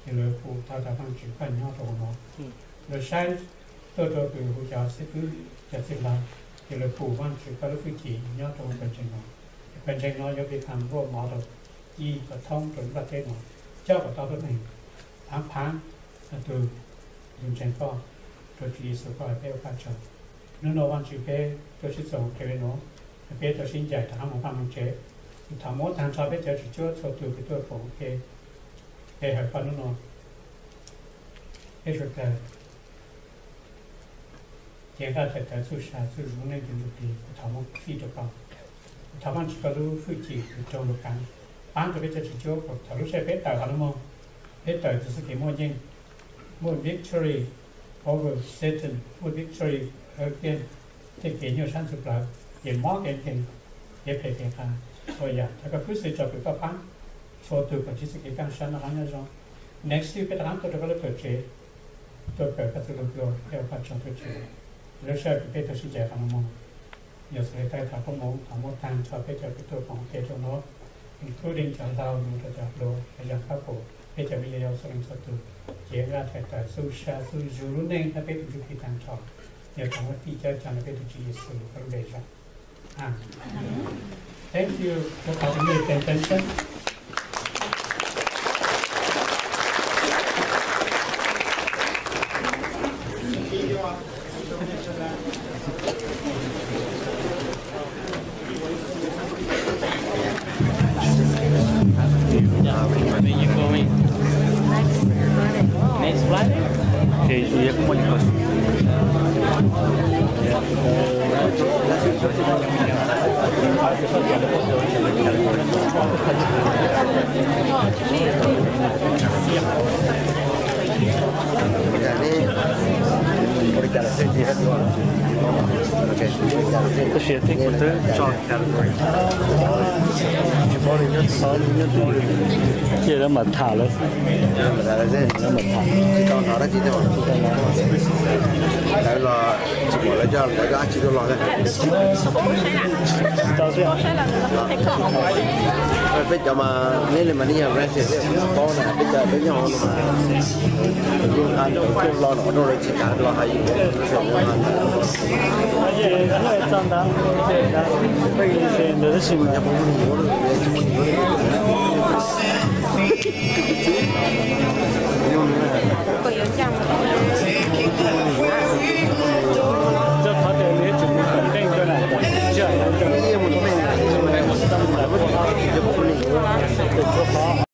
ces lawv pum tau tas Vaajtswv koj nyob rau huv no. Lawv saib tuaj rau kws huv cov xib fwb, cov txwj laug, ces lawv pum Vaajtswv koj lub hwj chim nyob rau pawg ntseeg no. Pawg ntseeg no yuav become role model ci kom thoob rau lub nplaj teb no, coj kom tau tuab neeg phaav phaav tug lug ntseeg koj, rua Tswv Yexus koj. Peb ua koj tsaug. Hnub no Vaajtswv peb tuaj sib txoos ua ke le nuav, peb tuaj sib ncaim rov qaab moog paj moog tsev. Thov muab taag nrho peb cov tsis cuab txhua tug kws tuaj koom ua ke, pe hawm koj hnub no. Peb sawv dlawg cev nqaj thaij tawv txuj sa txuj zug neej tug ntsuj plig, kuv thov muab fij rua koj. Kuv thov Vaajtswv koj lub hwj chim kws raug lug kaav, paab rua peb cov tsis cuab kom thaum lub sij hawm peb tawm qhov nuav moog, peb tawm txug txuj kev muaj yeej, muaj victory over Satan, muaj victory against tej kev nyuaj sab ntxhw plawv, kev mob kev nkeeg, kev phem kev qas, txhua yaam. Thov koj fwb xwm tso kws koj paab txhua tug kom ntsib txuj kev kaaj sab noj qab nyob zoo. Next week peb rov qaab tuaj rua koj lub tuam tsev, tuaj kawm koj txuj lug dlua. Peb ua koj tsaug tuaj tsev, lub sij hawm kws peb tuaj sib ncaim qhov nuav moog, yog xws le thaij thaum koob moov thov muab taag nrho peb cov kws tuaj koom ua ke rua nuav, including cov hlau, moog rua cov hluas, cov yaam kab pum, peb cov viv ncaus yau txhua leej txhua tug, cev nqaj thaij tawv txuj sa txuj zug lub neej hab peb tug ntsuj plig taag nrho. Yog thov muab fij cawj coj rua peb tug Tswv Yexus koj lub npe zoo. Amen. Thank you for your attention. When you going? Next Friday? Thì chủ nhật cũng có những con. Tab sis tib kuv twb tso category, tsis paub li nyob txog nyob twg, cia lawv mam tham lawv xwb. Lawv mam tham. Tsis tau hnov dab tsi thiab. Lawv los tsis pom lawv coj lawv cov dab tsi tuaj los thiab. Tsis tau thiab. Peb cov mas neb li mas neb yog Russia thiab, kuv paub na, peb cov peb nyob hauv no mas, kuv yeej nqa ntawv tuaj lo no rau lawv tsis kam los hais. Ces txog ntawd, peb ntawd tab sis mas txog qhov tias nws yuav tsum mus tom ntej rau na, tsis yog tom ntej, tus tshuav qhov